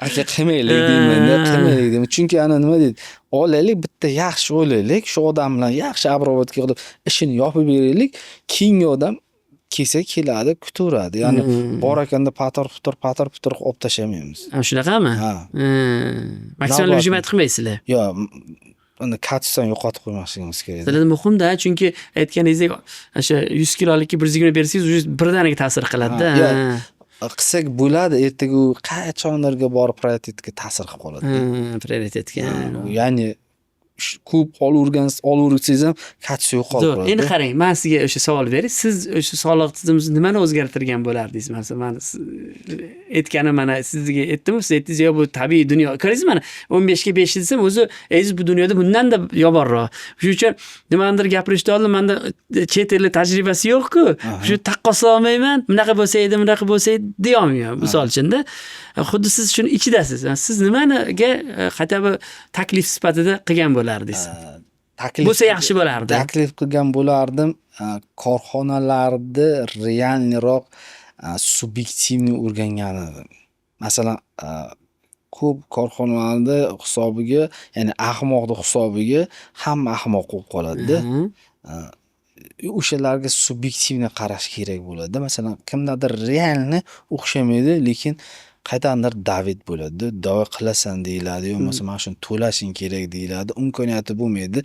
Aka, qilmaylik deyman-da, qilmaylik deyman. Chunki ana nima deydi? Olaylik, bitta yaxshi olaylik, shu odam bilan yaxshi обработка qilib, ishini yopib beraylik. Keyingi odam kelsa keladi, kutaveradi. Ya'ni bor ekanda patir-putur, patir-putur qilib olib tashlamaymiz. Ha, shunaqami? Ha. Maksimal Navbat. выжимать qilmaysizlar. Yo'q, uni качество ni yo'qotib qo'ymasligimiz kerak. Sizlarda muhimda, chunki aytganingizdek, o'sha 100 kilolikka 120 bersangiz, уже birdaniga ta'sir qiladida. Ha, yo'q, qilsak bo'ladi, ertaga u qachondirga borib prioritetga ta'sir qilib qoladi. Ha, prioritetga. Ya'ni ko'p olavergan, olaversangiz ham качество yo'qolib Zo'r. qoladi. Endi qarang, men sizga o'sha savol beray. Siz o'sha soliq tizimimizni nimani o'zgartirgan bo'lardingiz? Masalan, man aytganim mana sizga aytdim, siz aytdingiz, yo bu tabiiy dunyo. Ko'rdingizmi, mana 15 ga 5 desam, o'zi aziz, bu dunyoda bundan-da yomonroq. Shuning uchun nimanidir gapirishdan oldin menda chet ellik tajribasi yo'q-ku. Shu taqqoslolmayman. Bunaqa bo'lsa edi, bunaqa bo'lsa edi deya olmayman. Misol uchunda, xuddi siz shuni ichidasiz. Siz nimaniga хотя бы taklif sifatida qilgan bo'lardingiz? Taklif Bo'lsa yaxshi bo'lardi. Taklif qilgan bo'lardim. Korxonalarni реальный roq, субъективный o'rgangan edim. Masalan, ko'p korxonalarni hisobiga, ya'ni ahmoqni hisobiga hamma ahmoq bo'lib qoladida. O'shalarga субъективный qarash kerak bo'ladida. Masalan, kimdadir реально o'xshamaydi, lekin qayerdandir давить bo'ladida. Давай qilasan deyiladi, yo bo'lmasa mana shuni to'lashing kerak deyiladi. Imkoniyati bo'lmaydi.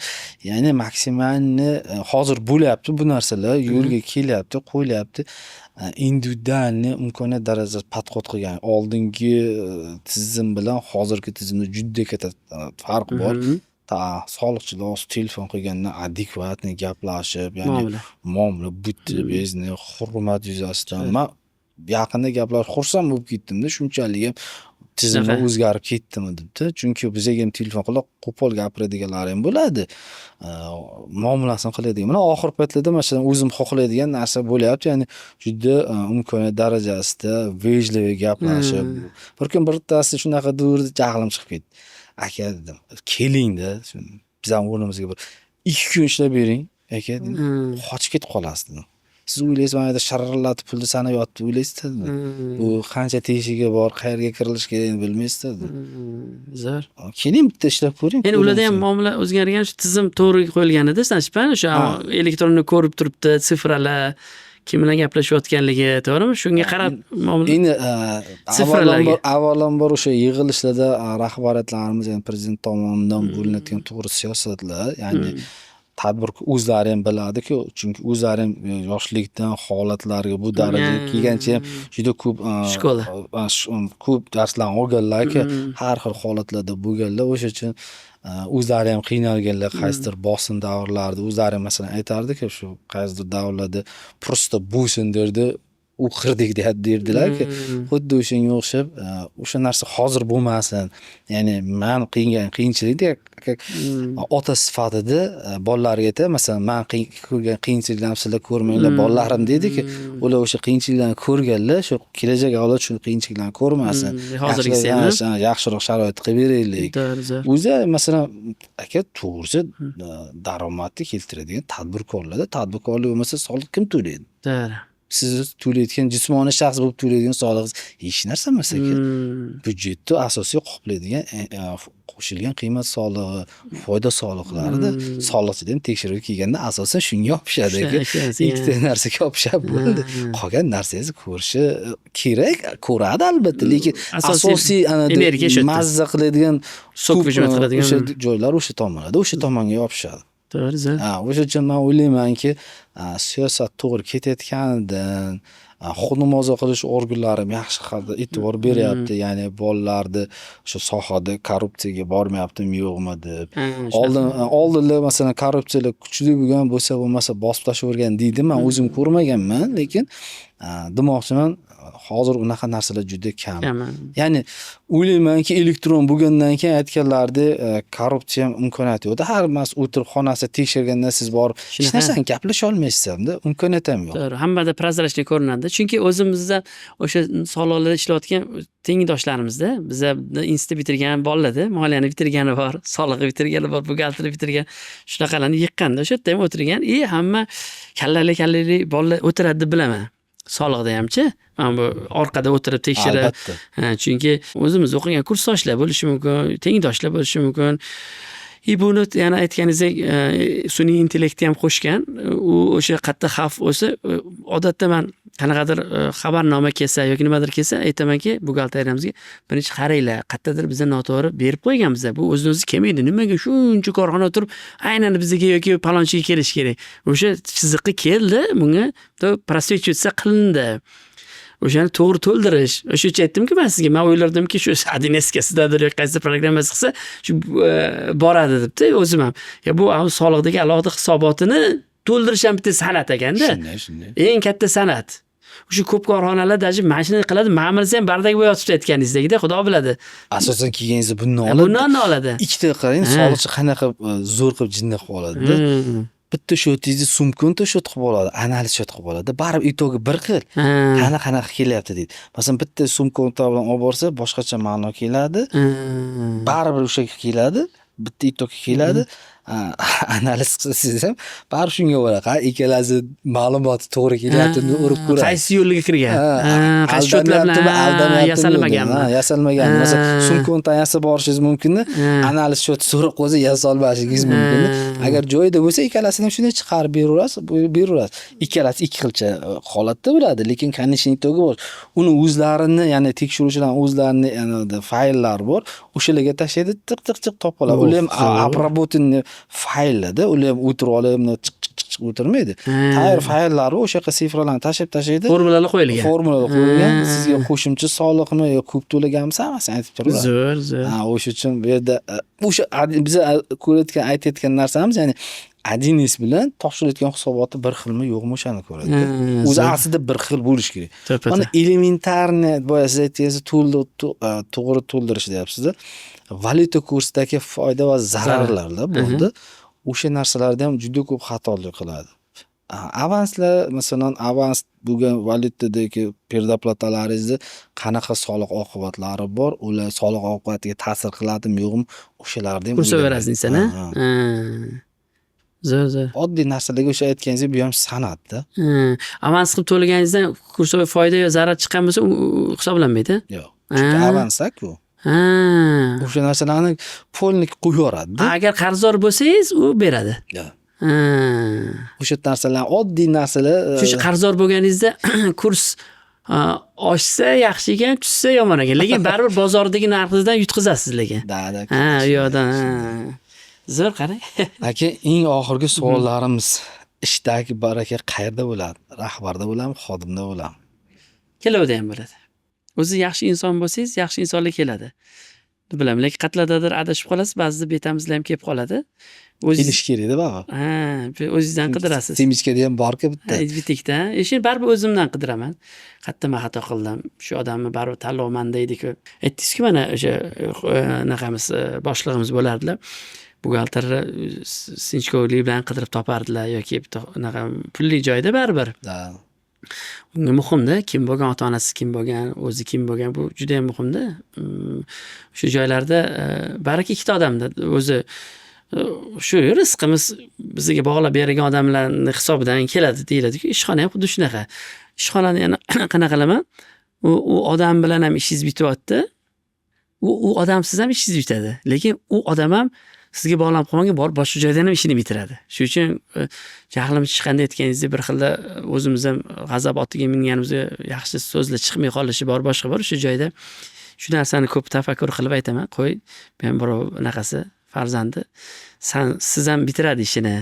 Ya'ni максимальный hozir bo'lyapti bu narsalar, yo'lga kelyapti, qo'yilyapti. Индивидуальный imkoniyat darajasida подход qilgan. Oldingi tizim bilan hozirgi tizimda juda katta farq bor. Soliqchilar hozir telefon qilganda адекватный gaplashib, ya'ni Muomala. Muomala будьте, hurmat yuzasidan. Man yaqinda gaplashib xursand bo'lib ketdimda, shunchalik ham Tizimlar Shunaqa. o'zgarib ketdimi debdi. Chunki bizaga ham telefon qilib qo'pol gapiradiganlari ham bo'ladi. Muomalasini qiladigan. Mana oxirgi paytlarda masalan o'zim xohlaydigan narsa bo'lyapti. Ya'ni juda imkoniyat darajasida вежливый gaplashib. Bir kun bittasi shunaqa deverdi, jahlim chiqib ketdi. Aka dedim, kelingda, bizani o'rnimizga bir 2 kun ishlab bering aka dedim. Qochib ketib qolasiz dedim. Siz o'ylaysiz mana yerda sharillatib pulni sanab yotdi o'ylaysiz dedim. Bu qancha teshigi bor, qayerga kirilishi kerakini bilmaysiz dedim. Zo'r. Keling, bitta ishlab ko'ring. Endi ularda ham ko'ramiz. muomala o'zgargan, shu tizim to'g'ri qo'yilganida, значит, o'sha elektronni ko'rib turibdi, цифра lar, kim bilan gaplashayotganligi, to'g'rimi? Shunga qarab muomala. Endi Цифра larga. avvalambor o'sha yig'ilishlarda rahbariyatlarimiz, ya'ni prezident tomonidan bo'linayotgan to'g'ri siyosatlar, ya'ni tadbir o'zlari ham biladi-ku, chunki o'zlari ham yoshlikdan holatlarga bu darajaga kelgancha ham juda ko'p Школа. ko'p darslarni olganlar-ku, har xil holatlarda bo'lganlar. O'sha uchun o'zlari ham qiynalganlar qaysidir bosim davrlarida. O'zlari masalan aytardi-ku, shu qaysidir davrlarda просто bo'lsin derdi, o'qirdik derdilar-ku. Xuddi o'shanga o'xshab o'sha narsa hozir bo'lmasin. Ya'ni man qiyingan qiyinchilikda как ota sifatida bolalarga aytaman, masalan, man ko'rgan qiyinchiliklarni sizlar ko'rmanglar, bolalarim deydi-ku. Ular o'sha qiyinchiliklarni ko'rganlar, shu kelajak avlod shu qiyinchiliklarni ko'rmasin. Hozirgisi ham. Yaxshiroq sharoit qilib beraylik. To'g'ri, zo'r. O'zi masalan, aka, to'g'risi, daromadni keltiradigan tadbirkorlarda, tadbirkorlik bo'lmasa soliq kim to'laydi? To'g'ri. Siz to'layotgan, jismoniy shaxs bo'lib to'laydigan solig'ingiz hech narsa emas, aka. Byudjetni asosiy qoplaydigan qo'shilgan qiymat solig'i, foyda soliqlarida soliqchilar ham tekshiruvga kelganda asosan shunga yopishadi, aka. Ikkita narsaga yopishadi, bo'ldi. Qolgan narsangizni ko'rishi kerak, ko'radi albatta, lekin asosiy ana energiya shu yerda. Mazza qiladigan Сок ko'p, выжимать qiladigan. o'sha joylar o'sha tomonlarda, o'sha tomonga yopishadi. To'g'ri, zo'r. Ha, o'sha uchun man o'ylaymanki, siyosat to'g'ri ketayotganidan, huquqni muhofaza qilish organlari ham yaxshi qadr e'tibor beryapti. Ya'ni bolalarni o'sha sohada korrupsiyaga bormayaptimi, yo'qmi deb. Shunaqa. Oldinlar masalan korrupsiyalar kuchli bo'lgan bo'lsa, bo'lmasa bosib tashlavergan deydi. Man o'zim ko'rmaganman, lekin demoqchiman, hozir unaqa narsalar juda kam. Kam. Ya'ni o'ylaymanki, elektron bo'lgandan keyin aytganlaridek, korrupsiya ham imkoniyati yo'qda. Hammasi o'tirib xonasida tekshirganda siz borib hech Shunaqa. narsani gaplasha olmaysiz hamda, imkoniyat ham yo'q. To'g'ri, hammada прозрачный ko'rinadi. Chunki o'zimizda o'sha soliqlarda ishlayotgan tengdoshlarimizda, biza institut bitirgan bolalarda, moliyani bitirgani bor, soliqni bitirgani bor, buxgalterni bitirgan, shunaqalarni yiqqanda o'sha yerda ham o'tirgan и hamma kallali kallali bolalar o'tiradi deb bilaman. Soliqda hamchi, mana bu orqada o'tirib tekshirib, Albatta. ha, chunki o'zimiz o'qigan kursdoshlar bo'lishi mumkin, tengdoshlar bo'lishi mumkin. И buni yana aytganingizdek, sun'iy intellektni ham qo'shgan. U o'sha qayerda xavf bo'lsa, odatda man qanaqadir xabarnoma kelsa yoki nimadir kelsa, aytamanki buxgalteriyamizga, birinchi qaranglar, qayerdadir biza noto'g'ri berib qo'yganmiz. Bu o'zini o'zi kelmaydi. Nimaga shuncha korxona turib, aynan bizga yoki palonchiga kelishi kerak? O'sha chiziqqa keldi, bunga просвечиваться qilindi. O'shani to'g'ri to'ldirish. O'sha uchun aytdimki man sizga, man o'ylardimki, shu 1Sk sidadir yoki qaysi programmasi qilsa, shu boradi debdi o'zim ham. Ya bu soliqdagi alohida hisobotini to'ldirish ham bitta san'at ekanda. Shunday, shunday. Eng katta san'at. O'sha ko'p korxonalar даже mana shuni qiladi, mana bunisi ham бардак bo'lib yotibdi aytganingizdekda, xudo biladi. Asosan kelganingizda bundan oladi. Bundan oladi. Ikkita qarang, soliqchi qanaqa zo'r qilib jinni qilib oladida. Bitta счёт ingizni sumkani счёт qilib oladi, analiz счёт qilib oladi. Baribir итог i bir xil. Qani qanaqa kelyapti deydi. Masalan, bitta sumka bilan olib borsa, boshqacha ma'no keladi. Baribir o'sha keladi, bitta итог ga keladi. Analiz qilsangiz ham baribir shunga boradi. Qani ikkalasi ma'lumoti to'g'ri kelyaptimi deb urib ko'radi. Qaysi yo'lga kirgan? Qaysi счёт lar Aldamyaptimi, bilan aldamayaptimi? yasalmaganmi? Ha, yasalmaganmi? Masalan, sumkontan yasab borishingiz mumkinda, analiz счёт so'rab qo'ysa yasolmasligingiz mumkin. Agar joyida bo'lsa, ikkalasini ham shunday chiqarib beraverasiz, beraverasiz. Ikkalasi ikki xilcha holatda bo'ladi, lekin конечный итог i bor. Uni o'zlarini, ya'ni tekshiruvchilarning o'zlarini fayllari bor. O'shalarga tashlaydi, tiq tiq tiq topib oladi. Ular ham Zo'r. обработанный fayllarda, ular ham o'tirib olib, chiq chiq chiq chiqib o'tirmaydi. Tayyor fayllar o'sha yoqqa цифра larni tashlab tashlaydi. Formulalar qo'yilgan. Formulalar qo'yilgan. Sizga qo'shimcha soliqmi yo ko'p to'laganmisiz, hammasini aytib turadi. Zo'r, zo'r. Ha, o'sha uchun bu yerda o'sha biza ko'rayotgan, aytayotgan narsamiz, ya'ni 1С bilan topshirilayotgan hisoboti bir xilmi, yo'qmi, o'shani ko'radi. O'zi aslida bir xil bo'lishi kerak. Mana элементарный, boya siz aytganingiz, to'g'ri to'ldirish deyapsiz-da. Valyuta kursidagi foyda va zararlarda bo'ldi. O'sha narsalarda ham juda ko'p xatolik qiladi. Avanslar, masalan, avans bo'lgan valyutadagi предоплата laringizni qanaqa soliq oqibatlari bor, ular soliq oqibatiga ta'sir qiladimi, yo'qmi, o'shalarni ham Ko'rsataverasiz o'ylamaydi. inson, a? Ha. Zo'r, zo'r. Oddiy narsalarga o'sha aytganingizdek, bu ham san'atda. Avans qilib to'laganingizdan курсовой foyda yo zarar chiqqan bo'lsa, u hisoblanmaydi? Yo'q. Chunki avansa-ku. O'sha narsalarni полный qo'yib yuboradi-da. Agar qarzdor bo'lsangiz, u beradi. Yo'q. O'sha narsalar, oddiy narsalar. Shu qarzdor bo'lganingizda kurs oshsa yaxshi ekan, tushsa yomon ekan. Lekin baribir bozordagi narxingizdan yutqizasiz lekin. Да. Ha, u yoqdan. Zo'r, qarang. Aka, eng oxirgi savollarimiz: ishdagi baraka qayerda bo'ladi? Rahbarda bo'ladimi, xodimda bo'ladimi? Ikkalovida ham bo'ladi. O'zi yaxshi inson bo'lsangiz, yaxshi insonlar keladi. Bilaman, lekin qayerlardadir adashib qolasiz, ba'zida betamizlar ham kelib qoladi. O'zingiz Kelish kerakda baribir. Ha, o'zingizdan qidirasiz. Семечка da ham borku bitta. Ha, bitta ikkita. Endi baribir o'zimdan qidiraman. Qayerda man xato qildim? Shu odamni baribir tanlov manda edi-ku. Aytdingizku, mana o'sha anaqamiz, boshlig'imiz bo'lardilar. Buxgalterni sinchkovlik bilan qidirib topardilar yoki bitta anaqa pulli joyda baribir. Unga muhimda, kim bo'lgan, ota onasi kim bo'lgan, o'zi kim bo'lgan, bu juda ham muhimda. Shu joylarda baraka ikkita odamda o'zi, shu rizqimiz bizga bog'lab bergan odamlarni hisobidan keladi deyiladi-ku. Ishxona ham xuddi shunaqa. Ishxonani yana qanaqa qilaman? U odam bilan ham ishingiz bityapti. U odamsiz ham ishingiz bitadi. Lekin u odam ham sizga bog'lanib qolmanga, borib boshqa joydan ham ishini bitiradi. Shuning uchun jahlim chiqqanda aytganingizdek, bir xilda o'zimiz ham g'azab otiga minganimizda yaxshi so'zlar chiqmay qolishi bor, boshqa bor. Shu joyda shu narsani ko'p tafakkur qilib aytaman. Qo'y, men birov anaqasi farzandi, san siz ham bitiradi ishini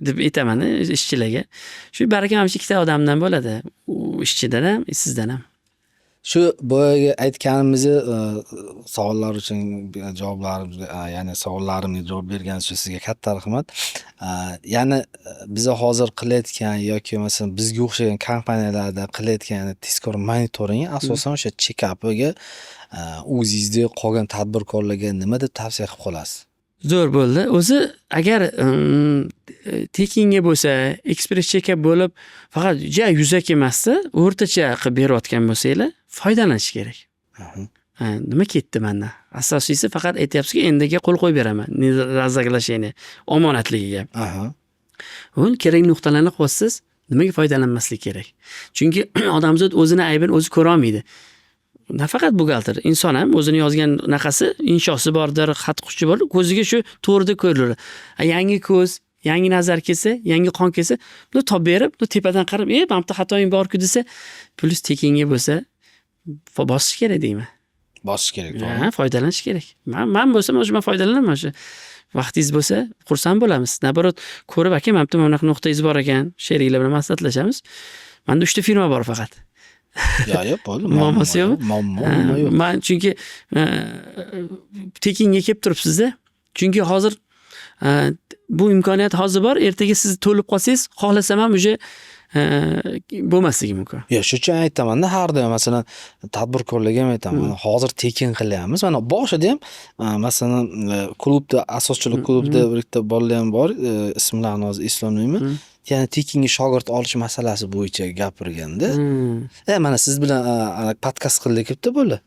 deb aytaman ishchilarga. Shu baraka mana shu ikkita odamdan bo'ladi. U ishchidan ham, sizdan ham. Shu boyagi aytganimizni, savollar uchun javoblarimizga, ya'ni savollarimga javob berganingiz uchun sizga katta rahmat. Ya'ni biza hozir qilayotgan yoki masalan bizga o'xshagan kompaniyalarda qilayotgan tezkor monitoring asosan o'sha chekapiga o'zingizni qolgan tadbirkorlarga nima deb tavsiya qilib qolasiz? Zo'r bo'ldi. O'zi agar tekinga bo'lsa, ekspress chekap bo'lib, faqat ja yuzaki emasda, o'rtacha qilib berayotgan bo'lsanglar, foydalanish kerak. Ha, nima ketdi mandan? Asosiysi, faqat aytyapsizki, endiga qo'l qo'yib beraman. Разоглашение. Omonatligiga. Uni kerak nuqtalarni qo'ysiz, nimaga foydalanmaslik kerak? Chunki odamzod o'zini aybini o'zi ko'ra olmaydi. Nafaqat buxgalter, inson ham o'zini yozgan naqasi, inshosi bordir, xat qushi bor, ko'ziga shu to'g'rida ko'rinadi. Yangi ko'z, yangi nazar kelsa, yangi qon kelsa, buni topib berib, bu tepadan qarab, mana bu yerda xatoying bor-ku desa, plyus tekinga bo'lsa, bosish kerak deyman. Bosish kerak, to'g'ri. Ha, foydalanish kerak. Man bo'lsam, o'sha man foydalanaman o'sha. Vaqtingiz bo'lsa, xursand bo'lamiz. Наоборот, ko'rib, aka, mana bu yerda mana bunaqa nuqtangiz bor ekan, sheriklar bilan maslahatlashamiz. Menda 3 ta firma bor faqat. Yo'q, yo'q, bo'ldi. Muammosi yo'qmi? Muammo Ha, yo'q. Man chunki tekinga kelib turibsiz-da. Chunki hozir bu imkoniyat hozir bor, ertaga siz to'lib qolsangiz, xohlasam ham уже bo'lmasligi mumkin. Yo'q, shu uchun aytaman-da, har doim masalan tadbirkorlarga ham aytaman. Hozir tekin qilyapmiz. Mana boshida ham, masalan, klubda, asoschilik klubida bir ikkita bolalar ham bor, ismlarini hozir eslolmayman. Ya'ni tekinga shogird olish masalasi bo'yicha gapirganda, mana siz bilan podkast qildik bitta bola.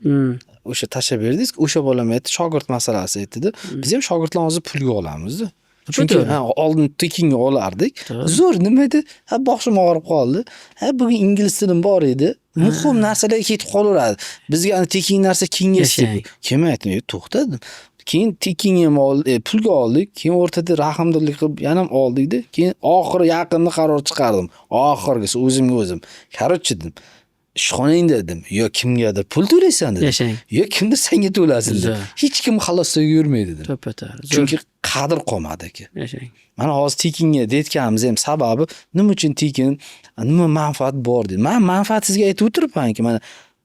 O'sha tashlab berdingiz, o'sha bolam aytdi, shogird masalasi aytdi-da. Biz ham shogirdlarni hozir pulga olamizda. Chunki ha, oldin tekinga olardik. Zo'r, nima edi? Ha, boshim og'rib qoldi. Ha, bugun ingliz tilim bor edi. Muhim narsalarga ketib qolaveradi. Bizga ana tekin narsa kengash deb. Kim aytdi? To'xta dedim. Keyin tekinga ham pulga oldik. Keyin o'rtada rahmdillik qilib yana ham oldikda. Keyin oxiri yaqinda qaror chiqardim. Oxirgisi o'zimga o'zim. Короче dedim. Ishxonangda dedim. Yo kimgadir pul to'laysan dedim. Yashang. Yo kimdir senga to'lasin dedim. Zo'r. Hech kim xalosda yurmaydi dedim. To'ppa-to'g'ri. Chunki Qadr qolmadi, aka. Yashang. Mana hozir tekinga deyotganimiz ham sababi, nima uchun tekin, nima manfaat bor deydi. Man manfaat sizga aytib o'tiribmanki, mana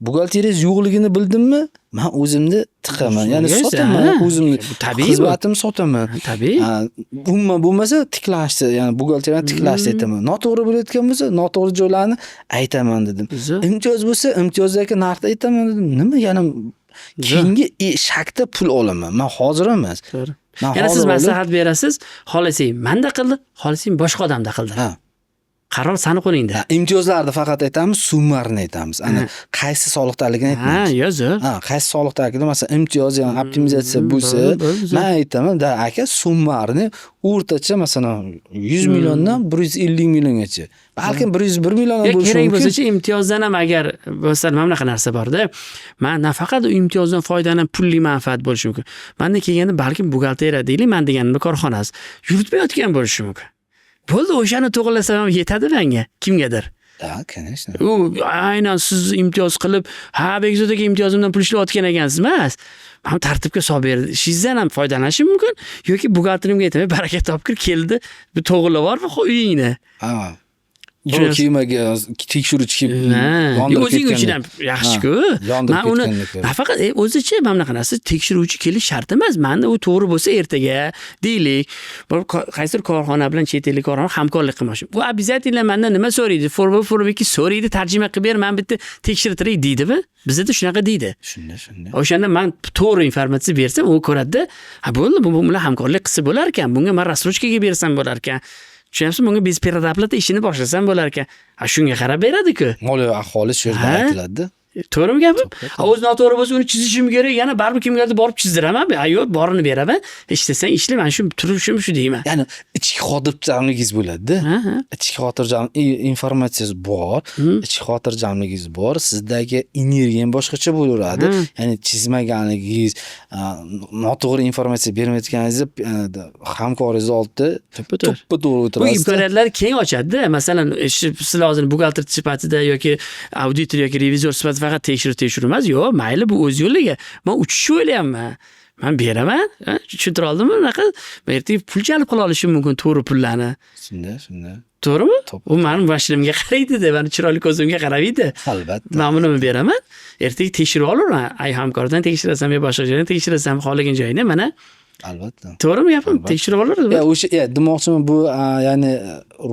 buxgalteriyangiz yo'qligini bildimmi, man o'zimni tiqaman. Ya'ni Shunga sotaman ha. o'zimni. Bu tabiiy bu. Xizmatimni sotaman. Tabiiy. Ha, umuman bo'lmasa tiklashni, ya'ni buxgalteriyani tiklashni aytaman. Noto'g'ri bo'layotgan bo'lsa, noto'g'ri joylarni aytaman dedim. Zo'r. Imtiyoz bo'lsa, imtiyozdagi narxni aytaman dedim. Nima, yana keyingi шаг da pul olaman. Man hozir emas. To'g'ri. Man Yana siz hozir olib- maslahat berasiz, xohlasang manda qildir, xohlasang boshqa odamda qildir. Ha. Qaror sani qo'lingda. Ha, imtiyozlarni faqat aytamiz, summarni aytamiz. Ana qaysi soliqdaligini aytmaymiz. Yo'q, zo'r. Ha, qaysi soliqdaligini, masalan, imtiyoz, ya'ni optimizatsiya bo'lsa, bo'ldi, zo'r. man aytaman, da aka, summarni o'rtacha, masalan, 100 milliondan 150 milliongacha. Balkim 101 million ham Yo, bo'lishi kerak mumkin. bo'lsachi, imtiyozdan ham agar bo'lsa, mana bunaqa narsa borda. Man nafaqat u imtiyozdan foydalanib pulli manfaat bo'lishi mumkin. Manda kelganda balkim buxgalteriya deylik, man deganimda korxonasi yuritmayotgan bo'lishi mumkin. Bo'ldi, o'shani to'g'irlasam ham yetadi menga, kimgadir. Да, конечно. U aynan siz imtiyoz qilib, ha, Bekzod aka, imtiyozimdan pul ishlayotgan ekansiz emas. Man tartibga solib berishingizdan ham foydalanishim mumkin yoki buxgalterimga aytaman, baraka topkir, keldi, bu to'g'irlab bor uyingni. Ha. Birov kelmagan, tekshiruvchi kelib yondirib O'zing uchun ketgandek. ham yaxshi-ku. Ha, yondirib Man uni ketgandek. nafaqat o'zicha mana bunaqa narsa tekshiruvchi kelish shart emas. Manda u to'g'ri bo'lsa ertaga deylik, bir qaysidir korxona bilan, chet ellik korxona hamkorlik qilmoqchi. Bu обязательно mandan nima so'raydi? Form 1, form 2 so'raydi, tarjima qilib ber, man bitta tekshirtiray deydimi? Bizda shunaqa deydi. Shunday, shunday. O'shanda man to'g'ri informatsiya bersam, u ko'radida, ha, bo'ldi, bu bilan hamkorlik qilsa bo'lar ekan, bunga man рассрочка ga bersam bo'lar ekan. Tushunyapsizmi? Bunga без предоплата ishini boshlasam bo'lar ekan. Ha, shunga qarab beradi-ku. Moliyaviy ahvoli shu yerda aytiladi. To'g'rimi gapim? Ha, o'zi noto'g'ri bo'lsa, uni chizishim kerak, yana baribir kimgadir borib chizdiraman. Ha, yo'q, borini beraman. Ishlasang ishla, mana shu turishim shu deyman. Ya'ni ichki xotirjamligingiz bo'ladi-da. Ha, ha. Ichki xotirjam informatsiyangiz bor, ichki xotirjamligingiz bor, sizdagi energiya ham boshqacha bo'laveradi. Ya'ni chizmaganligingiz, noto'g'ri informatsiya bermayotganingizni hamkoringizni oldida To'ppa-to'g'ri. to'ppa-to'g'ri Bu o'tirasiz. imkoniyatlar keng ochadi-da. Masalan, sizlar hozir buxgalter sifatida yoki auditor yoki revizor sifatida faqat tekshiruv tekshiruv emas. Yo'q, mayli, bu o'z yo'liga. Man uchishni o'ylayapman. Man beraman. Ha, tushuntira oldimmi? Unaqa ertaga pul jalb qila olishim mumkin, to'g'ri pullarni. Shunday, shunday. To'g'rimi? To'ppa. U mani mashinamga qaraydi-da, mani chiroyli ko'zimga qaramaydi. Albatta. Man buni beraman. Ertaga tekshirib olaman. Ay, hamkordan tekshirasan, yo boshqa joydan tekshirasan, xohlagan joyini mana. Albatta. To'g'rimi gapim? Albatta. Tekshirib oladi. Ya o'sha, ya demoqchiman, bu ya'ni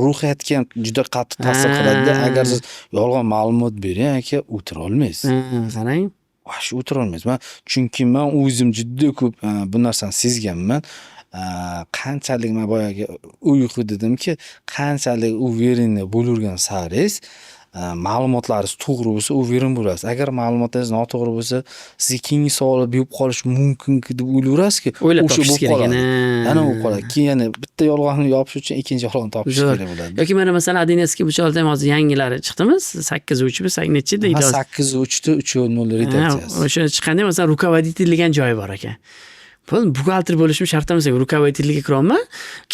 ruhiyatga ham juda qattiq ta'sir qiladi. Agar siz yolg'on ma'lumot bering, aka, o'tira olmaysiz. Ha, qarang. Вообще o'tira olmaysiz. Man chunki man o'zim juda ko'p bu narsani sezganman. Qanchalik man boyagi uyqu dedimki, qanchalik уверенный bo'lavergan saringiz, ma'lumotlaringiz to'g'ri bo'lsa, уверен bo'lasiz. Agar ma'lumotlaringiz noto'g'ri bo'lsa, sizga keyingi savolni berib qolish mumkinki deb o'ylayverasizki, O'ylab o'sha topishingiz bo'lib kerak. qoladi. Yana bo'lib qoladi. Keyin yana bitta yolg'onni yopish uchun ikkinchi yolg'onni topish Zo'r. kerak bo'ladi. Yoki mana, masalan, 1Sga bu cholda ham hozir yangilari chiqdimi? 8.3 mi, nechi deydi Ha, hozir? 8.3 da 3.0 redaksiyasi. O'sha chiqqanda, masalan, руководитель degan joyi bor ekan. Bo'ldi, buxgalter bo'lishim shart emas, руководитель ga kiryapman,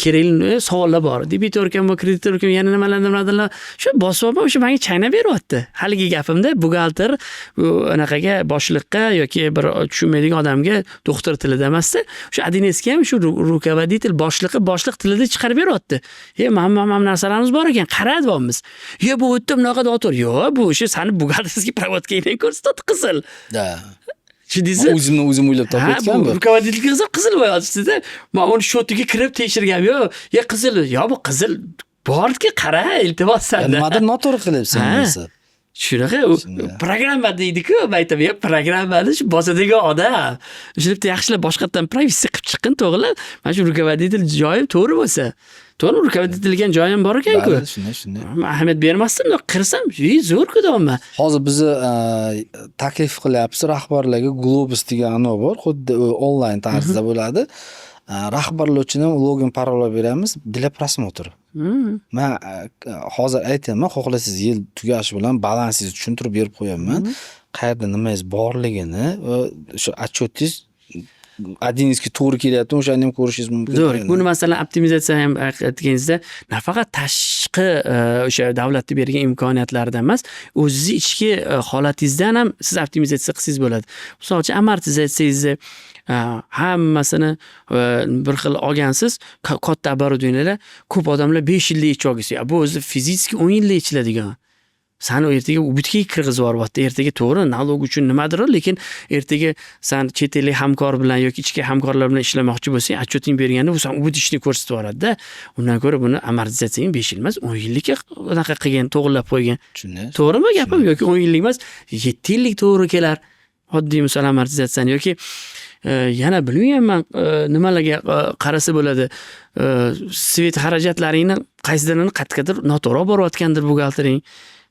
kerakli savollar bor. Debitorkami, kreditorkami, yana nimalar, nimalar, shu bosyapman, o'sha menga chaynab beryapti. Haligi gapimda buxgalter bu anaqaga, boshliqqa yoki bir tushunmaydigan odamga doktor tilida emasda, o'sha 1Sga ham shu руководитель boshlig'i, boshliq tilida chiqarib beryapti. E, mana bu narsalarimiz bor ekan, qara deyapmiz. Yo, bu o'tda bunaqa noto'g'ri. Yo'q, bu o'sha sani buxgalterский проводка ngdan ko'rsatadi qizil. Да. Tushundingizmi? O'zimni o'zim o'ylab Ha, topayotgan bu bu. руководитель qilsa qizil bo'yatibdi-da. Man uni счёт iga kirib tekshirgan. Yo'q, ya qizil, yo bu qizil borki, qara, iltimos sanda. Nimadir noto'g'ri qilyapsan bo'lmasa. Shunaqa u Shunday. programma deydi-ku, man aytaman, "Ya, programmani shu bosadigan odam. Shuni bitta yaxshilab boshqatdan провести qilib chiqqin, to'g'rilab. Mana shu руководитель joyi to'g'ri bo'lsa. To'g'rimi? Руководитель degan joyi ham bor ekan-ku. Bali, shunday, shunday. Man ahamiyat bermasdim, kirsam, "Ey, zo'r-ku" deyapman. Hozir bizni taklif qilyapmiz rahbarlarga, Globus degan anavi bor, xuddi u onlayn tarzda bo'ladi. Rahbarlar uchun ham login, parola beramiz для просмотра. Man hozir aytyapman, xohlasangiz yil tugashi bilan balansingizni tushuntirib berib qo'yaman. Qayerda nimangiz borligini va o'sha отчет ingiz 1Sga to'g'ri kelyaptimi, o'shani ham ko'rishingiz mumkin. Zo'r. Buni, masalan, optimizatsiya ham aytganingizda, nafaqat tashqi, o'sha davlatni bergan imkoniyatlardan emas, o'zizni ichki holatingizdan ham siz optimizatsiya qilsangiz bo'ladi. Misol uchun, amortizatsiyangizni hammasini bir xil olgansiz, katta оборудования lar, ko'p odamlar 5 yilda yechib olgisi. Bu o'zi физически 10 yilda yechiladigan. Sani ertaga убытка ga kirgizib yuboryapti. Ertaga, to'g'ri, налог uchun nimadir, lekin ertaga san chet ellik hamkor bilan yoki ichki hamkorlar bilan ishlamoqchi bo'lsang, отчет ing berganda u san убыточный ko'rsatib yuboradida. Undan ko'ra buni amortizatsiyang 5 yil emas, 10 yillikka unaqa qilgin, to'g'irlab qo'ygin. Shunday. To'g'rimi gapim? Yoki 10 yillik emas, 7 yillik to'g'ri kelar. Oddiy misol amortizatsiyani yoki yana bilmayman, nimalarga qarasa bo'ladi. Свет xarajatlaringni qaysidirini qayergadir noto'g'ri olib borayotgandir buxgaltering.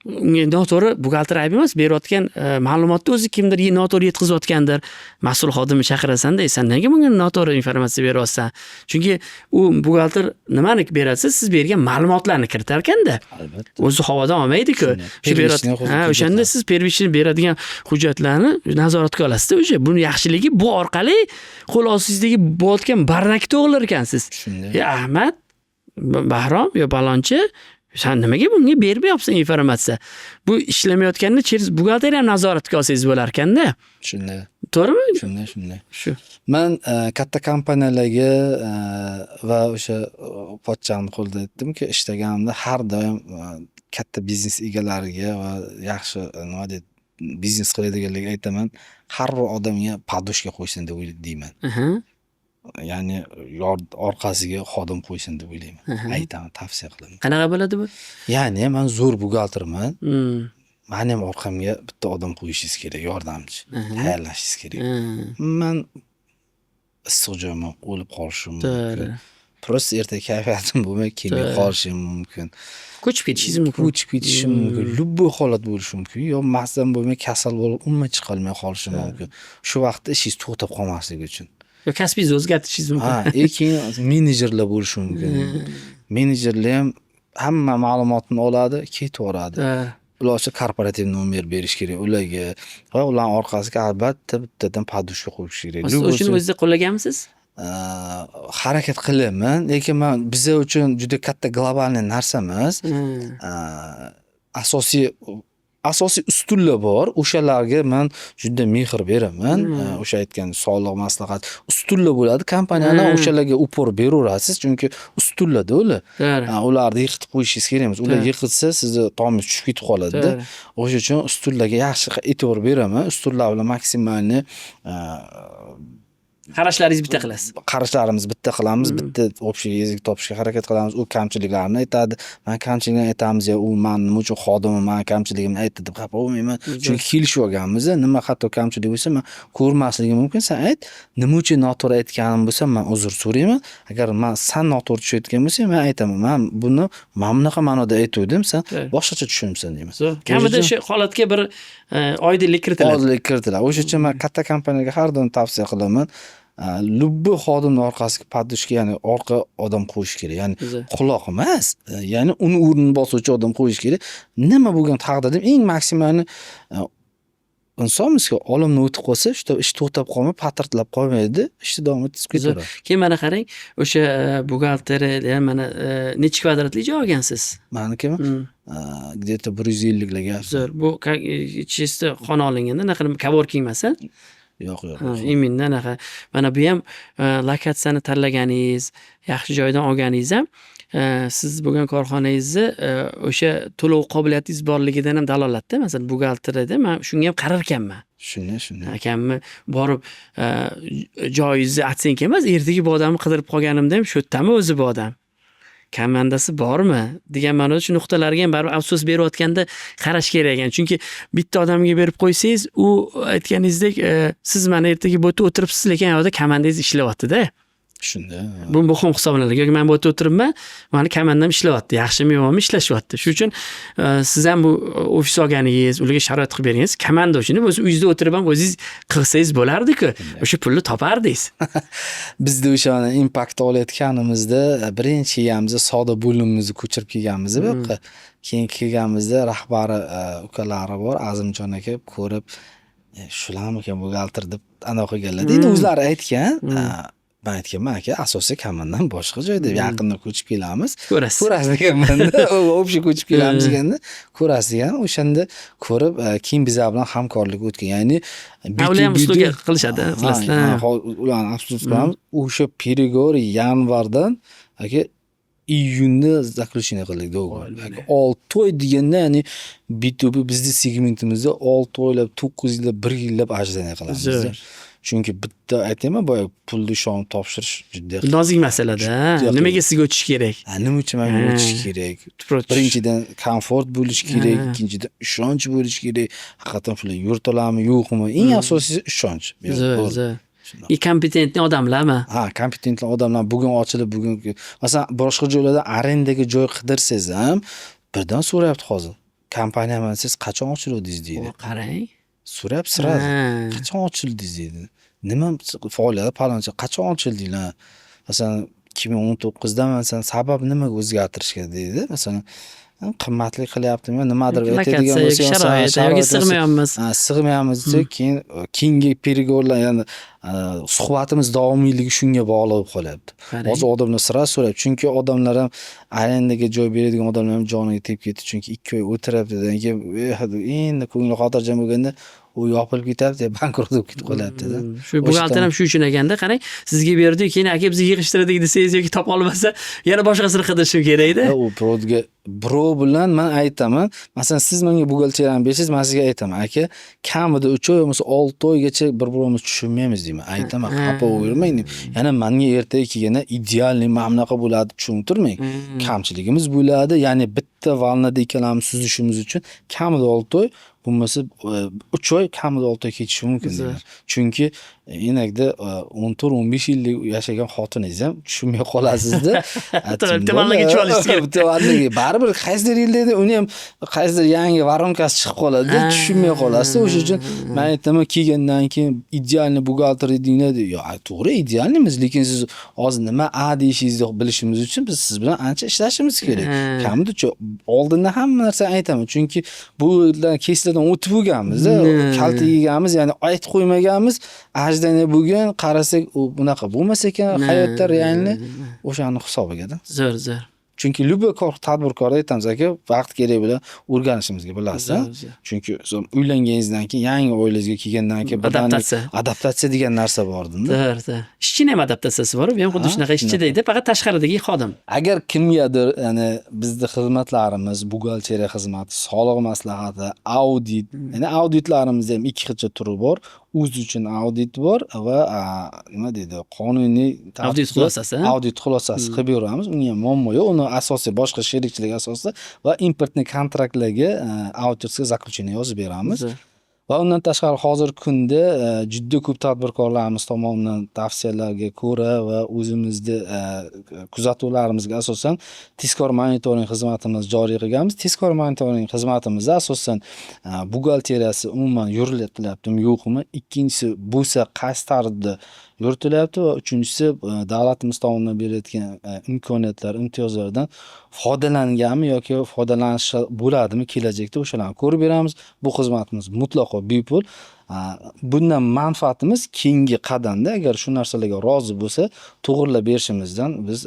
Unga noto'g'ri, buxgalter aybi emas, berayotgan ma'lumotni o'zi kimdir noto'g'ri yetkazayotgandir. Mas'ul xodimni chaqirasanda, "Sen nega bunga noto'g'ri informatsiya beryapsan?" Chunki u buxgalter nimani beradi? Siz bergan ma'lumotlarni kiritar ekanda. Albatta. O'zi havodan olmaydi-ku. Shunday. Shu Первичный ha, o'shanda siz первичный beradigan hujjatlarni nazoratga olasizda o'sha. Buni yaxshiligi, bu orqali qo'l ostingizdagi bo'layotgan бардак ni to'g'rilar ekansiz. Shunday. "Ya Ahmad, Bahrom yo palonchi, san nimaga bunga bermayapsan informatsiya?" Bu ishlamayotganini через buxgalteriya ham nazoratga olsangiz bo'lar ekanda. Shunday. To'g'rimi? Shunday. Shu. Man katta kompaniyalarga va o'sha pochchamni qo'lida aytdimki, ishlaganimda har doim katta biznes egalariga va yaxshi, nima deydi, biznes qiladiganlarga aytaman, har bir odamga подушка qo'ysin deb deyman. Ya'ni orqasiga xodim qo'ysin deb o'ylayman. Aytaman, tavsiya qilaman. Qanaqa bo'ladi bu? Ya'ni man zo'r buxgalterman. Mani ham orqamga bitta odam qo'yishingiz kerak, yordamchi. Tayyorlashingiz kerak. Man issiq joyman, o'lib qolishim mumkin. Просто ertaga kayfiyatim bo'lmay kelmay qolishim mumkin. Ko'chib ketishingiz mumkin. Ko'chib ketishim mumkin. Любой holat bo'lishi mumkin. Yo mazam bo'lmay, kasal bo'lib, umuman chiqolmay qolishim mumkin. Shu vaqtda ishingiz to'xtab qolmasligi uchun. Yo kasbingizni o'zgartirishingiz mumkin. Ha, и keyin menejerlar bo'lishi mumkin. Menejerlar ham hamma ma'lumotni oladi, ketaveradi. Ular korporativ nomer berish kerak ularga va ularni orqasiga albatta bittadan подушка qo'yish kerak. Siz o'shani o'zingizda qo'llaganmisiz? Harakat qilyapman, lekin man biza uchun juda katta глобальный narsa emas. Asosiy ustunlar bor, o'shalarga man juda mehr beraman. O'sha aytgan soliq maslahat ustunlar bo'ladi. Kompaniyalar o'shalarga упор beraverasiz, chunki ustunlarda ular. Ularni yiqitib qo'yishingiz kerak emas. Ular yiqitsa, sizni tomingiz tushib ketib qoladida. O'sha uchun ustunlarga yaxshi e'tibor beraman. Ustunlar bilan максимальный Qarashlaringizni bitta qilasiz. Qarashlarimizni bitta qilamiz, bitta общий язык topishga harakat qilamiz. U kamchiliklarni aytadi, man kamchiliklarni aytamiz, yo u man nima uchun xodimim mani kamchiligimni aytdi deb xafa bo'lmayman. Chunki kelishib olganmiz, nima xato kamchilik bo'lsa, man ko'rmasligim mumkin, san ayt. Nima uchun noto'g'ri aytganim bo'lsa, man uzr so'rayman. Agar man san noto'g'ri tushunayotgan bo'lsang, man aytaman. Man buni mana bunaqa ma'noda aytuvdim, san boshqacha tushunibsan deyman. Zo'r. Kamida o'sha holatga bir oydinlik kiritiladi. Oydinlik kiritiladi. O'sha uchun man katta kompaniyaga har doim tavsiya qilaman. Любой xodimni orqasiga подушка, ya'ni orqa odam qo'yish kerak. Ya'ni quloq emas, ya'ni uni o'rnini bosuvchi odam qo'yish kerak. Nima bo'lgan taqdirda eng максимальный insonmizku, olimni o'tib qolsa, shu ish to'xtab qolmay, patirtilab qolmaydi, ishni davom etkazib ketaveradi. Keyin mana qarang, o'sha buxgalteriya, mana nechi kvadratli joy olgansiz? Manikimi? Где-то 150 larga. Zo'r. Bu чисто xona olinganda, anaqa coworking emas, a? Yo'q. Ha, именно anaqa. Mana bu ham lokatsiyani tanlaganingiz, yaxshi joydan olganingiz ham siz bo'lgan korxonangizni o'sha to'lov qobiliyatingiz borligidan ham dalolatda. Masalan, buxgalteriyada man shunga ham qarar ekanman. Shunday. Akamni borib joyingizni оценка emas, ertaga bu odamni qidirib qolganimda ham shu yerdami o'zi bu odam? Komandasi bormi? Degan ma'noda shu nuqtalarga ham baribir outsource berayotganda qarash kerak ekan. Chunki bitta odamga berib qo'ysangiz, u aytganingizdek, siz mana ertaga bu yerda o'tiribsiz, lekin u yoqda komandangiz ishlayapti-da. Shunday. Bu muhim hisoblanadi. Yoki men bu yerda o'tiribman, mani komandam ishlayapti, yaxshimi yomonmi ishlashyapti. Shuning uchun siz ham bu ofis olganingiz, ularga sharoit qilib berganingiz, komanda uchun o'zi uyingizda o'tirib ham o'zingiz qilsangiz bo'lardi-ku. O'sha pulni topardingiz. Bizda o'shani impact olayotganimizda birinchi kelganimizda savdo bo'limimizni ko'chirib kelganmiz bu yoqqa. Keyin kelganimizda rahbari, ukalari bor, Azimjon aka ko'rib, Shularmikan buxgalter deb anaqa qilganlar. Endi o'zlari aytgan, man aytganman, aka, asosiy komandan boshqa joyda, yaqinda ko'chib kelamiz. Ko'rasiz. Ko'rasiz deganmanda, общий ko'chib kelamiz deganda, ko'rasiz degan, o'shanda ko'rib, keyin bizlar bilan hamkorlikka o'tgan. Ya'ni Ular ham B2B услуга qilishadi, qilasizlar. Ha, ularni обслуживать qilamiz. O'sha переговор yanvardan, aka, iyunda заключение qildik договор. 6 oy deganda, ya'ni B2B bizni segmentimizda 6 oylab, 9 yillab, 1 yillab ожидание qilamiz. Zo'r. Chunki bitta aytayman, boya pulni ishonib topshirish juda Nozik masalada. Juda Nimaga sizga o'tish kerak? Ha, nima uchun menga o'tish kerak? Birinchidan, komfort bo'lishi kerak, ikkinchidan, ishonch bo'lishi kerak. Haqiqatan pulni yuritaladimi, yo'qmi? Eng asosiysi ishonch. Zo'r, Bo'ldi. zo'r. И компетентный odamlarmi? Ha, компетентный odamlar bugun ochilib, bugun, masalan, boshqa joylarda arendaga joy qidirsangiz ham birdan so'rayapti hozir. Kompaniyaman, siz qachon ochildingiz deydi. O, qarang. So'rayapti сразу. Qachon ochildingiz deydi. Nima faoliyat paloncha, qachon ochildinglar? Masalan, 2019da, masalan, sabab nimaga o'zgartirishga deydi. Masalan, qimmatli qilyaptimi, nimadir aytadigan Lokatsiya bo'lsa, yoki sharoit yoki sharoit bo'lsa, sig'mayapmiz. Ha, sig'mayapmiz desak, keyin keyingi переговор lar, ya'ni suhbatimiz davomiyligi shunga bog'liq bo'lib qolyapti. Qarang. Hozir odamlar сразу so'rayapti. Chunki odamlar ham, arendaga joy beradigan odamlar ham joniga tegib ketdi. Chunki 2 oy o'tiribdi, keyin endi ko'ngli xotirjam bo'lganda u yopilib ketyapti, bankrot bo'lib ketib qolyapti-da. Shu buxgalter ham shu uchun ekanda, qarang, sizga berdi, keyin aka, biz yig'ishtirdik desangiz yoki topa olmasa, yana boshqasini qidirishim kerakda. U birovga, birov bilan man aytaman, masalan, siz menga buxgalteriyani bersangiz, man sizga aytaman, aka, kamida 3 oy bo'lmasa 6 oygacha bir-birimizni tushunmaymiz deyman. Aytaman, xafa bo'lmang deyman. Yana manga ertaga kelganda идеальный mana bunaqa bo'ladi tushuntirmang. Kamchiligimiz bo'ladi, ya'ni bitta волна da ikkalamiz suzishimiz uchun kamida 6 oy, bo'lmasa 3 oy, kamida 6 oy ketishi mumkin deyman. Chunki enakda 14-15 yillik yashagan xotiningiz ham tushunmay qolasizda. Bitta vannaga tushib olishingiz kerak. Bitta vannaga baribir qaysidir yilda uni ham qaysidir yangi воронка si chiqib qoladi, tushunmay qolasiz. O'sha uchun man aytaman, kelgandan keyin идеальный buxgalter edinglar, yo'q, to'g'ri, идеальный miz, lekin siz hozir nima a deyishingizni bilishimiz uchun biz siz bilan ancha ishlashimiz kerak. Kamida oldindan hamma narsani aytaman, chunki bu keyslardan o'tib bo'lganmiz-da, kalta yeganmiz, ya'ni aytib qo'ymaganmiz, ожидание bo'lgan, qarasak u bunaqa bo'lmas ekan hayotda реальный, o'shani hisobiga-da. Zo'r, zo'r. Chunki любой kor tadbirkorda aytamiz, aka, vaqt kerak bilan o'rganishimizga, bilasiz. Chunki uylanganingizdan keyin, yangi oilangizga kelgandan keyin adaptatsiya. Adaptatsiya degan narsa bor-da. To'g'ri, to'g'ri. Ishchini ham adaptatsiyasi bor, bu ham xuddi shunaqa ishchi deydi, faqat tashqaridagi xodim. Agar kimgadir, ya'ni bizni xizmatlarimiz, buxgalteriya xizmati, soliq maslahati, audit, ya'ni auditlarimizda ham ikki xilcha turi bor. O'zi uchun audit bor va nima deydi, qonuniy audit xulosasi. Audit xulosasi qilib beramiz. Unga ham muammo yo'q. Uni asosiy boshqa sherikchilik asosida va импортный kontraktlarga авторский заключение yozib beramiz. Va undan tashqari hozirgi kunda juda ko'p tadbirkorlarimiz tomonidan tavsiyalarga ko'ra va o'zimizni kuzatuvlarimizga asosan tezkor monitoring xizmatimizni joriy qilganmiz. Tezkor monitoring xizmatimizda asosan buxgalteriyasi umuman yuritilyaptimi, yo'qmi, ikkinchisi bo'lsa qaysi tarzda yuritilyapti va uchinchisi davlatimiz tomonidan berilayotgan imkoniyatlar, imtiyozlardan foydalanganmi yoki foydalanishi bo'ladimi kelajakda, o'shalarni ko'rib beramiz. Bu xizmatimiz mutlaqo bepul. Bundan manfaatimiz keyingi qadamda agar shu narsalarga rozi bo'lsa, to'g'irlab berishimizdan biz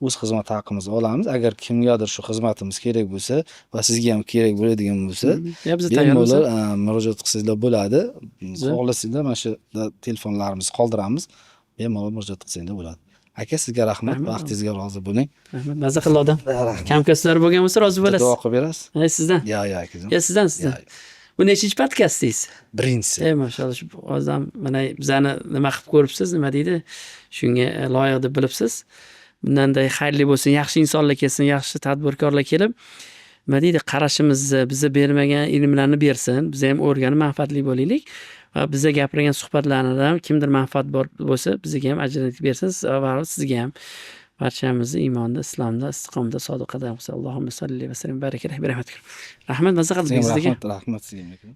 o'z xizmat haqimizni olamiz. Agar kimgadir shu xizmatimiz kerak bo'lsa va sizga ham kerak bo'ladigan bo'lsa, Ya biz tayyormiz. bemalol murojaat qilsanglar bo'ladi. Xohlasanglar mana shu telefonlarimizni qoldiramiz. Bemalol murojaat qilsanglar bo'ladi. Aka, sizga rahmat, Rahmat. vaqtingizga rozi bo'ling. Rahmat, maza qildi odam. Kam-kaslar bo'lgan bo'lsa, rozi bo'lasiz. Duo qilib berasiz. Ha, sizdan. Yo, akajon. Ya sizdan, sizdan. Yo, yo. Bu nechinchi podkastingiz? Birinchisi. Ey, mashalloh, shu odam mana bizani nima qilib ko'ribsiz, nima deydi? Shunga loyiq deb bilibsiz. Bundanda xayrli bo'lsin, yaxshi insonlar kelsin, yaxshi tadbirkorlar kelib, nima deydi, qarashimizni, biza bermagan ilmlarni bersin. Biz ham o'rganib manfaatli bo'laylik. Va biza gapirgan suhbatlardan ham kimdir manfaat bor bo'lsa, bizga ham ajrini bersin va sizga ham. Barchamizni iymonda, islomda, istiqomatda sodiq qadam qilsin. Allohumma salli va sallim barik alayhi bi rahmatik. Rahmat, maza qildik Sizga sizga. rahmat, rahmat sizga.